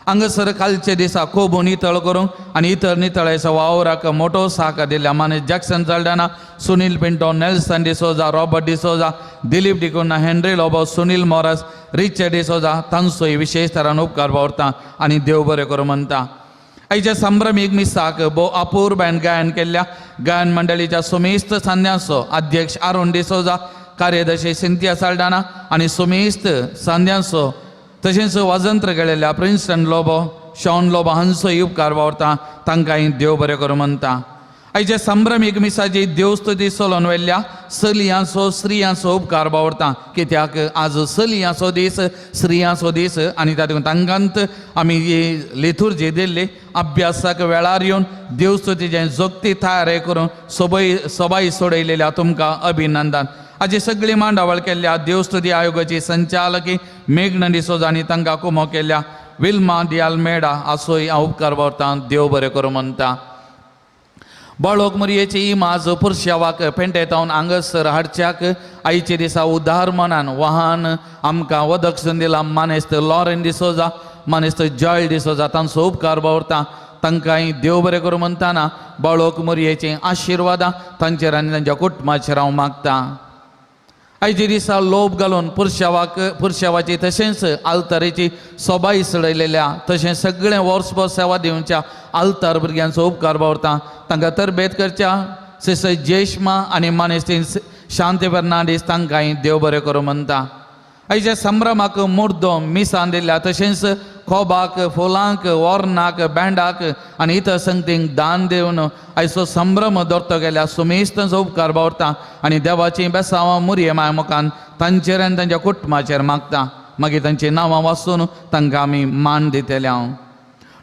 हांगासर कालच्या दिसा खूब नितळ करूंक आनी इतर नितळायचो वावराक मोटो साक दिल्ल्या माने Jackson Saldanha, Sunil Pinto, Nelson D'Souza, Robert D'Souza, Dilip D'Cunha, Henry Lobo, Sunil Moras, Richard D'Souza तांचोय विशेश तरान उपकार बावरता आनी देव बरें करूं म्हणटा. आयच्या संभ्रमीक मिसाक भोव अपूर्बायन गायन केल्ल्या गायन मंडळीच्या सुमेस्त सांद्यांचो अध्यक्ष अरुण डिसोजा, कार्यदर्शी सिंथिया साल्डाना आनी सुमेस्त सांद्यांचो तशेंच वाजंत्र गेलेल्या प्रिन्स्टन लोबो, शॉन लोबो हांचोय उपकार वावरता, तांकांय देव बरें करूं म्हणटा. आयच्या संभ्रमीक मिसाची देवस्तुती चलोवन व्हेल्ल्या चलयांचो स्त्रियांचो उपकार बावरता, कित्याक आज चलयांचो दीस, स्त्रियांचो दीस आनी तातूंत तांकांत आमी लिथुर्जी दिल्ली अभ्यासाक वेळार येवन देवस्तुतीचें जोगती तयारी करून सोबय सोबाय सोडयलेल्या तुमकां अभिनंदन. आजी सगळी मांडावळ केल्ल्या देवस्तुती आयोगाची संचालकी मेघना डिसोजा आनी तांकां कुमो केल्ल्या विल्मा दियाल मेडा आसोय हांव उपकार बावरता, देव बरें करूं म्हणटा. बाळोक मुरयेची इमाज पुरशावाक पेंटेतावन हांगासर हाडच्याक आयचे दिसा उदार मनान वाहन आमकां वदक दिला मानेस्त लॉरेन डिसोजा, मानेस्त जॉयल डिसोजा तांचो उपकार बावरता, तांकांय देव बरें करूं म्हणटाना बाळोक मुरयेची आशिर्वादां तांचेर आनी तांच्या कुटुंबाचेर हांव मागता. आयचे दिसा लोब घालून पुरशावाक पुरशावाची तशेंच आल्तारेची सोबाय चडयलेल्या तशें सगळें वर्सभर सेवा दिवच्या आल्तार भुरग्यांचो उपकार बावरता, तांकां तरबेत करच्या सिस्टर जेशमा आनी मानेस्तीन शांती फेर्नांडीस तांकांय देव बरें करूं म्हणटा. आयच्या संभ्रमाक मुर्दो मिसान दिल्ल्या तशेंच खोबाक, फुलांक, वॉर्नाक, बँडाक आनी इतर संगतींक दान दिवन आयचो संभ्रम दवरतो गेल्या सुमेस्तांचो उपकार बावरता आनी देवाचीं बेसांवां मुरये माय मुखान तांचेर आनी तांच्या कुटुंबाचेर मागता. मागीर तांचीं नांवां वाचून तांकां आमी मान दितले. हांव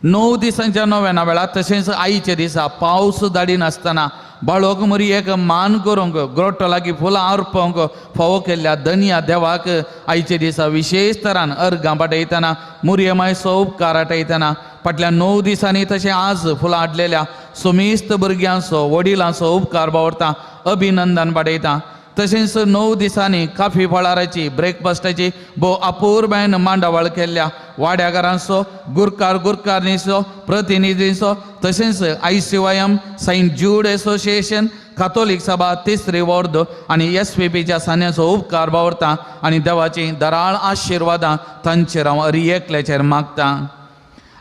9 दिसांच्या नव्याना वेळार तशेंच आयच्या दिसा पावस धाडिनासतना बाळोक मुरयेक मान करूंक ग्रोटो लागीं फुलां अर्पोवंक फावो केल्ल्या धनया देवाक आयच्या दिसा विशेश तरान अर्गां पाटयतना मुरये मायचो उपकार आटयतना फाटल्या 9 दिसांनी तशें आज फुलां हाडलेल्या सुमेस्त भुरग्यांचो वडिलांचो उपकार बावरता, अभिनंदन पाटयता. तशेंच 9 दिसांनी काफी फळाराची ब्रेकफास्टाची भोव अपूर्बायन मांडावळ केल्ल्या वाड्याकारांचो गुरकार गुरकारणीचो प्रतिनिधींचो तशेंच ICYM Saint Jude association Catholic सभा तिसरी वॉर्द आनी SVPच्या सान्याचो उपकार बावरता आनी देवाची दराळ आशिर्वादां तांचेर हांव हर एकल्याचेर मागता.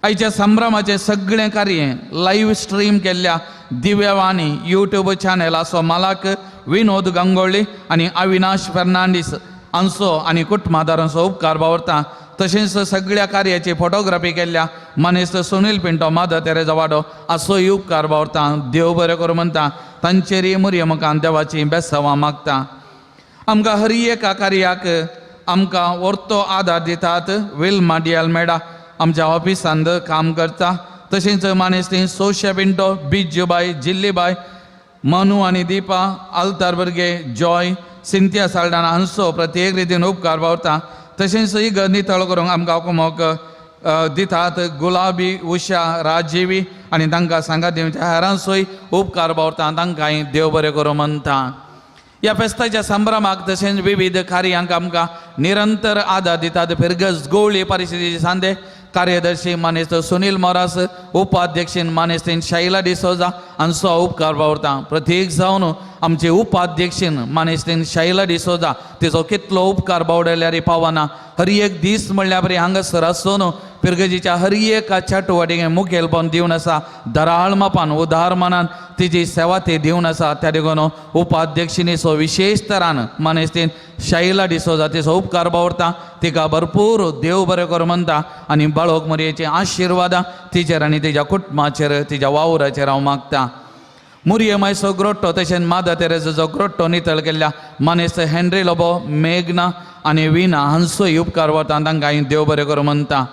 आयच्या संभ्रमाचें सगळें कार्य लायव्ह स्ट्रीम केल्ल्या दिव्यवाणी यूट्यूब चॅनलाचो मालक विनोद गंगोळी आनी अविनाश फेर्नांडीस हांचो आनी कुटुंबादारांचो उपकार बावरता. तशेंच सगळ्या कार्याची फोटोग्राफी केल्ल्या मानेस्त सुनील पिंटो मादर तेरेजा वाडो असोय उपकार बावरता. देव बरें करूं म्हणटा. तांचेरय मुरये मुखान देवाची बेसांवां मागता. आमकां हर एका कार्याक आमकां वर्तो आदार दितात विल्मा डियालमेडा आमच्या ऑफिसांत काम करता. तशेंच मानेस्त सोशा पिंटो, बिज्जूबाय, जिल्लीबाय, मनू आनी दीपा, आल्तार भुरगे, जॉय, सिंथिया साल्डाना हांचो प्रत्येक रितीन उपकार पावता. तशेंच ही गरज नितळ करूंक आमकां कुमोक दितात गुलाबी, उषा, राजीवी आनी तांकां सांगात दिवच्या हेरांचोय उपकार पावता. तांकांय देव बरें करूं म्हणटा. ह्या फेस्ताच्या संभ्रमाक तशेंच विविध कार्यांक आमकां निरंतर आदार दितात फिरगज गोवळी परिशदेचे सांदे कार्यदर्शी मानेस्त सुनील मोरास, उपाध्यक्ष मानेस्त शैला डिसोजा हांचो उपकार बावरता. प्रत्येक जावन आमचे उपाध्यक्ष मानेस्त शैला डिसोजा तिचो कितलो उपकार बावडल्यार पावना. हर एक दीस म्हणल्यार बरी हांगासर आसून पिरगजीच्या हर एका चटुवटिके मुखेलपण दिवन आसा. दराळ मापान उदार मनान तिची सेवा ती दिवन आसा. त्या देखून उपाध्यक्षिणीचो विशेश तरान मानेस्तीन शैला डिसोजा तिचो उपकार बावरता. तिका भरपूर देव बरें करूं म्हणटा आनी बाळोक मोरयेची आशिर्वादां तिचेर आनी तिच्या कुटुंबाचेर तिच्या वावराचेर हांव मागता. मुरये मायसो ग्रोट्टो तशेंच मादर तेरेजाचो ग्रोट्टो नितळ केल्ल्या मानेस्त हेनरी लोबो, मेघना आनी विना हांचोय उपकार वता. तांकां देव बरें करूं म्हणटा.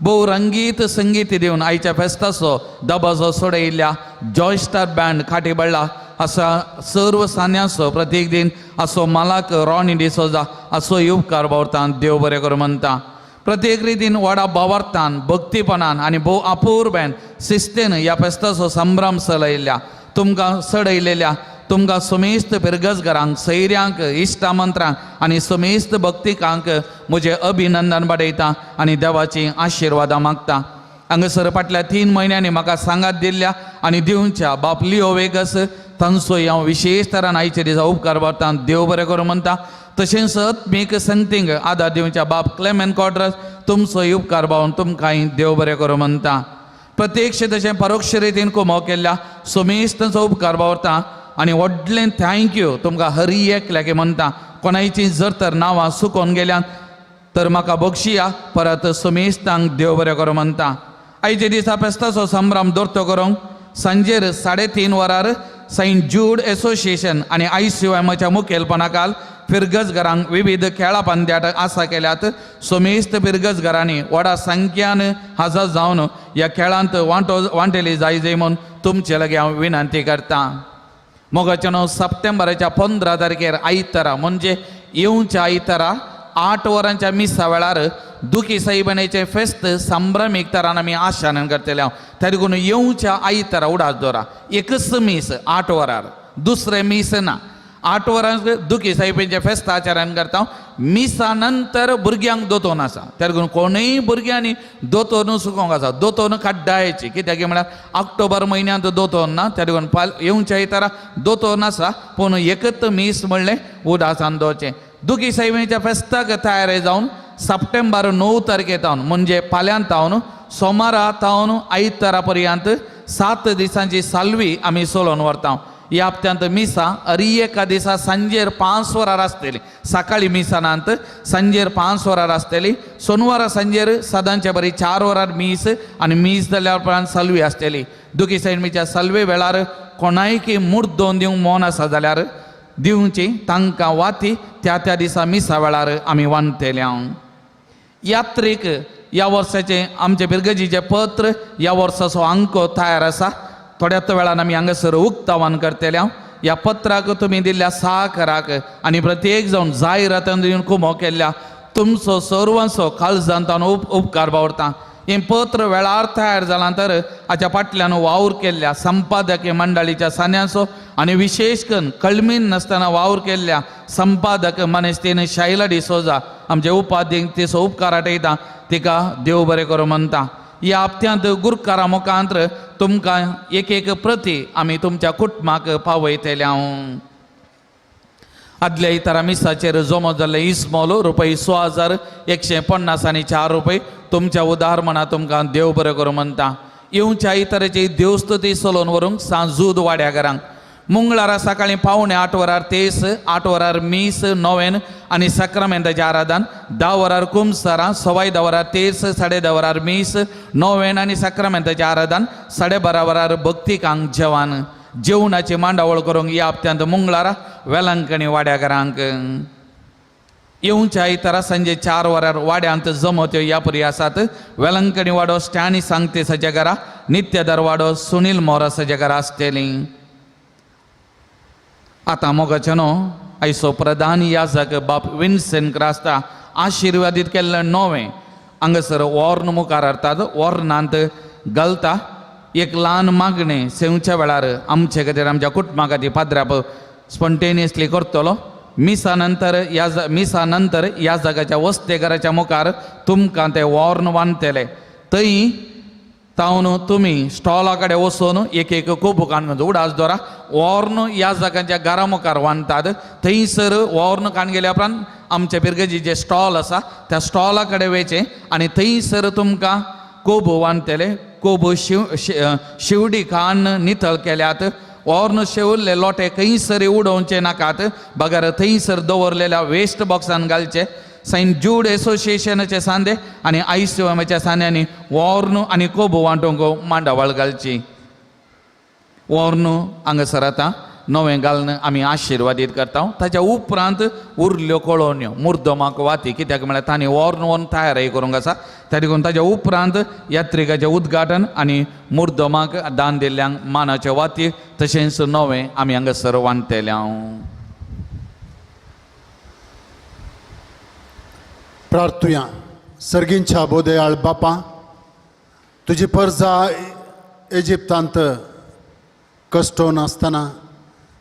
भोव रंगीत संगीत दिवन आयच्या फेस्ताचो दबाजो सोडयिल्ल्या जॉय स्टार बँड खाटीबळ्ळा असा सर्व सान्यांचो प्रत्येक दिन असो मालक रॉनी डिसोजा असोय उपकार बावरता. देव बरें करूं म्हणटा. प्रत्येक रितीन व्हडा भावार्थान भक्तीपणान आनी भोव अपूर्बेन शिस्तेन ह्या फेस्ताचो संभ्रम चलयल्ल्या तुमकां चडयलेल्या तुमकां सुमेस्त पिरगजघरांक, सैऱ्यांक, इश्टामंत्रांक आनी सुमेस्त भक्तिकांक म्हजें अभिनंदन वाडयता आनी देवाची आशिर्वादां मागता. हांगासर फाटल्या 3 म्हयन्यांनी म्हाका सांगात दिल्ल्या आनी दिवच्या बाप लियो वेगस तांचोय हांव विशेश तरान आयचे दिसा उपकार बावरता. देव बरें करूं म्हणटा. तशेंच आत्मीक संगतींक आदार दिवच्या बाप क्लेमेन कॉड्रस तुमचोय उपकार बावन तुमकांय देव बरें करूं म्हणटा. प्रत्यक्ष तशें परोक्ष रितीन कुमो केल्ल्या सुमेस्तांचो उपकार बावरता आनी व्हडलें thank you तुमकां हर एकल्याक म्हणटा. कोणायची जर तर नांवां सुकोवन गेल्यान तर म्हाका बक्षिया. परत सुमेस्तांक देव बरें करूं म्हणटा. आयचे दिसा फेस्ताचो संभ्रम दवरतो करूंक सांजेर 3:30 वरार सेंट जूड एसोसिएशन आनी ICYMच्या मुखेलपणाखाल फिरगजघरांक विविध खेळां पंद्याट आसा केल्यात. सुमेस्त फिरगजघरांनी व्हडा संख्यान हजर जावन ह्या खेळांत वांटेली जाय जाय म्हूण तुमचे लागीं हांव विनंती करता. मोगाच्या 9 सप्टेंबराच्या 15 तारखेर आयतारा म्हणजे येवच्या आयतारा 8 वरांच्या मिसा वेळार दुखी साहिबानेचें फेस्त संभ्रमीक तरान आमी आशानन करतले हांव. त्या देखून येवच्या आयतारा उडास दवरा एकच मीस 8 वरार, दुसरें मीस ना. 8 वरां दुखी साहिबांचें फेस्त आचरण करता. मिसा नंतर भुरग्यांक दोतोन आसा. त्या देखून कोणूय भुरग्यांनी दोतोन सुकोवंक आसा. दोतोन काड्डायची कित्याक म्हळ्यार ऑक्टोबर म्हयन्यांत दोतोन ना. त्या देखून येवच्या आयतारा दोतोन आसा पूण एकच मीस म्हणलें उदासान दवरचें. दुखी साहिबांच्या फेस्ताक तयार जावन सप्टेंबर 9 तारखे तावन म्हणजे फाल्यां तावन सोमारा तावन आयतारा पर्यंत 7 दिसांची साल्वी आमी चलोवन व्हरता. ह्या हप्त्यांत मिसां हर एका दिसा सांजेर 5 वरार आसतली. सकाळीं मिसां नात, सांजेर 5 वरार आसतली. सोनवारा सांजेर सदांच्या बरी 4 वरार मीस आनी मीस जाल्या उपरांत साल्वी आसतली. दुखी सैमीच्या साल्वे वेळार कोणायकी मुर्दोन दिवंक मोन आसा जाल्यार दिवची तांकां वाती त्या त्या दिसा मिसा वेळार आमी वांटतले. यात्रीक ह्या वर्साचें आमचें बिरगजीचें पत्र ह्या वर्साचो अंको तयार आसा. थोड्याच वेळान आमी हांगासर उक्तावन करतले. ह्या पत्राक तुमी दिल्ल्या साकराक आनी प्रत्येक जावन जायरातान दिवन कुमो केल्ल्या तुमचो सर्वांचो काळजांत उपकार बावरता. हें पत्र वेळार तयार जालां तर हाच्या फाटल्यान वावर केल्ल्या संपादक मंडळीच्या सान्यांचो आनी विशेश करून कळमीन नासतना वावर केल्ल्या संपादक मनेस्तीन शैला डिसोजा आमचे उपाध्यक्ष तिचो उपकार आठयता. तिका देव बरें करूं म्हणटा. ह्या हप्त्यांत गुरकारा मुखांत तुमकां एक एक प्रती आमी तुमच्या कुटुंबाक पावयतले. हांव आदल्या इतरा मिसाचेर जमो जाल्ले इस्मोल रुपये 16,150 आनी 4 रुपये तुमच्या उदार म्हणा तुमकां देव बरें करूं म्हणटा. येवच्या आयताराची देवस्तुती चलोवन व्हरूंक सांजूद वाड्या घरांक. मंगळारा सकाळी 7:45 वरार तेस, 8 वरार मीस नोवेन आनी साक्रामेंताचें आराधन, 10 वरार कुमसारां, 10:15 वरार तेस, 10:30 वरार मीस नोवेन आनी साक्रामेंताचें आराधन, 12:30 वरार भक्तिकांक जेवण. जेवणाची मांडावळ करूंक ह्या हप्त्यांत मंगळारा वेलंकणी वाड्या घरांक. येवच्या आयतारा सांजे 4 वरार वाड्यांत जमत्यो ह्या परी आसात. वेलंकणी वाडो स्टॅनी सांगतेसाच्या घरा, नित्यदर वाडो सुनील मोरासाच्या घरा आसतली. आतां मोगाचें न्हू आयचो प्रधान याजक बाप विन्सेंट क्रास्ता आशिर्वादीत केल्लें नवें हांगासर वॉर्न मुखार हाडटात, वॉर्नांत घालता. एक ल्हान मागणें सेवच्या वेळार आमचे खातीर आमच्या कुटुंबा खातीर पाद्राप स्पॉन्टेनियसली करतलो. मिसा नंतर ह्या जाग्याच्या वस्तेघराच्या मुखार तुमकां ते वॉर्न बांदतले. थंय तावन तुमी स्टॉला कडेन वचून एक एक कोबू काडून उडास दवरा. वॉर्न ह्या जाग्यांच्या घरा मुखार बांदतात. थंयसर वॉर्न काडून गेल्या उपरांत आमचे पिरगजी जे स्टॉल आसा त्या स्टॉला कडेन वयचें आनी थंयसर तुमकां कोबू बांदतले. कोबू शिवडी खाण नितळ केल्यात. वॉर्न शेवल्ले लोटे खंयसर उडोवचे नाकात, बगर थंयसर दवरलेल्या वेस्ट बॉक्सान घालचे. सेंट जूड एसोसिएशनाचे सांदे आनी आयसीओएमाच्या सांद्यांनी वॉर्न आनी कोबू वांटूंक मांडावळ घालची. वॉर्न हांगासर आतां नवें घालून आमी आशिर्वादीत करता. ताच्या उपरांत उरल्यो कळोवण्यो मुर्दमाक वाती, कित्याक म्हळ्यार तांणी वॉर्न वोन तयारी करूंक आसा. त्या देखून ताच्या उपरांत यात्रिकाचें उद्घाटन आनी मुर्दमाक दान दिल्ल्यांक मानाचे वाती तशेंच नवें आमी हांगासर वांट्टले. प्रार्थुया. सर्गींच्या बोदयाळ बापा, तुजी परजा इजिप्तांत कश्टोवन आसतना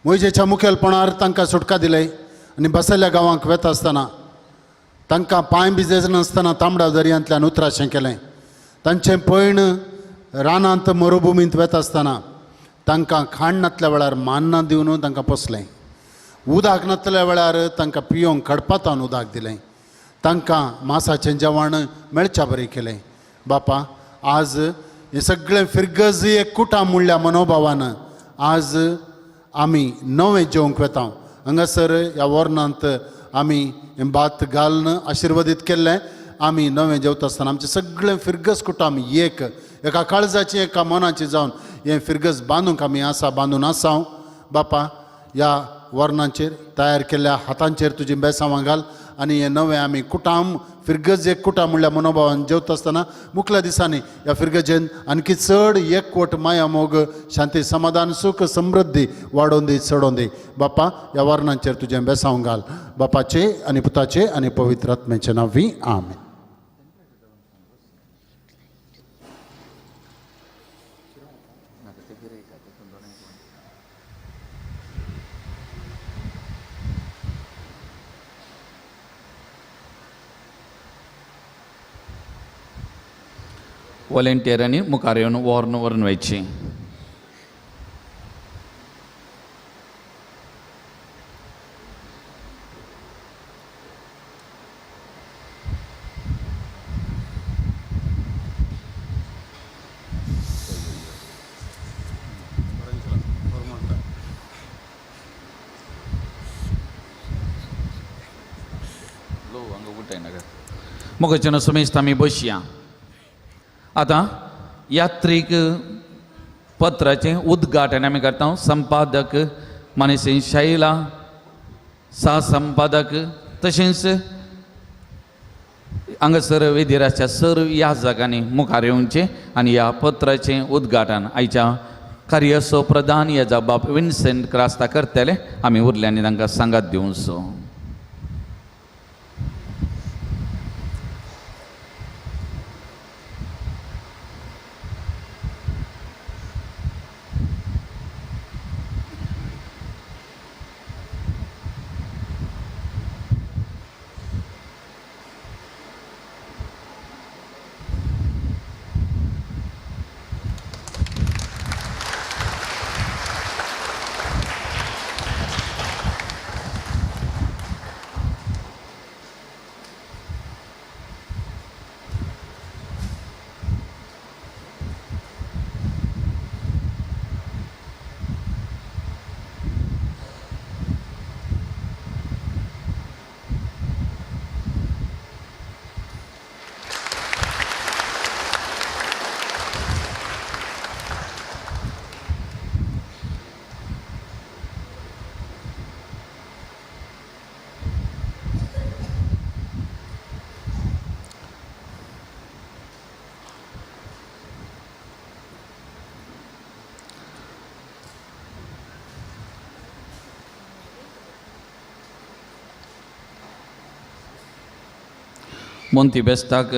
मोयजेच्या मुखेलपणार तांकां सुटका दिले आनी बसयल्ल्या गांवांक वेता आसतना तांकां पांय भिजयनासतना नासतना तांबडा दर्यांतल्यान उतराशें केलें. तांचें पयण रानांत मरुभुमींत वेता आसतना तांकां खाण नातल्या वेळार मान्नां दिवन तांकां पोसलें. उदक नातल्या वेळार तांकां पियोंक खडपातान उदक दिलें. तांकां मासाचें जेवण मेळच्या बरें केलें. बापा, आज हें सगळें फिरगज एक कुटां म्हणल्या मनोभावान आज आमी नवें जेवंक वेता. हांगासर ह्या वॉर्नांत आमी हें भात घालून आशिर्वादीत केल्लें. आमी नवें जेवता आसतना आमचें सगळें फिरगज कुटां एक एका काळजाचें एका मनाचें जावन हें फिरगज बांदूंक आमी आसा, बांदून आसा. बापा, ह्या वर्णांचेर तयार केल्ल्या हातांचेर तुजी बेसांवां घाल आनी हें नवें आमी कुटाम फिरगज एक कुटां म्हणल्यार मनोभावान जेवता आसतना मुखल्या दिसांनी ह्या फिरगजेन आणखी चड एकवट माया मोग शांती समाधान सुख समृद्धी वाडोवन दी, चडोवन दी. बापा, ह्या वर्णांचेर तुजें बेसांव घाल. बापाचे आनी पुताचे आनी पवित्र आत्म्याचे नांवी आमेन. वॉलेंटियरांनी मुखार येवन वॉर्न व्हरून वयची. मोगाचें समेस्त आमी बसया. आतां यात्रीक पत्राचें उद्घाटन आमी करता. संपादक मानसी शैला, सह संपादक तशेंच हांगासर वेदिराच्या सर ह्या जाग्यांनी मुखार येवचें आनी ह्या पत्राचें उद्घाटन आयच्या कार्याचो प्रधान ह्या बाप विन्सेंट क्रास्ता करतले. आमी उरल्यांनी तांकां सांगात दिवचो. मोंती बेस्ताक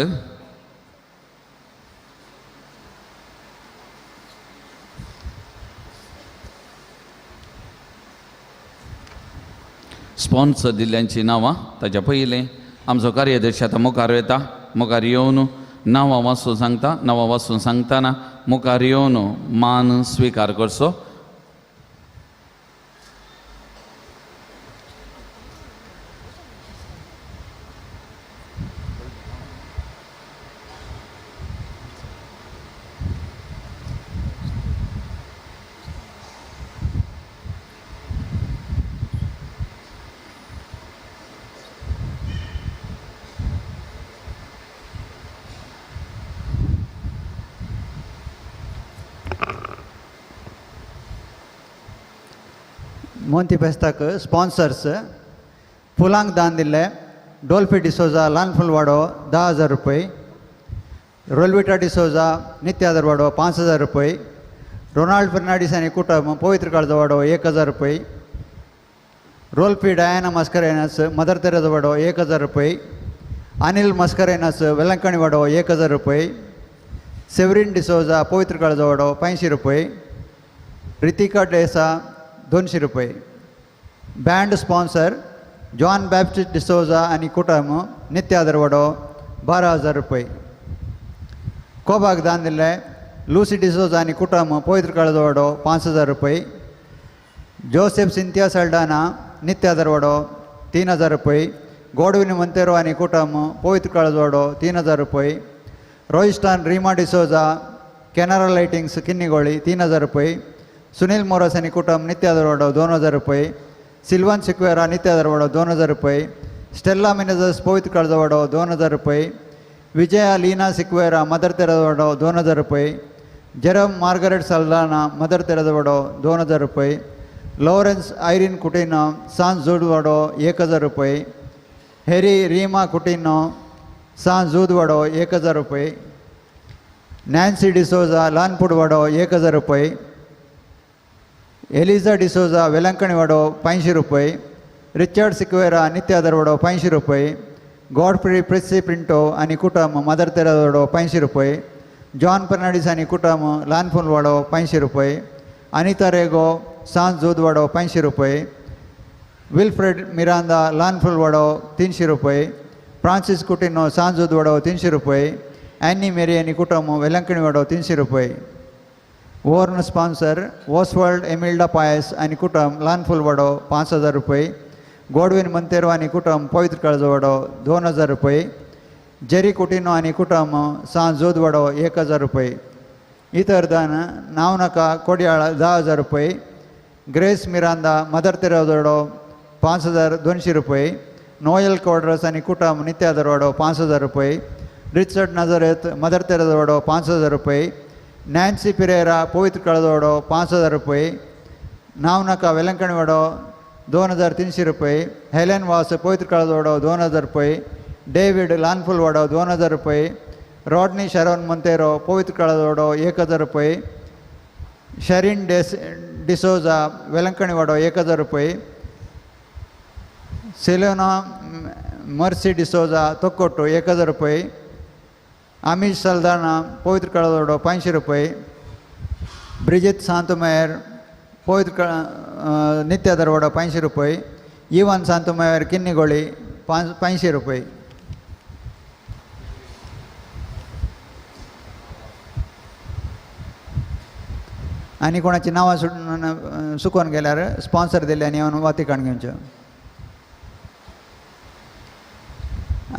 स्पॉन्सर दिल्ल्यांची नांवां ताच्या पयलें आमचो कार्याध्यक्ष आतां मुखार येता मुखार येवन नांवां वाचून सांगता नांवां वाचून सांगतना मुखार येवन मान स्विकार करचो. मोंती फेस्ताक स्पॉन्सर्स फुलांक दान दिल्ले डोल्फी डिसोजा ल्हान फुलवाडो 10,000 रुपये, रोलविटा डिसोजा नित्यादरवाडो 5,000 रुपये, रोनाल्ड फर्नांडीस आनी कुटुंब पवित्र काळजवाडो 1,000 रुपये, रोल्फी डायना मस्करेनस मदर तेरेजा वाडो 1,000 रुपये, अनिल मस्करेनस वेलंकणी वाडो 1,000 रुपये, सेवरीन डिसोजा पवित्र काळजवाडो 500 रुपये, रितिका डेसा 200 रुपये. Band sponsor John Baptist D'Souza आनी कुटुंब नित्यादरवाडो 12,000 रुपये. कोबाक दान दिल्ले लुसी डिसोजा आनी कुटुंब पवित्र काळजवाडो 5,000 रुपये, जोसेफ सिंथिया सल्डाना नित्यादरवाडो 3,000 रुपये, गॉडविन मंतेरो आनी कुटुंब पवित्र काळजवाडो 3,000 रुपये, रोहिस्टान रीमा डिसोजा कॅनरा लायटिंग्स किन्नीगोळी 3,000 रुपये, सुनील मोरस आनी कुटुंब नित्यादरवाडो 2,000 रुपये, सिल्वन सिक्वेरा नित्यादरवाडो 2,000 रुपये, स्टेल्ला मिनेजस पवित्र काळजवाडो 2,000 रुपये, विजया लीना सिक्वेरा मदर तेरेजावाडो 2,000 रुपये, जेरम मार्गरेट सल्दाना मदर तेरेजावाडो 2,000 रुपये, लॉरेन्स आयरीन कुटिनो सान जूदवाडो 1,000 रुपये, हेरी रीमा कुटिनो सान जूदवाडो 1,000 रुपये, नॅन्सी डिसोजा ल्हानपुडवाडो 1,000 रुपये, एलिजा डिसोजा वेलंकणी वाडो 500 रुपये, रिचर्ड सिक्वेरा नित्यादरवाडो 500 रुपये, गॉडफ्री प्रेसी प्रिंटो आनी कुटुंब मदर तेरेजा वाडो 500 रुपये, जॉन फर्नांडीस आनी कुटुंब ल्हान फुलवाडो 500 रुपये, अनिता रेगो सांज जोदवाडो 500 रुपये, विल्फ्रेड मिरांदा ल्हान फुलवाडो 300 रुपये, फ्रांसीस कुटिनो सांज जोदवाडो 300 रुपये, ॲनी मेरी आनी कुटुंब वेलंकणी वाडो 300 रुपये. वॉर्न स्पॉन्सर ओसवर्ल्ड एमिल्डा पायस आनी कुटुंब ल्हान फुलवाडो 5,000 रुपये, गॉडविन मंतेरो आनी कुटुंब पवित्र काळजवाडो 2,000 रुपये, जेरी कुटिनो आनी कुटुंब सांज जोदवाडो 1,000 रुपये. इतर दान नावनाका कोडयाळ 10,000 रुपये, ग्रेस मिरांदा मदर तेरेजावाडो 5,200 रुपये, नोयल क्वाड्रस आनी कुटुंब नित्यादरवाडो 5,000 रुपये, रिचर्ड नजरेत मदर तेरेजावाडो 5,000 रुपये, नॅन्सी पिरेरा पवित्र काळजवाडो 5,000 रुपये, नावनाका वेलंकणवाडो 2,300 रुपये, हेलेन वास पवित्र काळजवाडो 2,000 रुपये, डेविड ल्हानफुलवाडो 2,000 रुपये, रॉडनी शरोन मंतेरो पवित्र काळजवाडो 1,000 रुपये, शरीन डिसोजा वेलंकणवाडो 1,000 रुपये, सेलोना मर्सी डिसोजा तोक्कोट्टू 1,000 रुपये, आमिश सल्दाना पवित्र काळजवाडो 500 रुपये, ब्रिजित सांतुमेर पवित्र नित्यादरवाडो 500 रुपये, इवन सांतुमेर किन्नीगोळी 500 रुपये. आनी कोणाची नांवां सुकोवन गेल्यार स्पॉन्सर दिले आनी येवन वातीकाण घेवच्यो.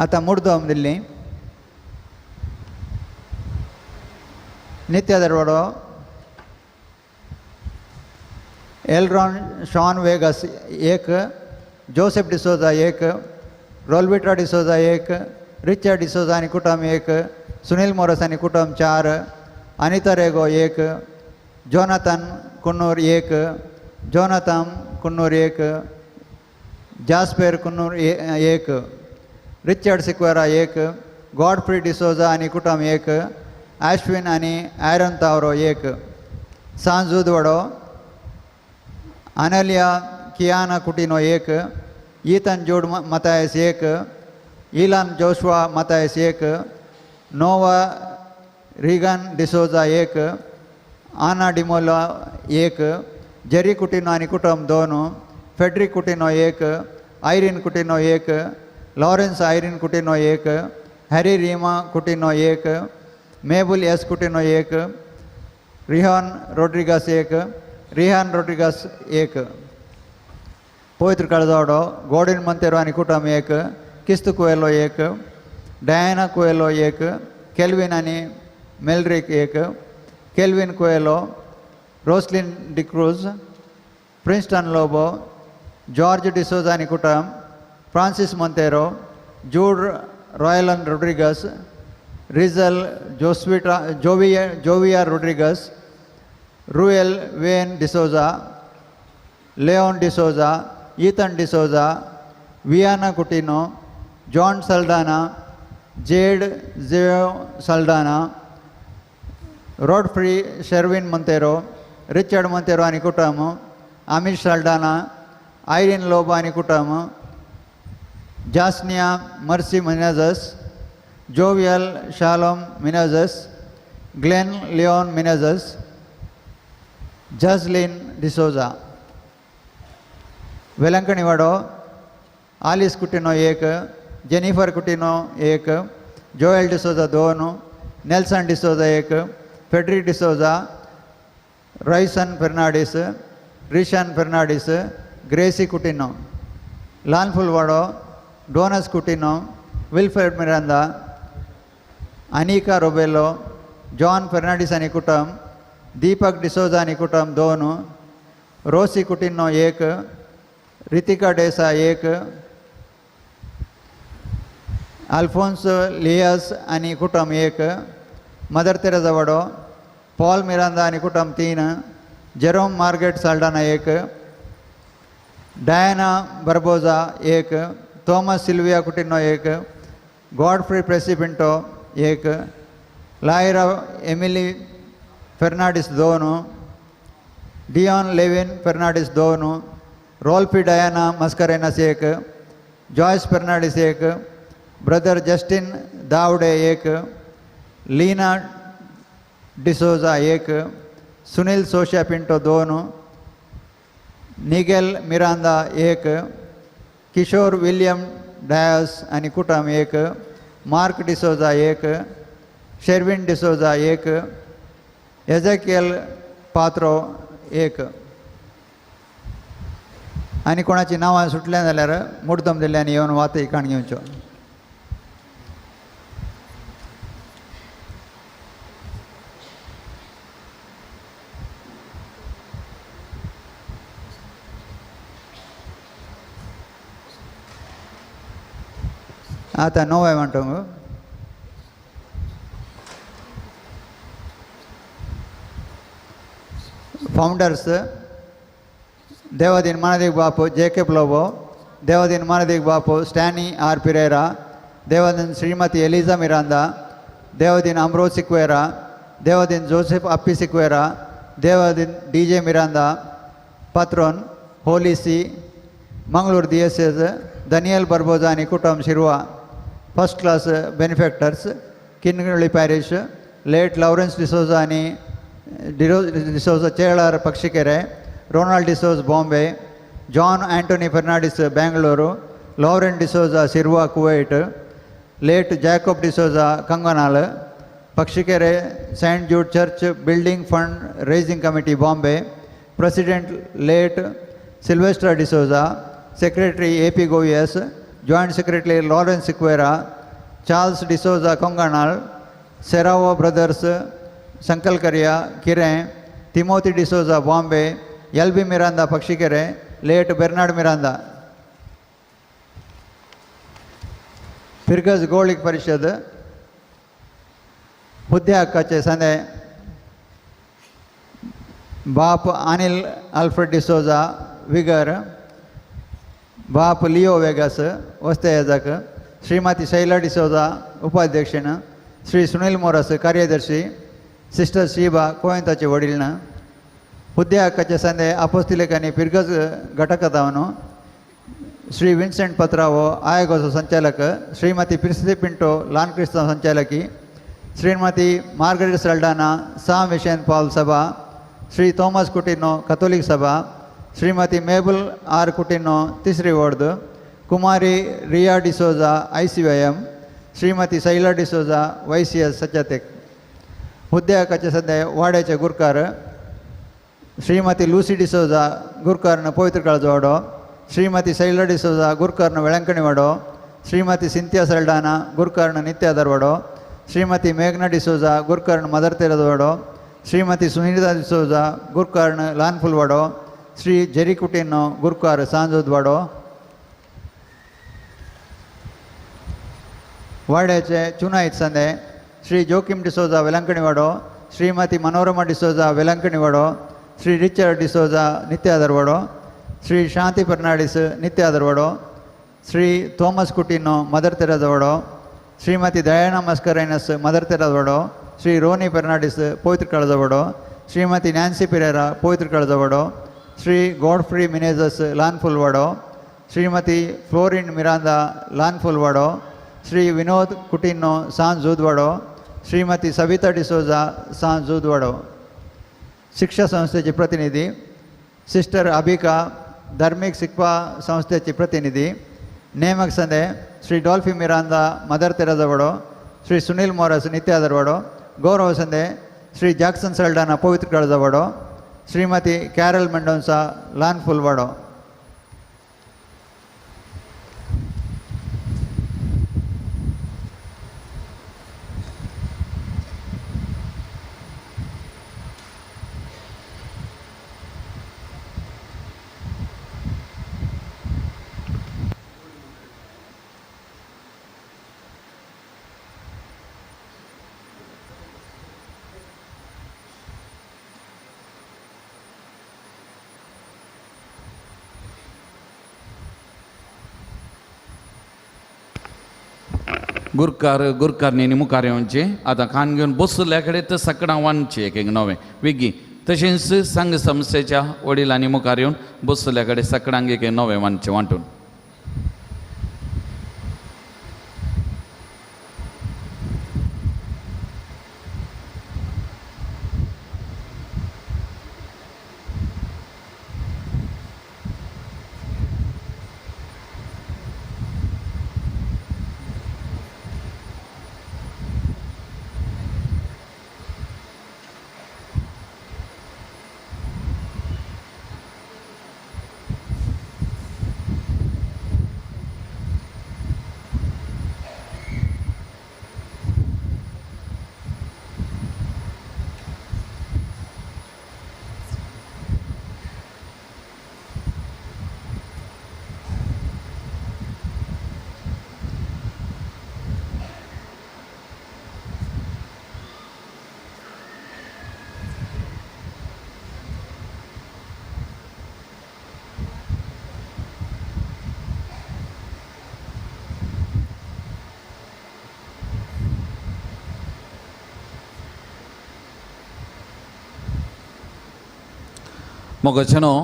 आतां मुर्दम दिल्ली नित्यादरवाडो Elron Sean Vegas 1, Joseph D'Souza 1, Rolvitra D'Souza 1, Richard D'Souza आनी कुटुंब 1, सुनील मोरस आनी कुटुंब 4, Anita Rego 1, Jonathan Kunnur 1, Jonathan Kunnur 1, Jasper Kunnur 1, Richard Sequeira 1, Godfrey D'Souza आनी कुटुंब 1, आश्विन आनी आयरन तावरो 1, सांजूदवाडो Analia Kiana Coutinho 1, Ethan Jude Mathias 1, इलान Joshua Mathias एक, नोवा रिगन डिसोजा एक, आना डिमोला एक, जेरी कुटिनो आनी कुटुंब 2, फेड्रिक कुटिनो एक, आयरीन कुटिनो एक, लॉरेन्स आयरीन कुटिनो एक, हॅरी रीमा कुटिनो एक, मेबुल एस कुटिनो एक, रिहान रोड्रिगास एक, रिहान रोड्रिगास एक, पवित्र काळजावडो गोडिन मंतेरो आनी कुटुंब एक, किस्त कुएलो एक, डयाना कुएलो एक, केल्विन आनी मेलरिक एक, Kelvin Coelho, Roslin D'Cruz, Princeton Lobo, George D'Souza आनी कुटुंब, Francis Monteiro, Jude Roylan Rodrigues, Rizal Josvita Jovia Rodrigues, Ruel Wayne D'Souza, Leon D'Souza, Ethan D'Souza, Viana Coutinho, John Saldanha, Jade Zeo Saldanha, Rodfrey Sherwin Monteiro, Richard Monteiro आनी कुटुंब, आमिश सल्डाना, आयरीन लोबो आनी कुटुंब, Jasniya Mercy Menezes, Jovial Shalom Menezes, Glen Leon Menezes, Jasleen D'Souza. Velankanni वाडो आलिस कुटिनो एक, जेनिफर कुटिनो एक, जोएल डिसोजा 2, नेल्सन डिसोजा एक, Friedrich D'Souza, Royson Fernandes, रिशन Fernandes, Gracy Coutinho. लालफुलवाडो डोनस Coutinho, Wilfred Miranda, Anika रोबेलो, John Fernandes आनी कुटुंब, दीपक डिसोजा आनी कुटुंब 2, रोसी कुटिनो एक, रितिका डेसा एक, अल्फोन्स लियास आनी कुटुंब एक, मदर तेरेजा वाडो पॉल मिरांदा आनी कुटुंब 3, जेरोम मार्गेट साल्डाना एक, डायना बर्बोजा एक, थॉमस सिल्विया कुटिनो एक, गॉडफ्री प्रेसिपिंटो एक, Lyra Emily Fernandes 2, Dion Levin Fernandes 2, Rolphy Diana Mascarenhas एक, जॉयस फेर्नांडीस एक, ब्रदर जस्टिन दावडे एक, लीना डिसोजा एक, सुनील सोशिया पिंटो 2, निगेल मिरांदा एक, किशोर विलियम डायस आनी कुटुंब एक, मार्क डिसोजा एक, शेरविन डिसोजा एक, एजेकियल पात्रो एक। आनी कोणाची नांवां सुटल्यां जाल्यार मुड्डम दिल्ल्यान येवन वात काण घेवच्यो। आतां णव म्हणटा फाउंडर्स देवादीन मानदीक बापू जेकेब लोबो, देवादीन मानदीक बापू स्टॅनी आर पिरेरा, देवादीन श्रीमती एलिजा मिरांदा, देवादीन अमरो सिक्वेरा, देवादीन जोसेफ अप्पी सिक्वेरा, देवादीन डी जे मिरांदा, पात्रोन होलिसी, Mangalore diocese, Daniel Barbosa आनी कुटुंब Shirva, first class benefactors, Kinnoli parish, late Lawrence D'Souza आनी D'Souza Chelar Pakshikere, Ronald D'Souza Bombay, John Antony Fernandes Bangalore, Lauren D'Souza Shirva Kuwait, late Jacob D'Souza Kanganal, Pakshikere Saint Jude church building fund raising committee Bombay, president late Sylvester D'Souza, secretary A P Govias, joint secretary Lawrence Sequeira, Charles D'Souza Konganal, Seravo brothers Sankalkariya Kirem, Timothy D'Souza Bombay, L B Miranda Pakshikere, late Bernard Miranda. Pirgaj Golik Parishad हुद्दे हक्काचे संदे बाप अनिल अल्फ्रेड डिसोजा विगर, बाप लिओ वेगास वस्ते याजक, श्रीमती शैला डिसोजा उपाध्यक्षण, श्री सुनील मोरस कार्यदर्शी, सिस्टर शीबा कोयंताचे वडील, हुद्दे हक्काचे संदे अपोस्तिलेक आनी फिरगज घटकातावन श्री विन्सेंट पत्रावो आयोगाचो संचालक, श्रीमती प्रिस्ती पिंटो ल्हान क्रिस्तांव संचालकी, श्रीमती मार्गरेट सल्डाना सां विशेन पॉल सभा, श्री थॉमस कुटिनो कथोलीक सभा, श्रीमती मेबल आर कुटिनो तिसरी वॉर्द, Kumari Riya D'Souza ICYM, Shrimati Shaila D'Souza YCS सचातेक. हुद्द्याकाचे सध्या वाड्याचे गुरकार श्रीमती लुसी डिसोजा गुरकारन पवित्र काळजो वाडो, श्रीमती शैला डिसोजा गुरकारन वेळांकणी वाडो, श्रीमती सिंथिया सल्डाना गुरकारन नित्यादर वाडो, श्रीमती मेघना डिसोजा गुरकर्ण मदर तेरेज वाडो, श्रीमती सुनीता डिसोजा गुरकर्ण ल्हान फुलवाडो, श्री जेरी कुटिनो गुरकार सांजोद वाडो. वाड्याचे चुनायत संदे श्री जोकीम डिसोजा वेलंकणी वाडो, श्रीमती मनोरमा डिसोजा वेलंकणी वाडो, श्री रिचर्ड डिसोजा नित्यादर वाडो, श्री शांती फर्नांडीस नित्यादर वाडो, Shri Thomas Coutinho mother Therese वाडो, श्रीमती दयाना मस्करैनस मदर तेरेज वाडो, श्री रोनी फर्नांडीस पवित्र काळजा वाडो, श्रीमती नॅन्सी पिरेरा पवित्र काळजा वाडो, श्री गॉडफ्री मिनेजस ल्हान फुलवाडो, श्रीमती फ्लोरिन मिरांदा ल्हान फुलवाडो, श्री विनोद कुटिनो सांज जुदवाडो, श्रीमती सविता डिसोजा सांज जुदवाडो. शिक्षा संस्थेचे प्रतिनिधी सिस्टर अबिका धार्मिक शिकपा संस्थेचे प्रतिनिधी नेमक संदे श्री डॉल्फी मिरांदा मदर तेरेजा वाडो, श्री सुनील मोरस नित्यादर वाडो, गौरव संदे श्री जॅक्सन सल्डाना पवित्र काळजा वाडो, श्रीमती कॅरल मेंडोन्सा ल्हान फुलवाडो. गुरकार गुरकारणी मुखार येवचे आतां खान घेवन बसल्या कडेन तर सकडां वांटचें एक एक नवें वेगीं. तशेंच संघ संस्थेच्या वडिलांनी मुखार येवन बसल्या कडेन सकडांक एक नवें वांटचें वांटून. मोगचनो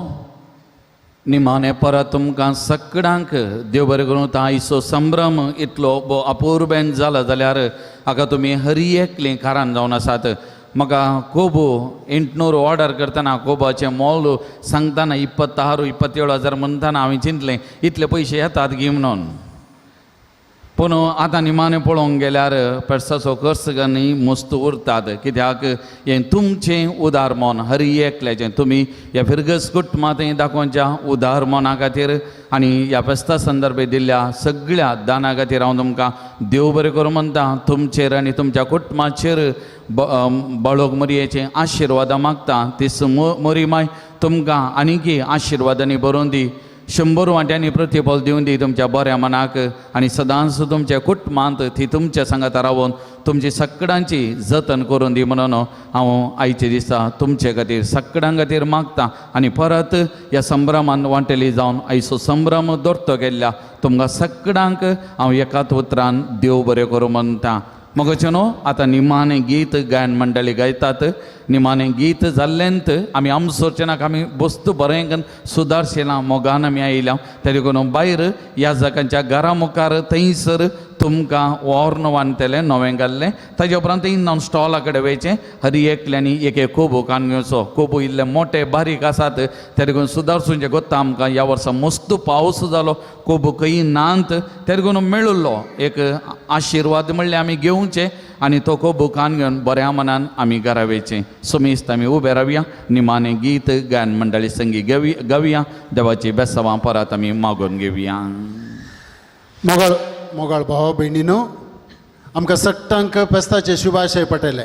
निमाणे परत तुमकां सगळ्यांक देव बरें करूं आयचो संभ्रम इतलो अपुरबेन जाला जाल्यार हाका तुमी हरी एकलीं कारण जावन आसात. म्हाका कोबो 800 ऑर्डर करतना कोबाचें मोल सांगतना 26 27 हजार म्हणटाना हांवें चिंतलें इतले पयशे येतात गी म्हणून. पूण आतां निमाणें पळोवंक गेल्यार पेडसाचो खर्च न्ही मस्त उरतात कित्याक हें तुमचें उदार मन हर एकल्याचें तुमी ह्या फिरगस कुटुंबांत दाखोवच्या उदार मना खातीर आनी ह्या फेस्ता संदर्भे दिल्ल्या सगळ्या दाना खातीर हांव तुमकां देव बरें करूं म्हणटा. तुमचेर आनी तुमच्या कुटुंबाचेर बाळोक मरयेचे आशिर्वादां मागता. तीस मोरी माय तुमकां आनीकय आशिर्वादांनी बरोवन दी, 100 वांट्यांनी प्रतिफल दिवन दी तुमच्या बऱ्या मनाक आनी सदांच तुमच्या कुटुंबांत ती तुमच्या सांगाता रावन तुमची सगळ्यांची जतन करून दी म्हणून हांव आयचे दिसा तुमचे खातीर सगळ्यां खातीर मागता. आनी परत ह्या संभ्रमान वांटेली जावन आयचो संभ्रम दोरतो गेल्ल्या तुमकां सगळ्यांक हांव एकाच उतरान देव बरें करूं म्हणटा. मगोचें आतां निमाणें गीत गायन मंडळी गायतात. निमाणें गीत जाल्लेंत आमी आमसोरचेनाक आमी वस्तू बरें करून सुदारचेना मोगान आमी आयल्या. तेरे करून भायर ह्या जागांच्या घरा मुखार थंयसर तुमकां वॉर्न बांदतलें नवें घाल्लें. ताजे उपरांत थंय नॉन स्टॉला कडेन वयचें. हर एकल्यांनी एक एक कोबू कान घेवचो. कोबू इल्ले मोटे बारीक आसात तेरे करून सुदारचें गोत्ता आमकां. ह्या वर्सा मस्त पावस जालो, कोबू खंय नात, तेरे करून मेळिल्लो एक आशिर्वाद म्हणल्यार आमी घेवचें आनी तो कोबू कान घेवन बऱ्या मनान आमी घरा वयचें. सुमेस्त आमी उबे रावया, निमाणें गीत गायन मंडळी संगी गावया. देवाची बेसावां परत आमी मागून घेवया. मोगाळ मोगाळ भाव भयणीनो, आमकां सट्टांक फेस्ताचे शुभाशय पटयले,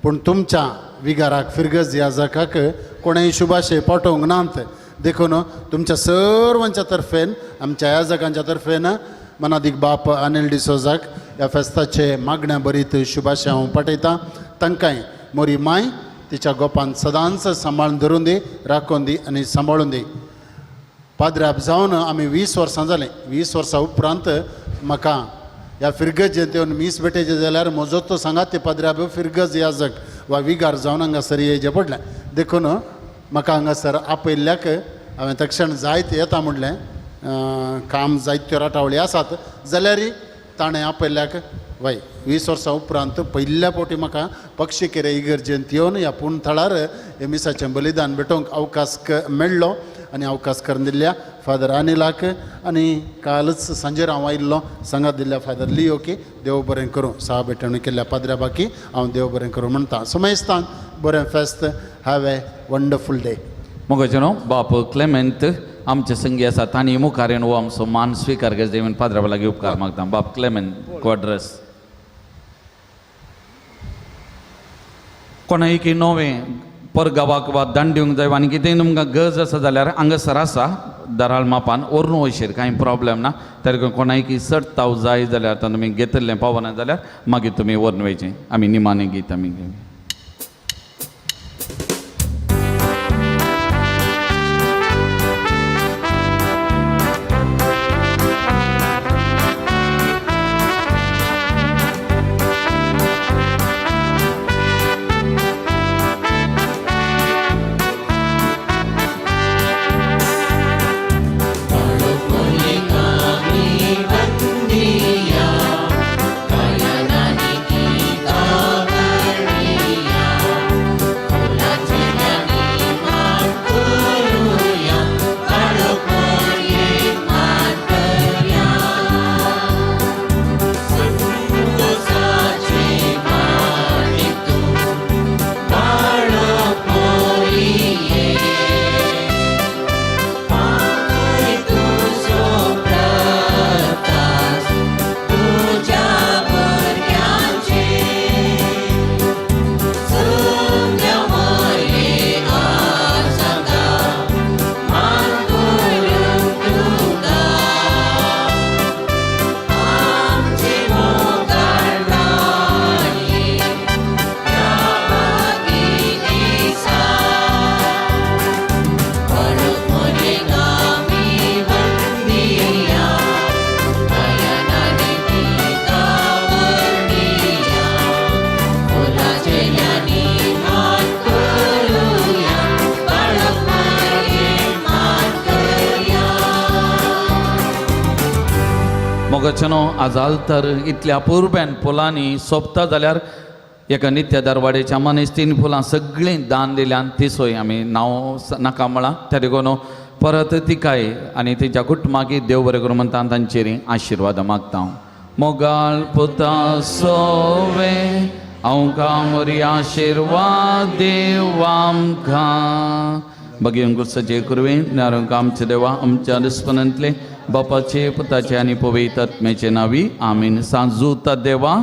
पूण तुमच्या विगाराक फिरगज ह्या जाकाक कोणेय शुभाशय पाठोवंक नात. देखून तुमच्या सर्वांच्या तर्फेन, आमच्या ह्या जागांच्या तर्फेन मनादीक बाप अनिल डिसोजाक ह्या फेस्ताचे मागण्या बरीत शुभाशय हांव पाठयतां. तांकांय मोरी माय तिच्या गोपान सदांच सांबाळून धरून दी, राखून दी आनी सांबाळून दी. पाद्राप जावन आमी 20 वर्सां जालीं. 20 वर्सां उपरांत म्हाका ह्या फिरगजेंत येवन मीस भेटेचें जाल्यार म्हजो तो सांगात ते पाद्राप फिरगज याजक वा विगार जावन हांगासर येयचें पडलें. देखून म्हाका हांगासर आपयल्ल्याक हांवें तक्षण जायत येता म्हणलें. काम जायत्यो राटावळी आसात जाल्यारय ताणें आपयल्ल्याक वय 20 वर्सां उपरांत पयल्या फावटी म्हाका पक्षीकेरे इगर्जेंत येवन ह्या पूण थळार हे मिसाचें बलिदान भेटोवंक अवकाश मेळ्ळो आनी अवकाश करून दिल्ल्या फादर अनिलाक आनी कालच सांजेर हांव आयिल्लो सांगात दिल्ल्या फादर लियोकी देव बरें करूं. सहा भेटवणी केल्ल्या पाद्र्या बाकी हांव देव बरें करूं म्हणटा. सुमेस्तान बरें फेस्त. Have a wonderful day. मोगाचें न्हू बाप क्लेमेंत आमचे संगी आसा, तांणी मुखार येवन हो आमचो मान स्विकार करचे म्हूण पाद्रा लागीं उपकार मागता. बाप क्लेमेंत क्वाड्रस. कोणाक नवें परगांवाक वा दांड दिवंक जाय आनी कितेंय तुमकां गरज आसा जाल्यार हांगासर आसा दराळ मापान व्हरून वयशेर कांय प्रॉब्लेम ना. तर कोणाक चडताव जाय जाल्यार आतां तुमी घेतिल्लें पावना जाल्यार मागीर तुमी व्हरून वयचें. आमी निमाणें गीत आमी घेवया. मोगाचेनो आज आल्तार इतल्या पुरब्यान फुलांनी सोंपता जाल्यार एका नित्य दरवाडेच्या मनीस 3 फुलां सगळीं दान दिल्यान तिसोय आमी नांव नाका म्हळां. त्या देखून परत तिकाय आनी तेंच्या कुटुंबाक देव बरें करूं म्हणटा तांचेर आशिर्वाद मागता. मोगाळ पुता सोवे आमकां मोरी आशिर्वाद देव आमकां. बगेवन गुस्साचे कुरवे नारंक आमचे देवा आमच्या दुस्पनांतले बापाचे पुताचे आनी पवित्र आत्म्याचे नावी आमीन. सांजूता देवा.